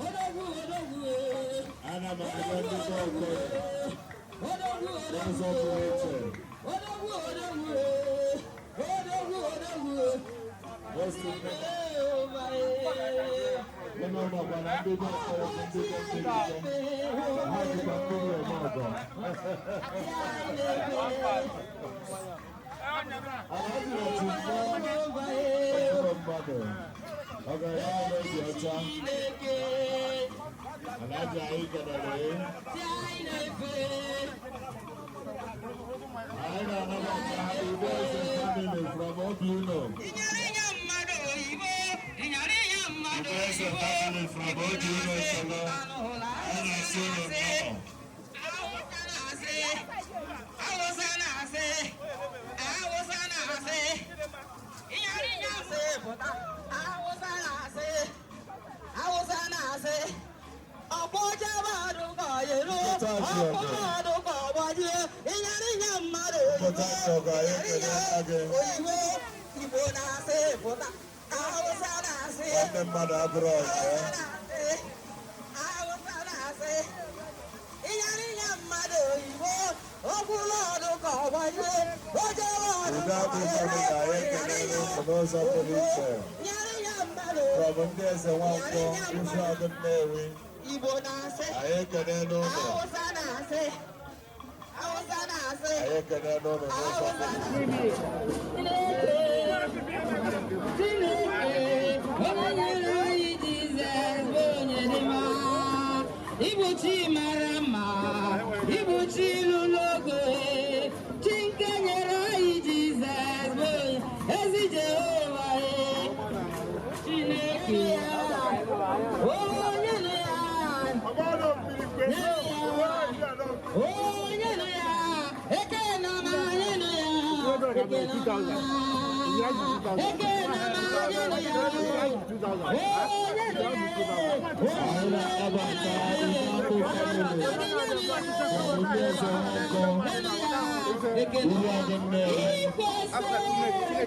odogwu odogwu. Ana m arịọ ndị be Okoye Odogwu n'ụzọ pụrụ iche. Odogwu odogwu odogwu odogwu. Gosi nne unu nọkwa na ndị be Okoye bụ ndị be mmiri ike. Ha jikwa mmiri eme ọgọ. Alhaji Otu mbọ ezigbo mmadụ. Ọgaranya nwere obi ọcha. Alhaji anyị kelere ya. Anyị na-anabata Udeze family from Obiuno. Udeze family from Obiuno Isolo. Anyị na-asị unu nnọọ. Awụsa na-asị, Awụsa na-asị, ịnyarịnya asị pụta, Awụsa na-asị, Awụsa na-asị, ọkpọcha mmadụ ka yelu, ọkpọ mmadụ ka ọgbajie, ịnyarịnya mmadụ Pụta ọgọ anyị ekele gị. oyibo, Igbo na-asị pụta, Awụsa na-asị, Nwanne mmadụ abụrụ ọzọ. Awụsa na-asị, ịnyarịnya mmadụ oyibo, okwulu ọdụ ka ọgbajie, ojewe ọdụ Udo ka abụ family anyị ekelele unu n'ụzọ pụrụ iche. Nyarịnya mmadụ From ndị eze Nwankwọ, Uzuagụ Nnewi. Igbo na-asị, Anyị ekelele unu. Awụsa na-asị, Awụsa na-asị. Anyị ekelele unu n'ụzọ pụrụ iche. Chineke, onye nyere anyị Jizọs bụ onye dị mma. Ịbụ chi mara mma, ịbụ chi lụrụ ogo, chi nke nyere anyị Jizọs bụ onye ezi Jehova. Chineke, onye nụ ya, nye ya, onye nụ ya, ekele ọma, nye nụ ya, ekele ọma. Ekele ọma, nye nụ ya, onye nụ ya. Anyị na-anabata Ifeakụ family from ndị eze Nwankwọ, Uruagụ Nnewi. Anyị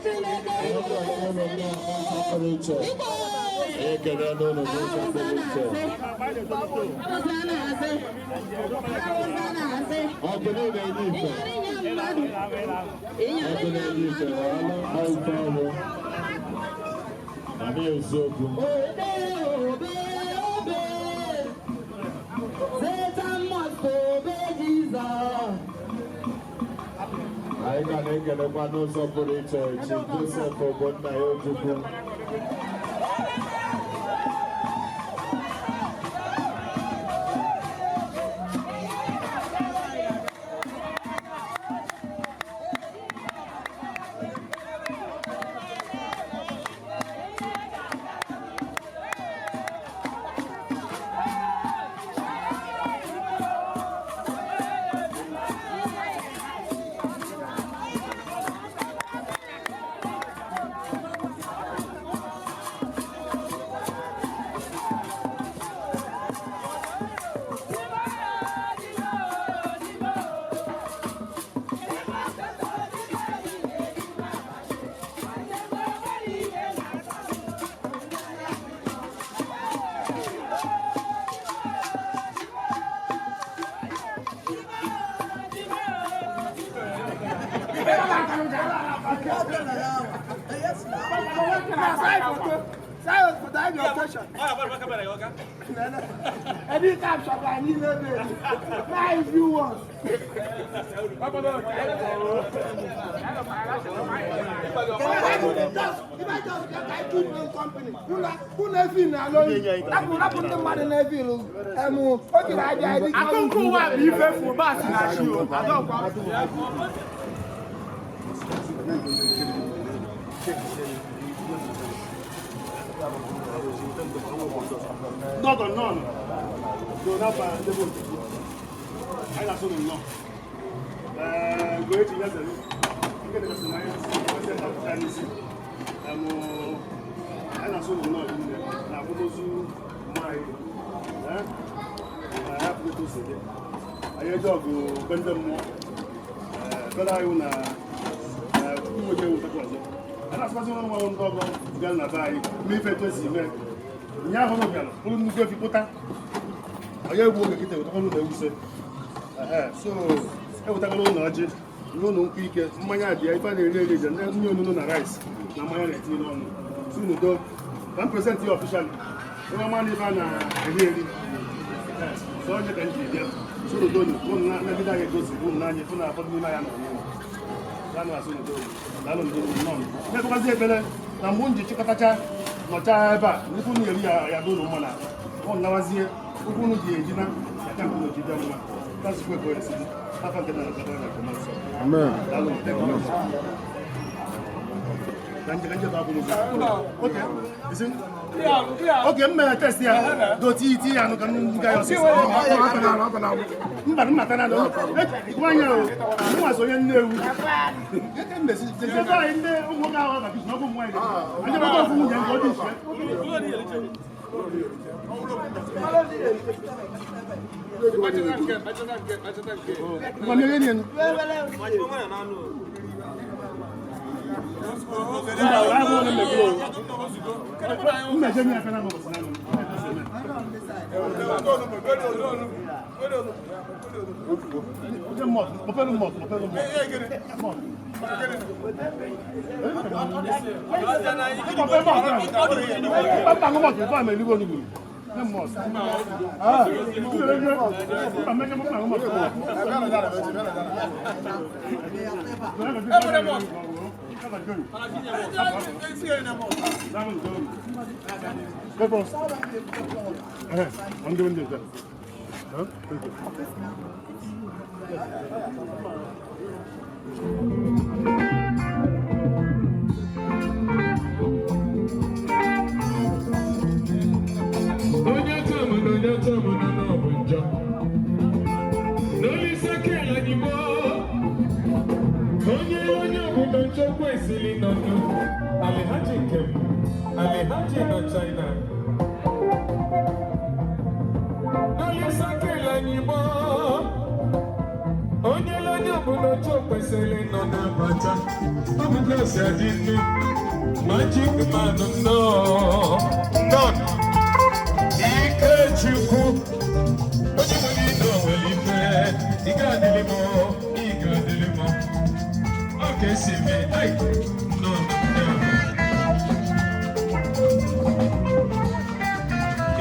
kelere unu nnọọ n'ụzọ pụrụ iche. Ekele n'ụlọ n'ụzọ pụrụ iche. Ọkụ na-enye ife. Ọkụ na-enye ife na alụ ife ọrụ. Ma na-eziokwu. Obey, obey. Satan must obey Jesus. Anyị ga na-ekelekwa n'ụzọ pụrụ iche Chief Joseph Ogbonna ya Ojukwu. Every time shop I need a nine viewers. If I just get I keep one company, who never feel alone? Rapụ ndị mmadụ na-efe ilu emu oge na-abịa ịdị. Akụkọ ụwa bụ ife fụ baasị na chi o. Adọkwa. Dọgọ nnọọ do n'afa ndị bụ Ojukwu. Anyị na-asụ unu nnọọ. Ee, mgbe echi ya zere, nke dịgasị na anyị si na n'isi. Anyị na-asụ unu nnọọ rinne na akwamozu mma anyị. Ee, na ya pụrụ etu o si dị. Anyị eje ọgụ be ndị mmụọ. Ee, bere anyị na nwoke wutakwa ọzọ. Anyị na-asụkwasị nwa nwa ndị ọgọ bịara na be anyị mee ife etu esi mee. Ụnyaahụ nụ bịara bụrụ nnukwu efi pụta. Onye egbu oge kịta ewetakwala ụlọ ewuse. So ewetakwala ụlọ ọjị nye ụlọ nkwụ ike mmanya abịa ife a na-eri eri eji ndị nye onunu na rice na mmanya na-etinye n'ọnụ. Si n'udo ka m present ya officially. Onye ọma na ife a na-eri eri. So onye ka m ji bịa. Si n'udo nụ ụnụ nagide anyị egosi ụnụ n'anya fụ na afọdụ n'ime ya nọ n'ụlọ. Daalụ asị n'udo nụ. Daalụ ndị nnọọ. Na-ekpekwazi ekpere na mgbe m ji chịkọtacha nọchaa ebe a nnukwu unu eri ya ya dị ụlọ mma na ọ nawazie ụkwụ unu ji eji na ya ka unu ji bịa mma tasịkwa ka o esi dị afọ nke na nkata na nke nsọ. Amen. Daalụ. Ka nje ka nje bụ abụ n'ụzọ. Okay. Isi? Oge m mere test ya doti iti ya nụ ka m ga ya ọsịsọ. Mba m mata na nwaanyị ahụ mụnwa so onye Nnewi. Ebe anyị ndị ụmụ nwoke ahụ ga-abịa na ọ bụ ụmụ nwaanyị. Anyị agbata ofu nwunye nke ọ dị iche. Ngwa mmiri enyi enu. Mba, ọ abụọ na mmegbu o. Mmejọ nye aka na ụbọchị na Mọpelu mọt, mọpelu mọt. Mọt. Mọpelu mọt. Mba mba mọt, mba ma elugo onugbu. Ne mọt. Ah, mba mmeje mba mọt. I'm doing this. Huh? Thank you. Onye tọmụ na onye tọmụ na na ọ bụ njọ. N'olise kele anyị gboo. Onye onye obodo nchekwa esili nọ nụ. Alhaji Nkem, Alhaji nọ China. N'olise kele anyị gboo. Onye onye obodo nchekwa esili nọ n'Abacha. Ọ bụ Grace adị nnu. Magic man no none. Ikechukwu, onye nwere ike o nwere ife, ị ga-adịlị m, ị ga-adịlị m. Ọ ka esi eme, ai, nọ, nọ.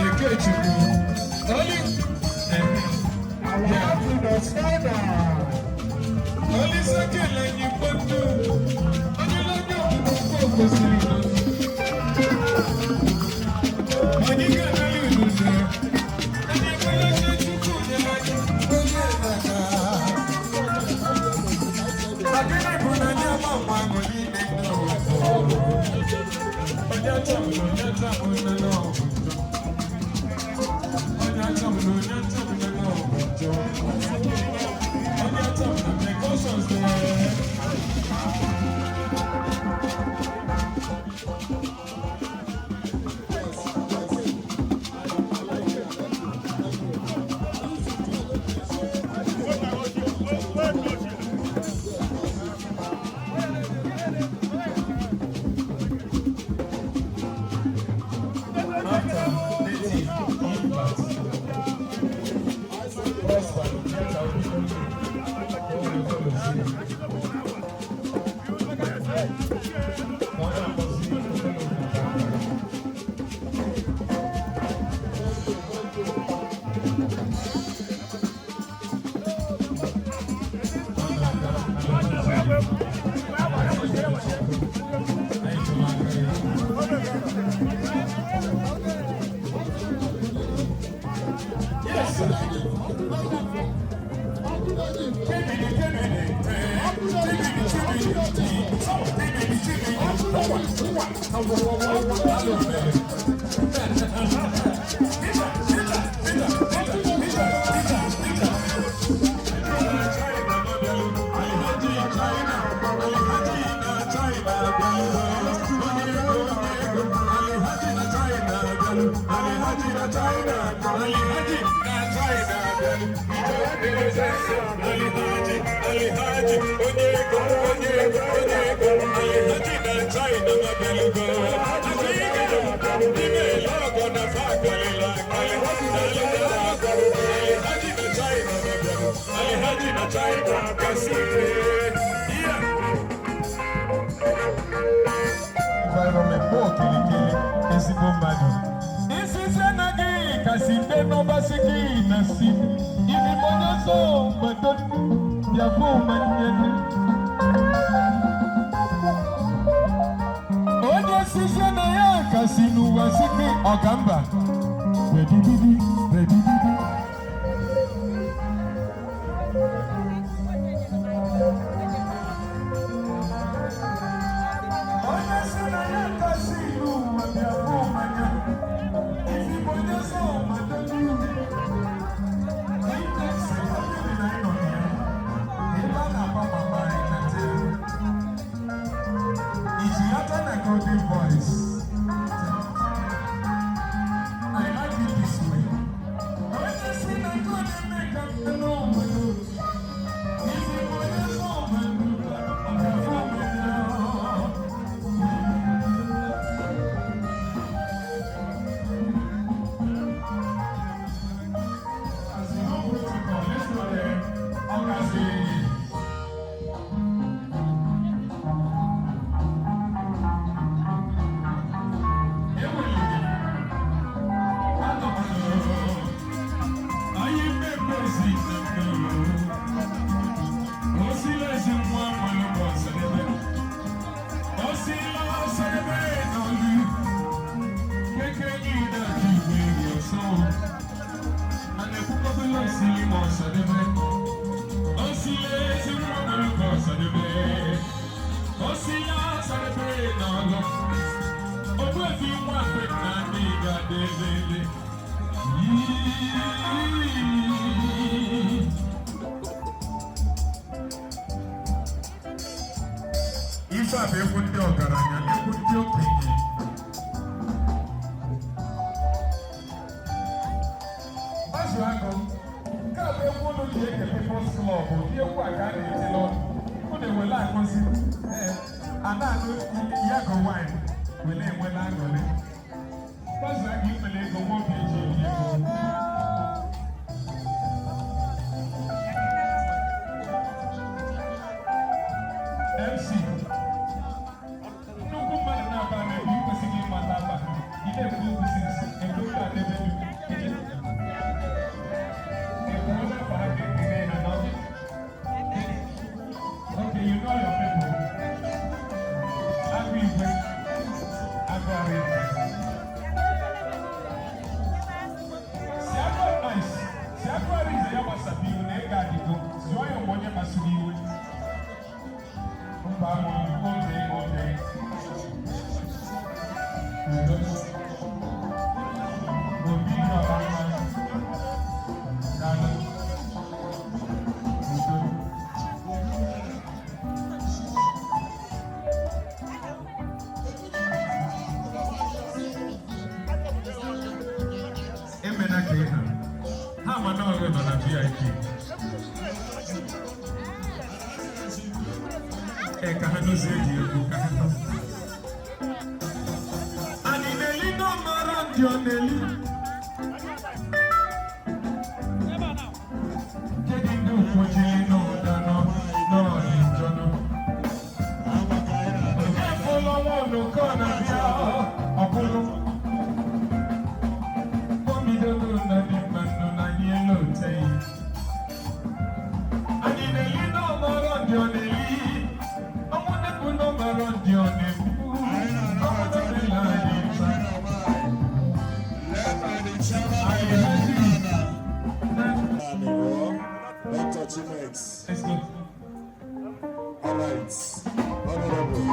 Ikechukwu, only, Olise kele anyị kpọtụ, onye na-anya ọkpụkpụ kwesịrị nọ. Anyị ga-anali ududo, anyị ekwela ka Chukwu nyere anyị onye n'aka. Agịnị bụ na anyị ama mma ahụ niile n'ụwa? Onye atamụrụ, onye atamụrụ n'ọgụ njọ. Onye atamụrụ, onye atamụrụ n'ọgụ njọ. Onye atamụrụ, precautions there. Environment bụ okirikiri ezigbo mmadụ isisi anaghị kasị nde n'ọbasi gị na si ibibonye so gbado bịafụ manyere onye sisi na ya kasị n'ụwa si gị ọkamba bedididi bedididi. Onye si na ya kasị n'ụwa bịafụ manya ibibonye so gbado. Golden voice. I like it this way. When you see the good in me, come to know me. If you want to know me, I'm gonna. As you know, protocol, let's go there. Ọ̀gá. Ife a bụ egwu ndị ọgaranya, egwu ndị okenye. Azụ agụ, nke a bụ egwu unu ji eke People's Club, ụdị egwu a ka a na-eti n'ọnụ. Unu ewele akụzi. Ee, A na-anụ ya go wine wee enwela aṅụrị. Gbaza gị nwere ego nwoke eji eri ego. MC, nnukwu mmadụ na-aba na-ebi kwesịghị ịmata aba. Ị na-ekwu okwu sinsi, ekwu okwu adebe gị. Ekwu onye afọ ha ga-ekele ha na Okay, you know your people. Agụ igwe, agụ ara igwe. Si agụ ice, si agụ ara ize ya gbasara iwu na ego adịgo, zụọ ya mgbe onye kpasuru iwe. Mba amụghị oge oge. Udo. Obi dị ọba mma. Daalụ. Udo. Emena ka ị ha. Ha ma na ọrụ nọ na VIP. Ee, ka ha dozie dị egwu ka ha nọ. Anyị na-eli n'ọmara ndị ọ na-eli. Kedu ndị ụfọdụ n'ụda nọ n'ọdị njọ nọ? Onye fụlụ nwa oloko na-abịa ọbụlụ. Obidogo na dị mma nọ na anyị elu oteghị. Anyị na-eli n'ọmara ndị ọ na-eli. Ọnwụ na-ekwu n'ọmara ndị ọ na-ekwu. Ọnwụ na-ele anyị ncha. Anyị na-eji Dr. Chimex. Let's go. All right. Honorable.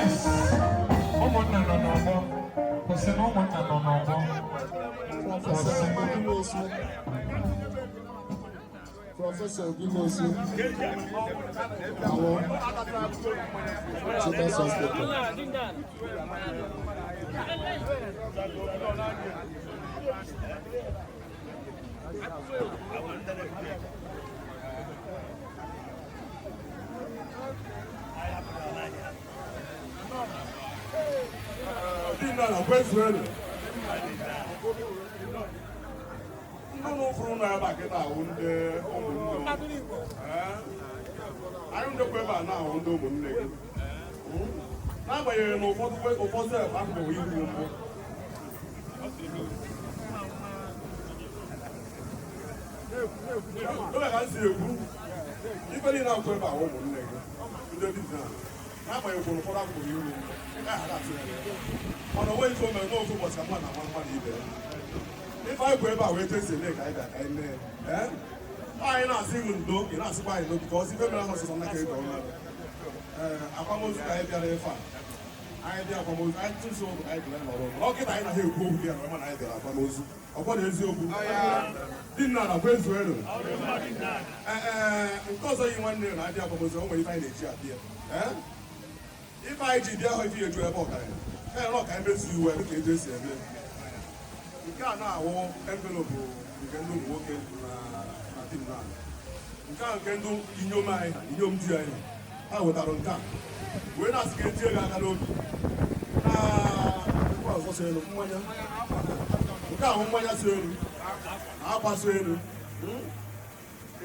Ice. Ụmụnna nọ n'ọgbọ. Kwụsị na ụmụnna nọ n'ọgbọ. Professor Obiwosu. Professor Obiwosu. Àwọn Children's Hospital. Ndị ụfụrụ nọ ebe a kịta ahụ ndị ụmụnne anyị ndekwa ebe a na-ahụ ndị ụmụnne gị n'agbanyeghị na ụfọdụ ụfọdụ ebe ahụ bụ ihu mbụ. Oge ka m si ekwu ife niile akwụ ebe ahụ ụmụnne gị ndị dibịa n'agbanyeghị na ụfọdụ akwụkwọ ihu mbụ ị gaghị atụ ya mana onwe ife o mere n'ofu ụbọchị ka mmadụ na-ama mmadụ ibe ya. Ife anyị bụ ebe a wee jesi eme ka anyị bịa ka anyị mee ee anyị na-asị gị ndo ị na-asịkwa anyị ndo bikọs ife mere ahụ ọsịsọ naka ego ọnụ ee akwamozu ka anyị bịara ife a anyị bịa akwamozu anyị tụsị ụlọ anyị bịara nọrọ ụlọ ọkịta anyị naghị ekwu okwu ya na mana anyị bịara akwamozu ọkwa na eziokwu di nna na kwa ezu elu ee nke ọzọ yi nwanne na abịa akwamozu o nwere ife anyị na-eji abịa ee ife anyị ji bịa hụ ife ya eju ebe ọkarịa ee na ọka emezu iwu ebe ka eju esi eme nke a na-awụ envelopu nke ndị ụmụ nwoke na tim na nke a nke ndị inyom anyị ha inyom di anyị ha wetara nke a wee na-asị ka etie gị aka n'obi na nke ọzọ so elu mmanya nke ahụ mmanya so elu na akwa so elu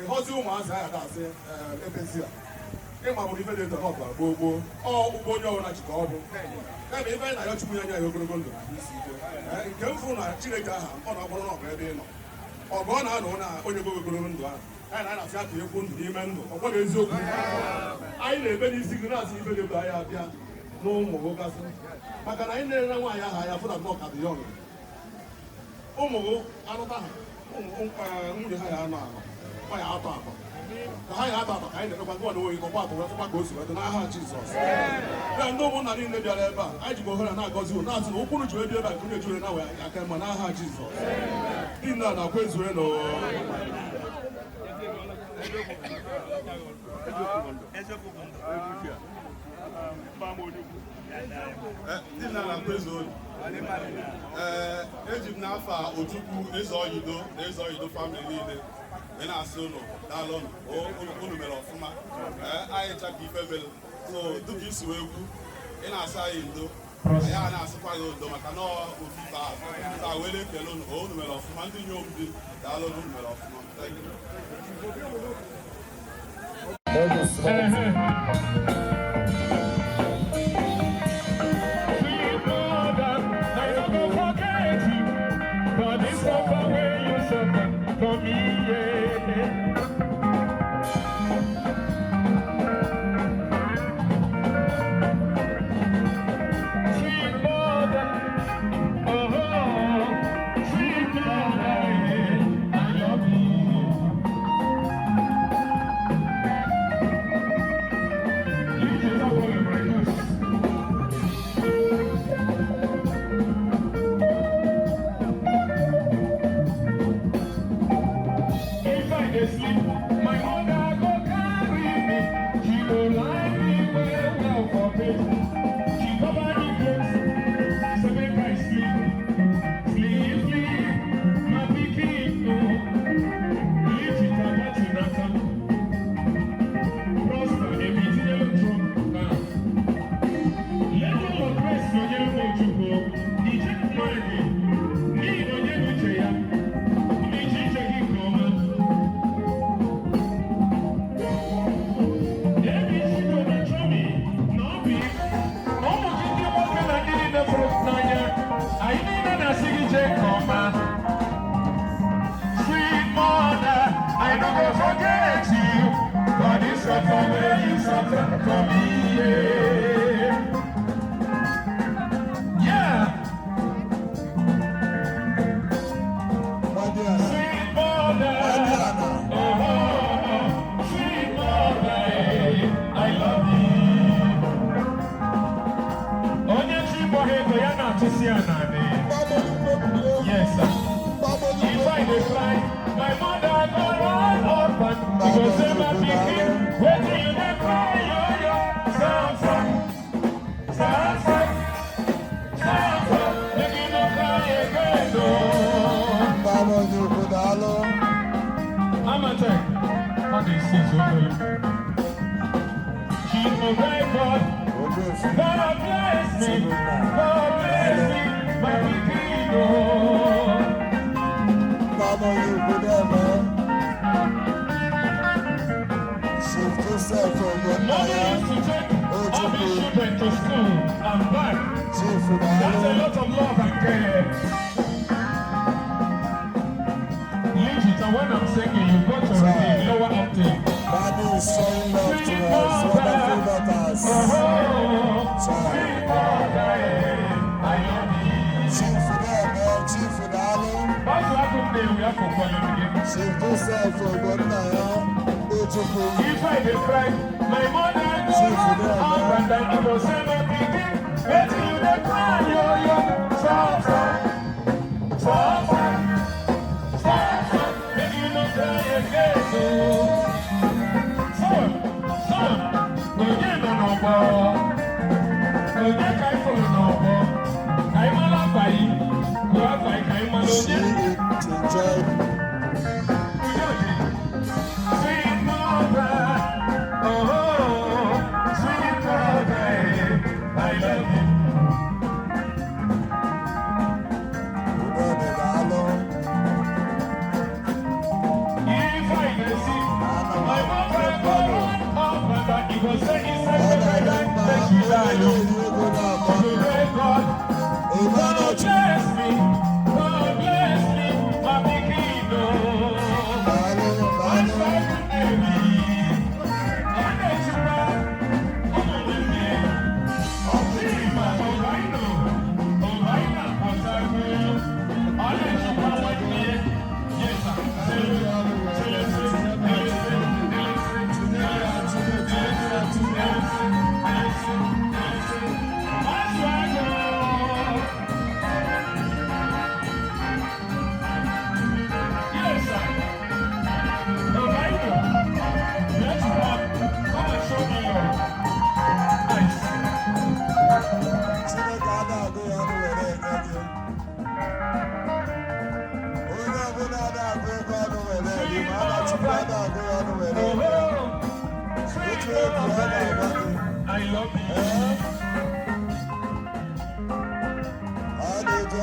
ịghọzi ụmụazị anyị ada-asị ebezi a ịma bụrụ ife dị etu ọbara gboo gboo ọ ụgbọ onye ọbụla jikọ ọ bụ kama ife anyị na-ayọ Chukwu ya nye anyị ogologo ndụ na isi ike nke m fụrụ na Chineke aha ọ na-agbụrụ n'ọgụ ebe ị nọ ọgụ ọ na-anọ na onye gbo ogologo ndụ ahụ anyị na-asị aka ekwu ndụ n'ime ndụ ọ gwara eziokwu anyị na-ebe n'isi gị na-asị ife dị etu anyị abịa na ụmụ gị gasị maka na anyị na-ere nwaanyị ahụ anya fụna nnọọ ka dị yọng ụmụ gị anụta ha nwunye ha ya anọ anọ nwaanyị atọ atọ ka ha ya atọ atọ ka anyị na-emekwa gụwa na onwe gị ọkwa atọ wee fụkwa ka o si wee dị n'aha Jizọs ya ndị ụmụnna niile bịara ebe a anyị jikwa ohere na-agọzi unu na-asị na ụkwụrụ ji wee bịa ebe a nke unu ejure na wee aka mma n'aha Jizọs dị nna na-akwa ezue nọ. Ee, eji m n'afọ a Ojukwu Eze Oyido na Eze Oyido famili niile Wee na-asị ụnụ daalụ ụnụ, unu mere ọfụma. Ee, anyị cha ka ife mere. So dịka isi wee kwu, ị na-asị anyị ndo, anyị a na-asịkwa gị ndo maka na ọ ofufe ahụ taa wee na-ekele ụnụ. Unu mere ọfụma, ndị nyom di, daalụ ụnụ, mere ọfụma. Thank you. Sweet mother, I no go forget you for this suffer wey you suffer for me. Yeah. Sweet mother, oh, oh, sweet mother, yeah, I love you. You just don't want to reduce. If I dey sleep, my mother go carry me. She go lie me well well for bed. She cover the drapes, say make I sleep. Sleep, sleep, my pikin o. Lift it up to nata. Prosper, ebi tinyelu Trump now. Level of grace nọnyere m Ojukwu. Ije nwanyị, n'ihi na onye n'uche ya, n'ije ije gị nke ọma. ABC Donald Trump na ọ bụ na ụmụ gị ndị nwoke na ndị niile fụrụ n'anya, anyị niile na-asị gị jee nke ọma. Sweet mother, I no go forget you for this suffer wey you suffer for me. Yeah. Yeah. Sweet mother, oh, oh, oh, sweet mother, I love you. Onye chi gbọrọ ego ya na-atụsi ya n'anị. Yes, sir. If I dey cry, my mother go run up and she go say, "My pikin, wetin you dey cry, yo yo? Stop, stop, stop, stop, stop, stop, make you no cry again, oh." Baba Ojukwu, daalụ. Amatek, ọ dị six obere. She's my great God. God bless me. God bless me. My pikin, oh. Baba Ojukwu, deme. Chief Joseph Mommy Ogbonnaya. used to take all his children to school and back. Chief, That's a daalụ. lot of love and care. Legit, and when I'm singing, you go to the lower octave. Daddy is showing love to us. Wonderful daughters. Sweet mother, I love you. Chief, deme. Chief, daalụ. Báwo á tún lè wí àkókò ẹni gé? Chief Joseph Ogbonnaya. Ojukwu. If I dey cry, my mother go run up and down. I go say, "My pikin, wetin you dey cry, yo yo? Stop, stop, stop, stop, stop, stop. Make you no cry again, oh." So, so, onye nọ n'ọgbọ? Onye ka ị fụrụ n'ọgbọ? Ka ị mara afa yi, gụọ afa yi ka ị mara onye. Enjoy. Sweet mother, oh, sweet mother, I love you. Udode, daalụ. If I dey sick, my mother go run up and down. He go say inside the bed, make she die. Oh. To pray God, God bless me, God bless me, my pikin, oh. My son, baby, ọ na-echukwa ụmụ nwanne. Chima Obaino, Obaina Pọtakụ, ọ na-echukwa nwanne. Yes, sir. Sele, sele, sele, sele, sele, sele, sele, sele, sele, sele, sele.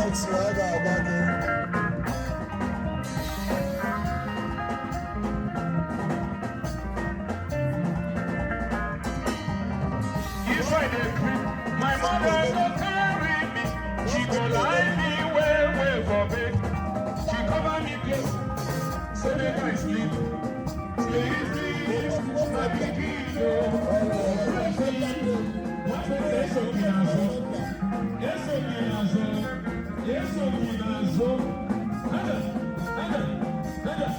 Next year, I ga-agba gị. If I dey creep, my mother go carry me. She go lie me well well for bed. She cover me close, so make I sleep. Sleep, sleep, my pikin o. Eso mi nazo, eso mi nazo, eso mi nazo. Nada, nada, nada.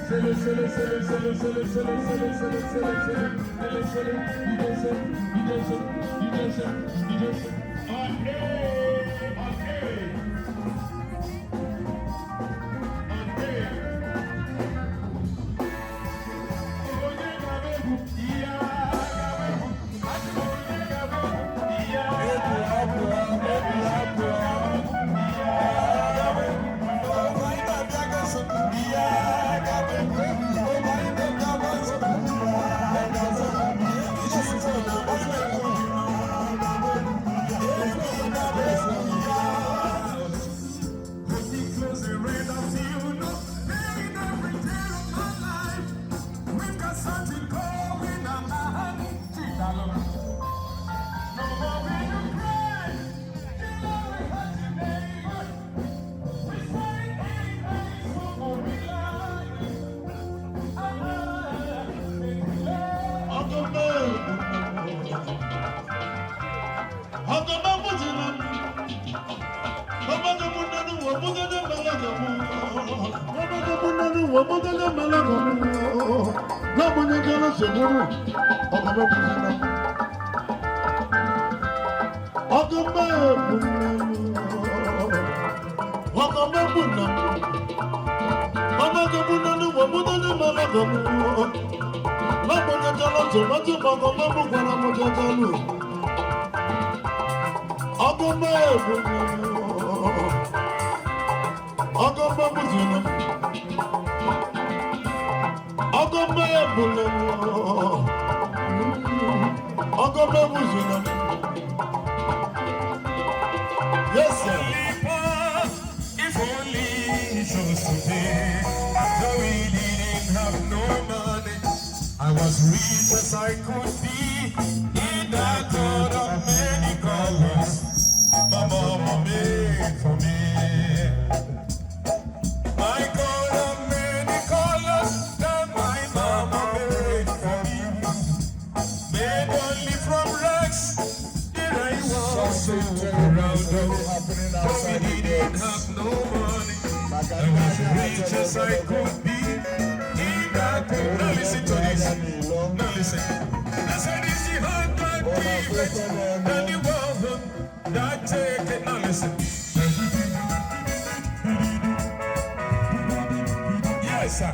Sele, sele, sele, sele, sele, sele, sele, sele, sele, sele, sele, sele, idese, idese, idese, idese. On A, on A. On A. Onye ga-abụ iya ga-abụ, asị m onye ga-abụ iya ga-abụ, Yes, sir. If only he chose to be, though he didn't have no money, I was rich as I could be in that coat of many colors my mama made for me. My coat of many colors that my mama made for me, made only from rags. There I was so proud of. Though we didn't have no money, I was rich as I could be. In that coat. Now listen to this. Now listen. I said it's the hand that giveth and the one that taketh. Now listen. Yes, sir.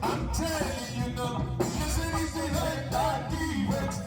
I'm telling you now, this is the life that gives.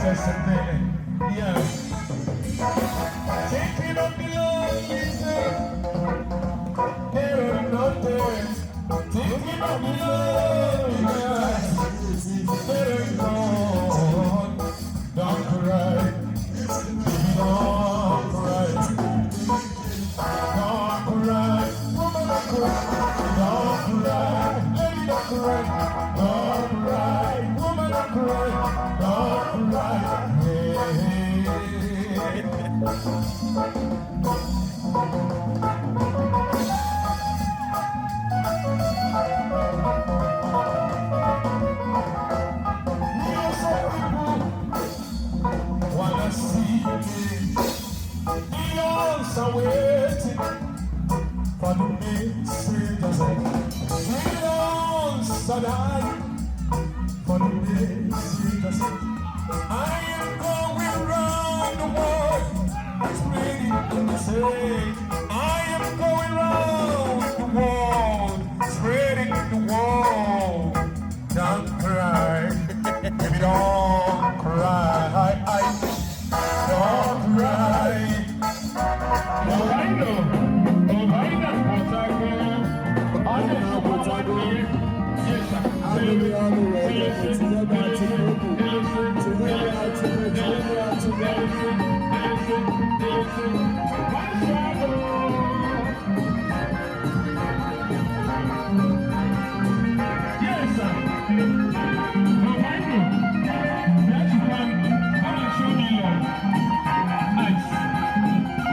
Yesterday, yeah. Thinking of the Lord Jesus, there are no days. Thinking of the Lord Jesus, there are no. Don't cry, don't cry, don't cry, woman, don't cry, don't cry, lady, don't cry, don't cry, woman, don't cry, don't cry. Hey. Millions of people wanna see me. Millions are waiting for the message. Millions are dying for the message. I am going round the world, spreading the message. I am going round the world, spreading the world. Don't cry, baby, don't cry. Don't cry. Yes, sir. Come and show me love. Nice.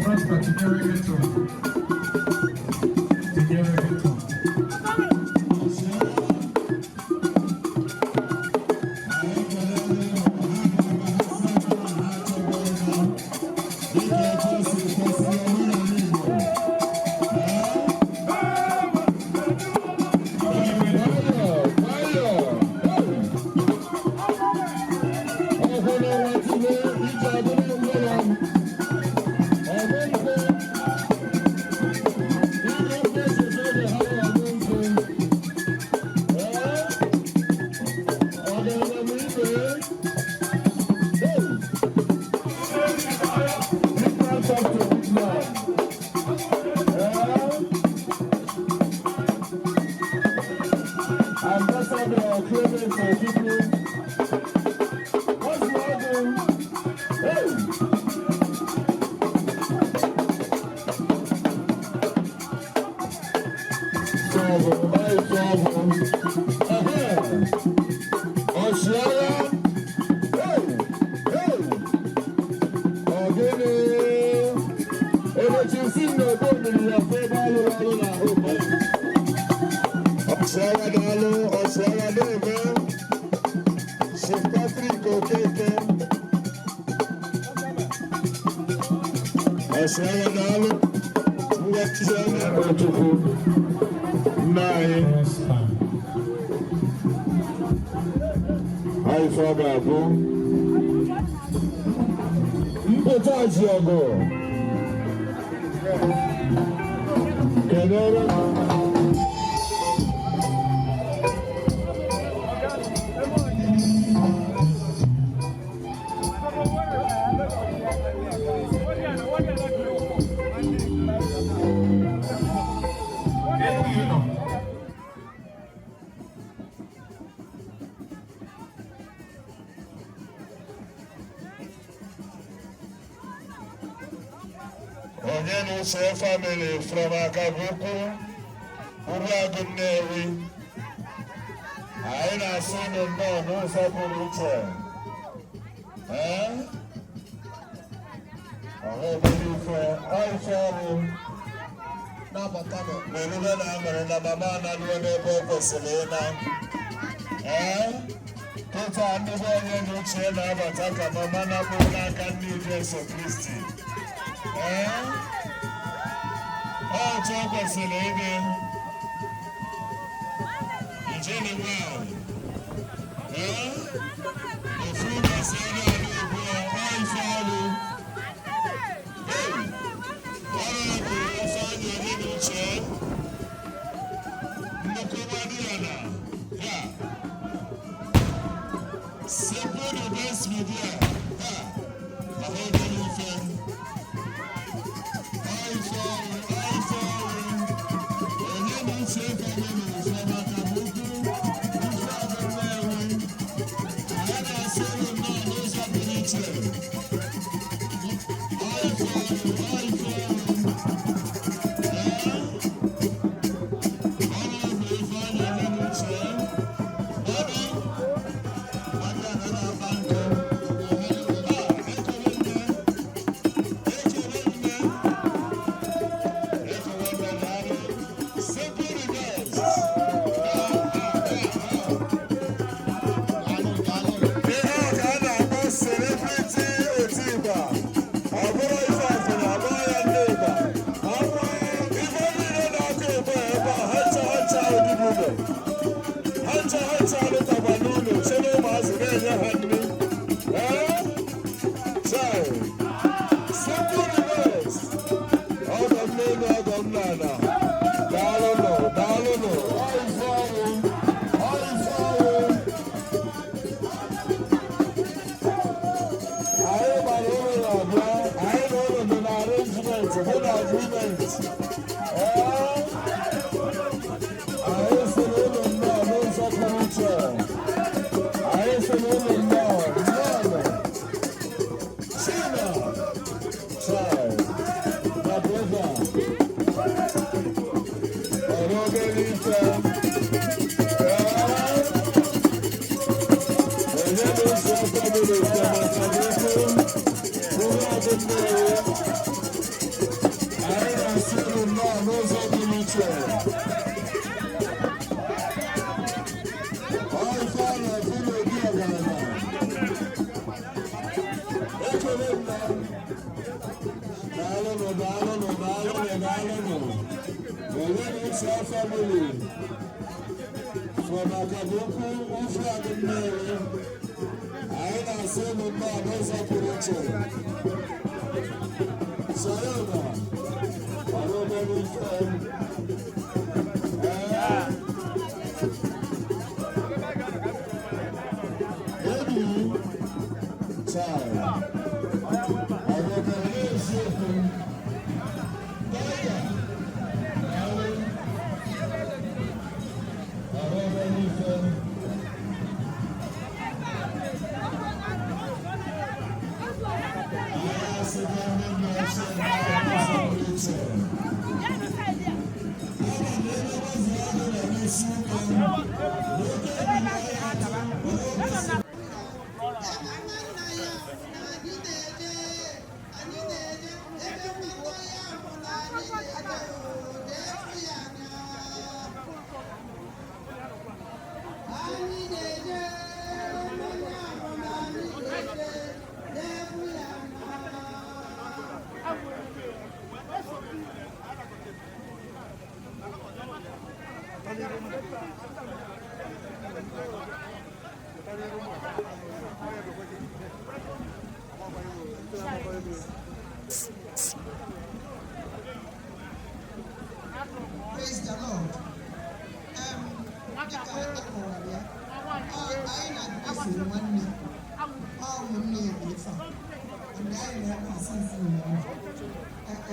Prosper, tinyere gị tụ. Tinyere gị tụ. Ambassador Clement Ojukwu. What's wrong? Hey! Sọ̀rọ̀ báyìí sọ̀rọ̀. Ọ̀ṣìọ́yá. Hey! Hey! Ọ̀gẹ́ni. Ebechi si n'ogbo mmiri ya fún ebe alụrụ alụ na ahụ. Ọ̀ṣìọ́yá daalụ, ọ̀ṣìọ́yá na-eme. Chief Patrick Okeke. Ọ̀ṣìọ́yá daalụ. Ngwa Chioma Ojukwu. Nna anyị. Anyị ọ ga-abụ. Mpụta ji ọgụ. Kedere. Onye na-use family from Akabukwu, Uruagụ Nnewi. Anyị na-asị unu nnọọ n'ụzọ pụrụ iche. Ee? Ọha obodo ife, ọ ife ọrụ na-erube na aṅụrị na mama analuo n'ebe o kwesịrị ịna. Ee? Kịta ndị be onye na uche na-abata ka mama napụrụ n'aka ndị Jesu Kristi. Ee? Ọ otu o kwesịrị ịdị. Ijele nwanyị. Ee? Ofu ụbọchị onye ọrụ ugbu a, ọ ife ọrụ. Hey! Ọrụ bụ Ifeanyị onye na uche. Nnukwu nwadịala. Ya. Simple the best media. Ha. Ahụ obere ife. Ọ ife ọrụ, ọ ife ọrụ. Onye na uche ka anyị na-efe maka na ukwu ife ọrụ Nnewi. Anyị na-asị unu nnọọ n'ụzọ pụrụ iche. Ọ ife ọrụ, ọ ife ọrụ. Ee? Ọrụ bụ Ifeanyị onye na uche. Bọdụ, aka na na-akpa nkụ. Ah, ekele nne. Ekele nne. Ekele nne daalụ. Simple the best. Ihe a ka a na-akpọ celebrity otigba. Ọ bụrụ ife ọfụna, ọ bụrụ ya ndị ịgba. Ife niile na-akụ ịgba ebe a, ha ncha ha ncha odibụlọ. Ha ncha ha ncha alụtakwa n'ụlọ, chere ụmụazị na-enye ha nri. Ee? Chai. Simple the best. Ọgọ m n'elu, ọgọ m n'ala. Daalụnụ, daalụnụ. Ọ ife ọrụ, ọ ife ọrụ. Anyị gbara ụlọ abụọ, anyị na ụlọ dị na arrangement, hụ na agreement. Ee, anyị si n'ụlọ nnọọ n'ụzọ pụrụ iche. Anyị si n'ụlọ nnọọ, nnọọ. Chima, chai, my brother. Ọrụ obere ife. Ee. Onye na-eso ọkọ bụrụ ife maka na ukwu bụrụ ọdụ mmiri. Anyị na-asị unu nnọọ n'ụzọ pụrụ iche. Ọ ife a na-ekwu n'obi ọgaranya. Ekele m na daalụnụ, daalụnụ, daalụnụ, daalụnụ. Onye na-eso family from Akabukwu Ufuagụ Nnewi. Anyị na-asị unu nnọọ n'ụzọ pụrụ iche. Soro na ọrụ obere ife. Ee. Ebi, chai. Ọrụ obere eziokwu. Tiger. Daalụ. Ọrụ obere ife. Anyị na-eje onye ahụ na anyị na-eje n'ebu ya. Praise the Lord. Dịka a kọwara ya, anyị na-adịsị nwanne, ọ ụmụnne ya bụ ife a. And anyị na-asị nsị ụnyaahụ. Ife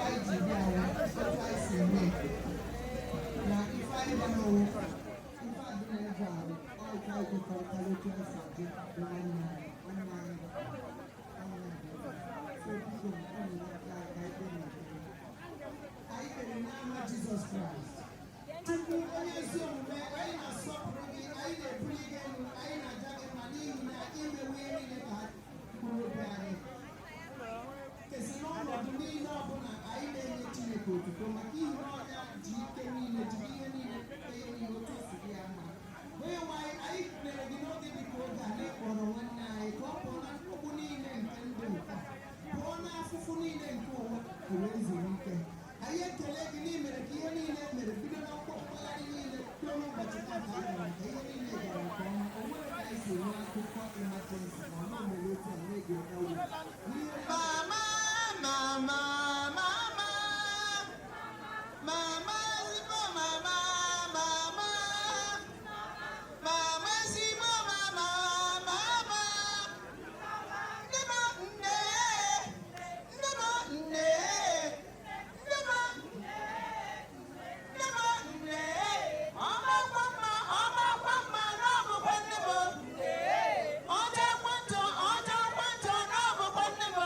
anyị ji bịa awụ, otu anyị si eme na ife anyị bịara awụ, ife a dị n'ebe ahụ, ọ otu anyị kwekọrịtara otu anyị si adị bụ nwanne anyị, nwanne anyị bụ nwanne anyị bụ. So biko, ọ na-enye aka anyị ka anyị kpee n'ekpere. Anyị kpere n'aha Jizọs Kraịst. Chukwu onye ezi omume, anyị na-asọpụrụ gị, anyị na-ebuli gị elu, anyị na-aja gị mma n'ihi na imewe ihe niile ka mkpụrụ obi anyị kesi n'ọnọdụ niile ọbụla. Anyị na-enye Chineke otuto maka ihi na ọnya ji ike niile, jiri ihe niile kee ihe niile otu o si dị ya mma. Onye nwe anyị, anyị mere gị n'oge dị ka oge a na-ekpọrọ nwanne anyị ka ọ pụọ na mkpagbu niile nke ndụ nke a, pụọ n'afụfụ niile nke ụwa, o wee zuru ike. Anyị ekele gị na imere ka ihe niile e mere bido na mkpagharị niile ruo n'ụbọchị tata a gara ka ihe niile gara nke ọma. O nwere ka anyị si enwe akụkọ emergency na ọma mere otu a na-ege ewu. Mama, mama, mama, mama, ezigbo mama, mama, mama, ezigbo mama, mama, nne m, nne, nne m, nne, nne m, nne m, nne, ọmakwa mma, ọmakwa mma, n'ọbụkwa nne m, ọjakwa njọ, ọjakwa njọ, n'ọbụkwa nne m.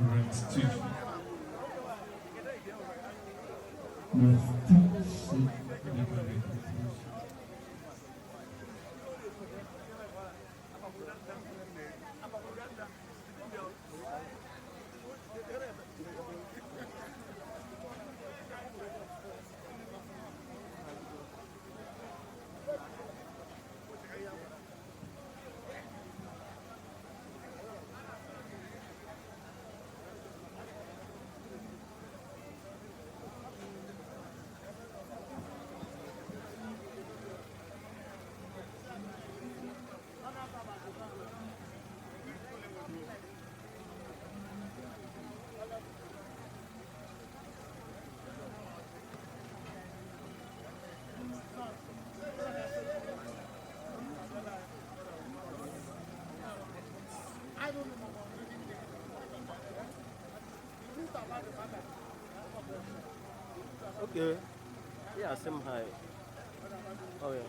Restitution. Restitution. Okay. Yeah, same high. Oh yeah.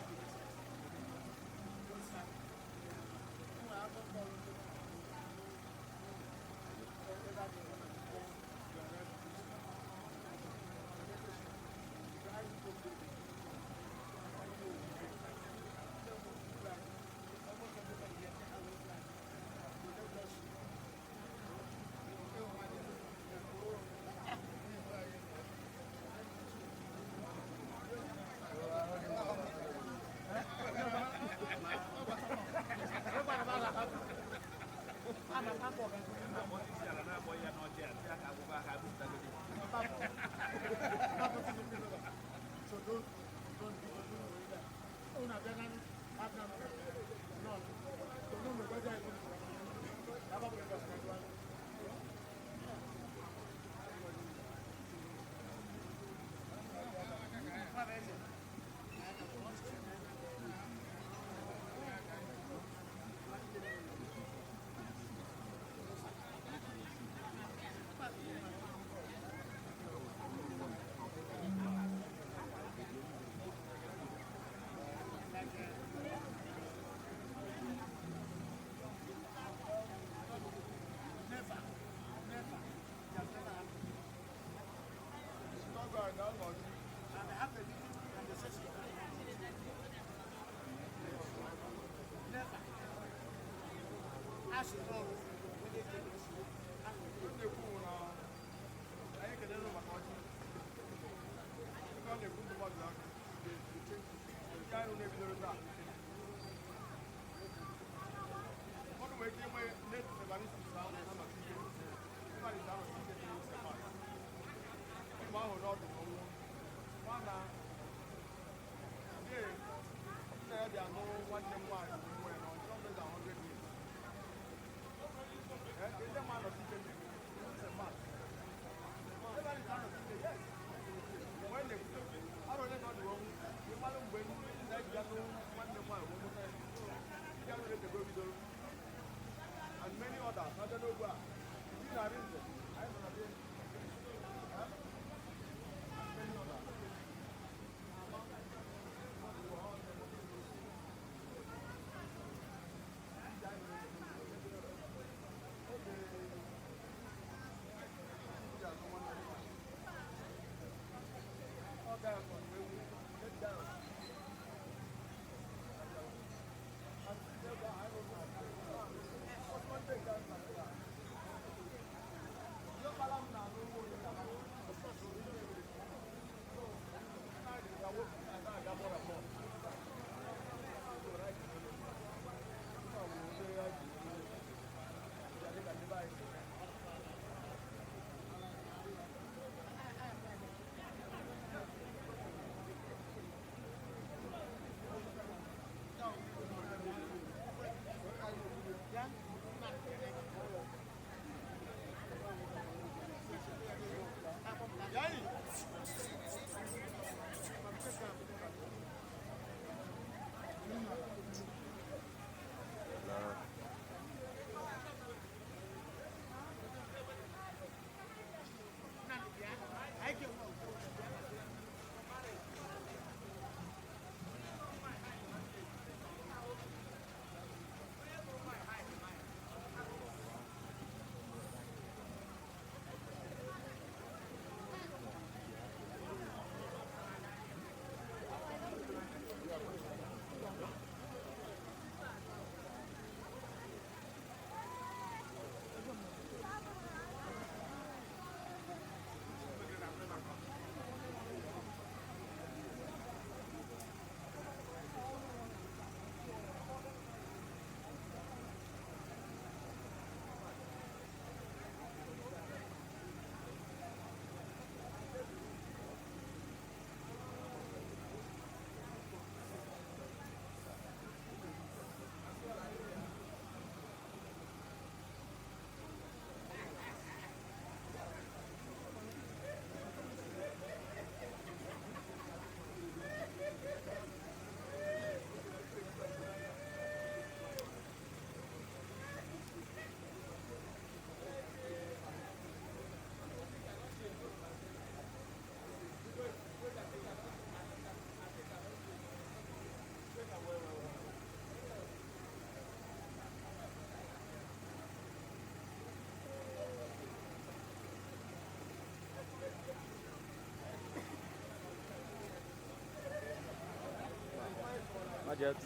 Budget.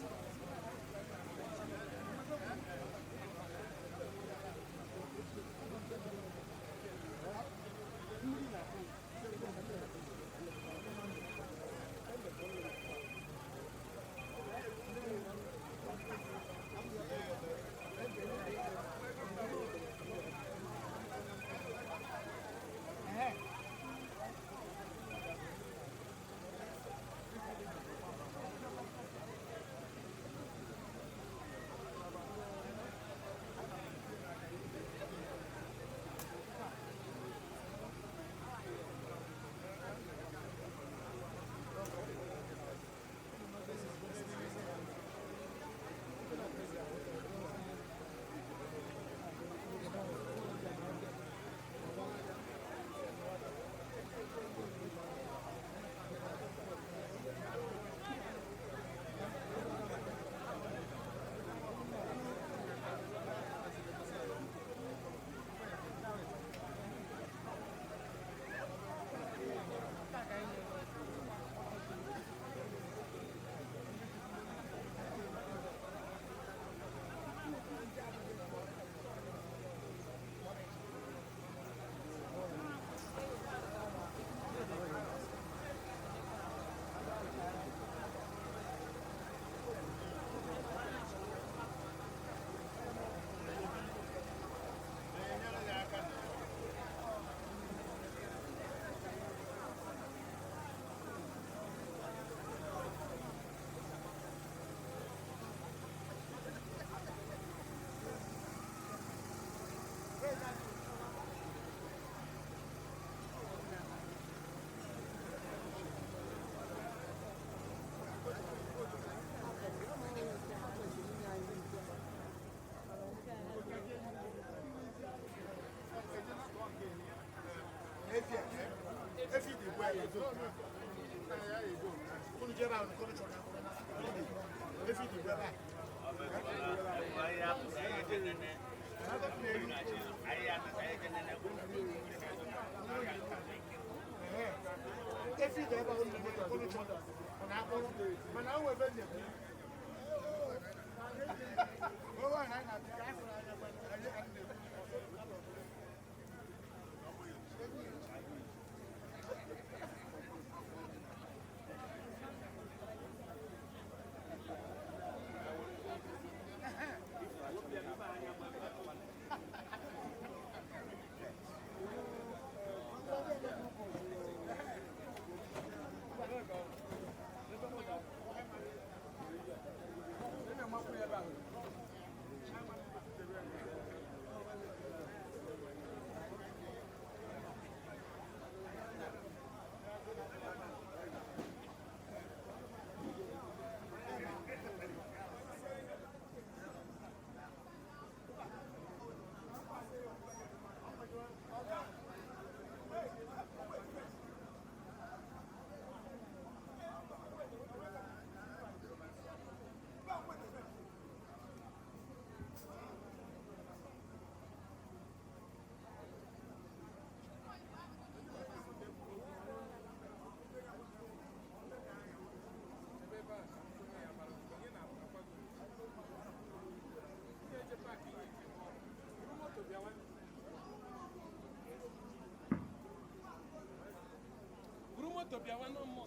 Buru moto bịawa na mmụọ.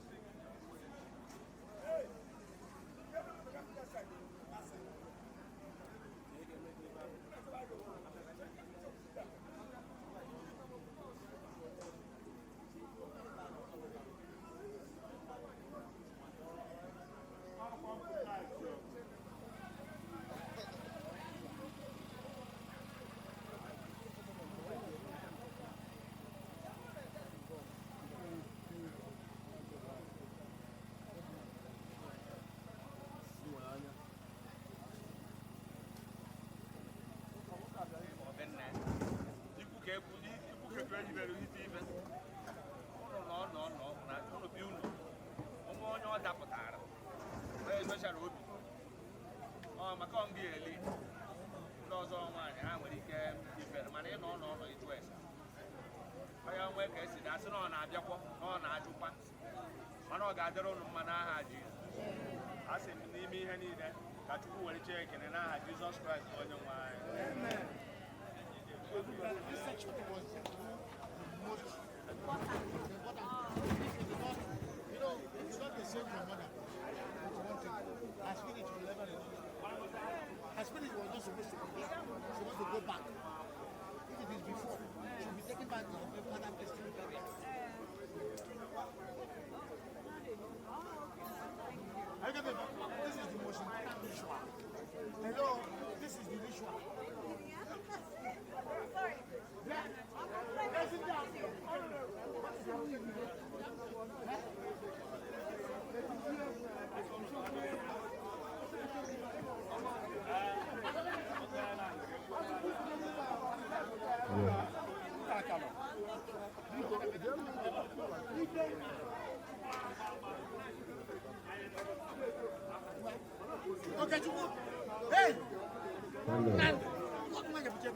Onye ọ dapụtara onye mechara obi ọ maka ọ nga eli ndị ọzọ nwaanyị ha nwere ike ifere mana ịnọ ọnọ ọnọ ịjụ ese onye nwee ka esi na asị na ọ na-abịakwa na ọ na-ajụkwa mana ọ ga-adịrị ụnụ mma n'aha Jizọs. A sị m n'ime ihe niile ka Chukwu were chee ekele n'aha Jizọs Kraịst bụ onye nwe anyị. This section was the most important. If you do not, it's not the same your mother with one thing. Her spirit will never release. Her spirit was not supposed to be there. Supposed to go back. If it is before, she'll be taken back to her father place to be buried. Are you getting it? This is the most important ritual. Hello, this is the ritual. Okay, Chukwu. Hey! Nandi, what man you put your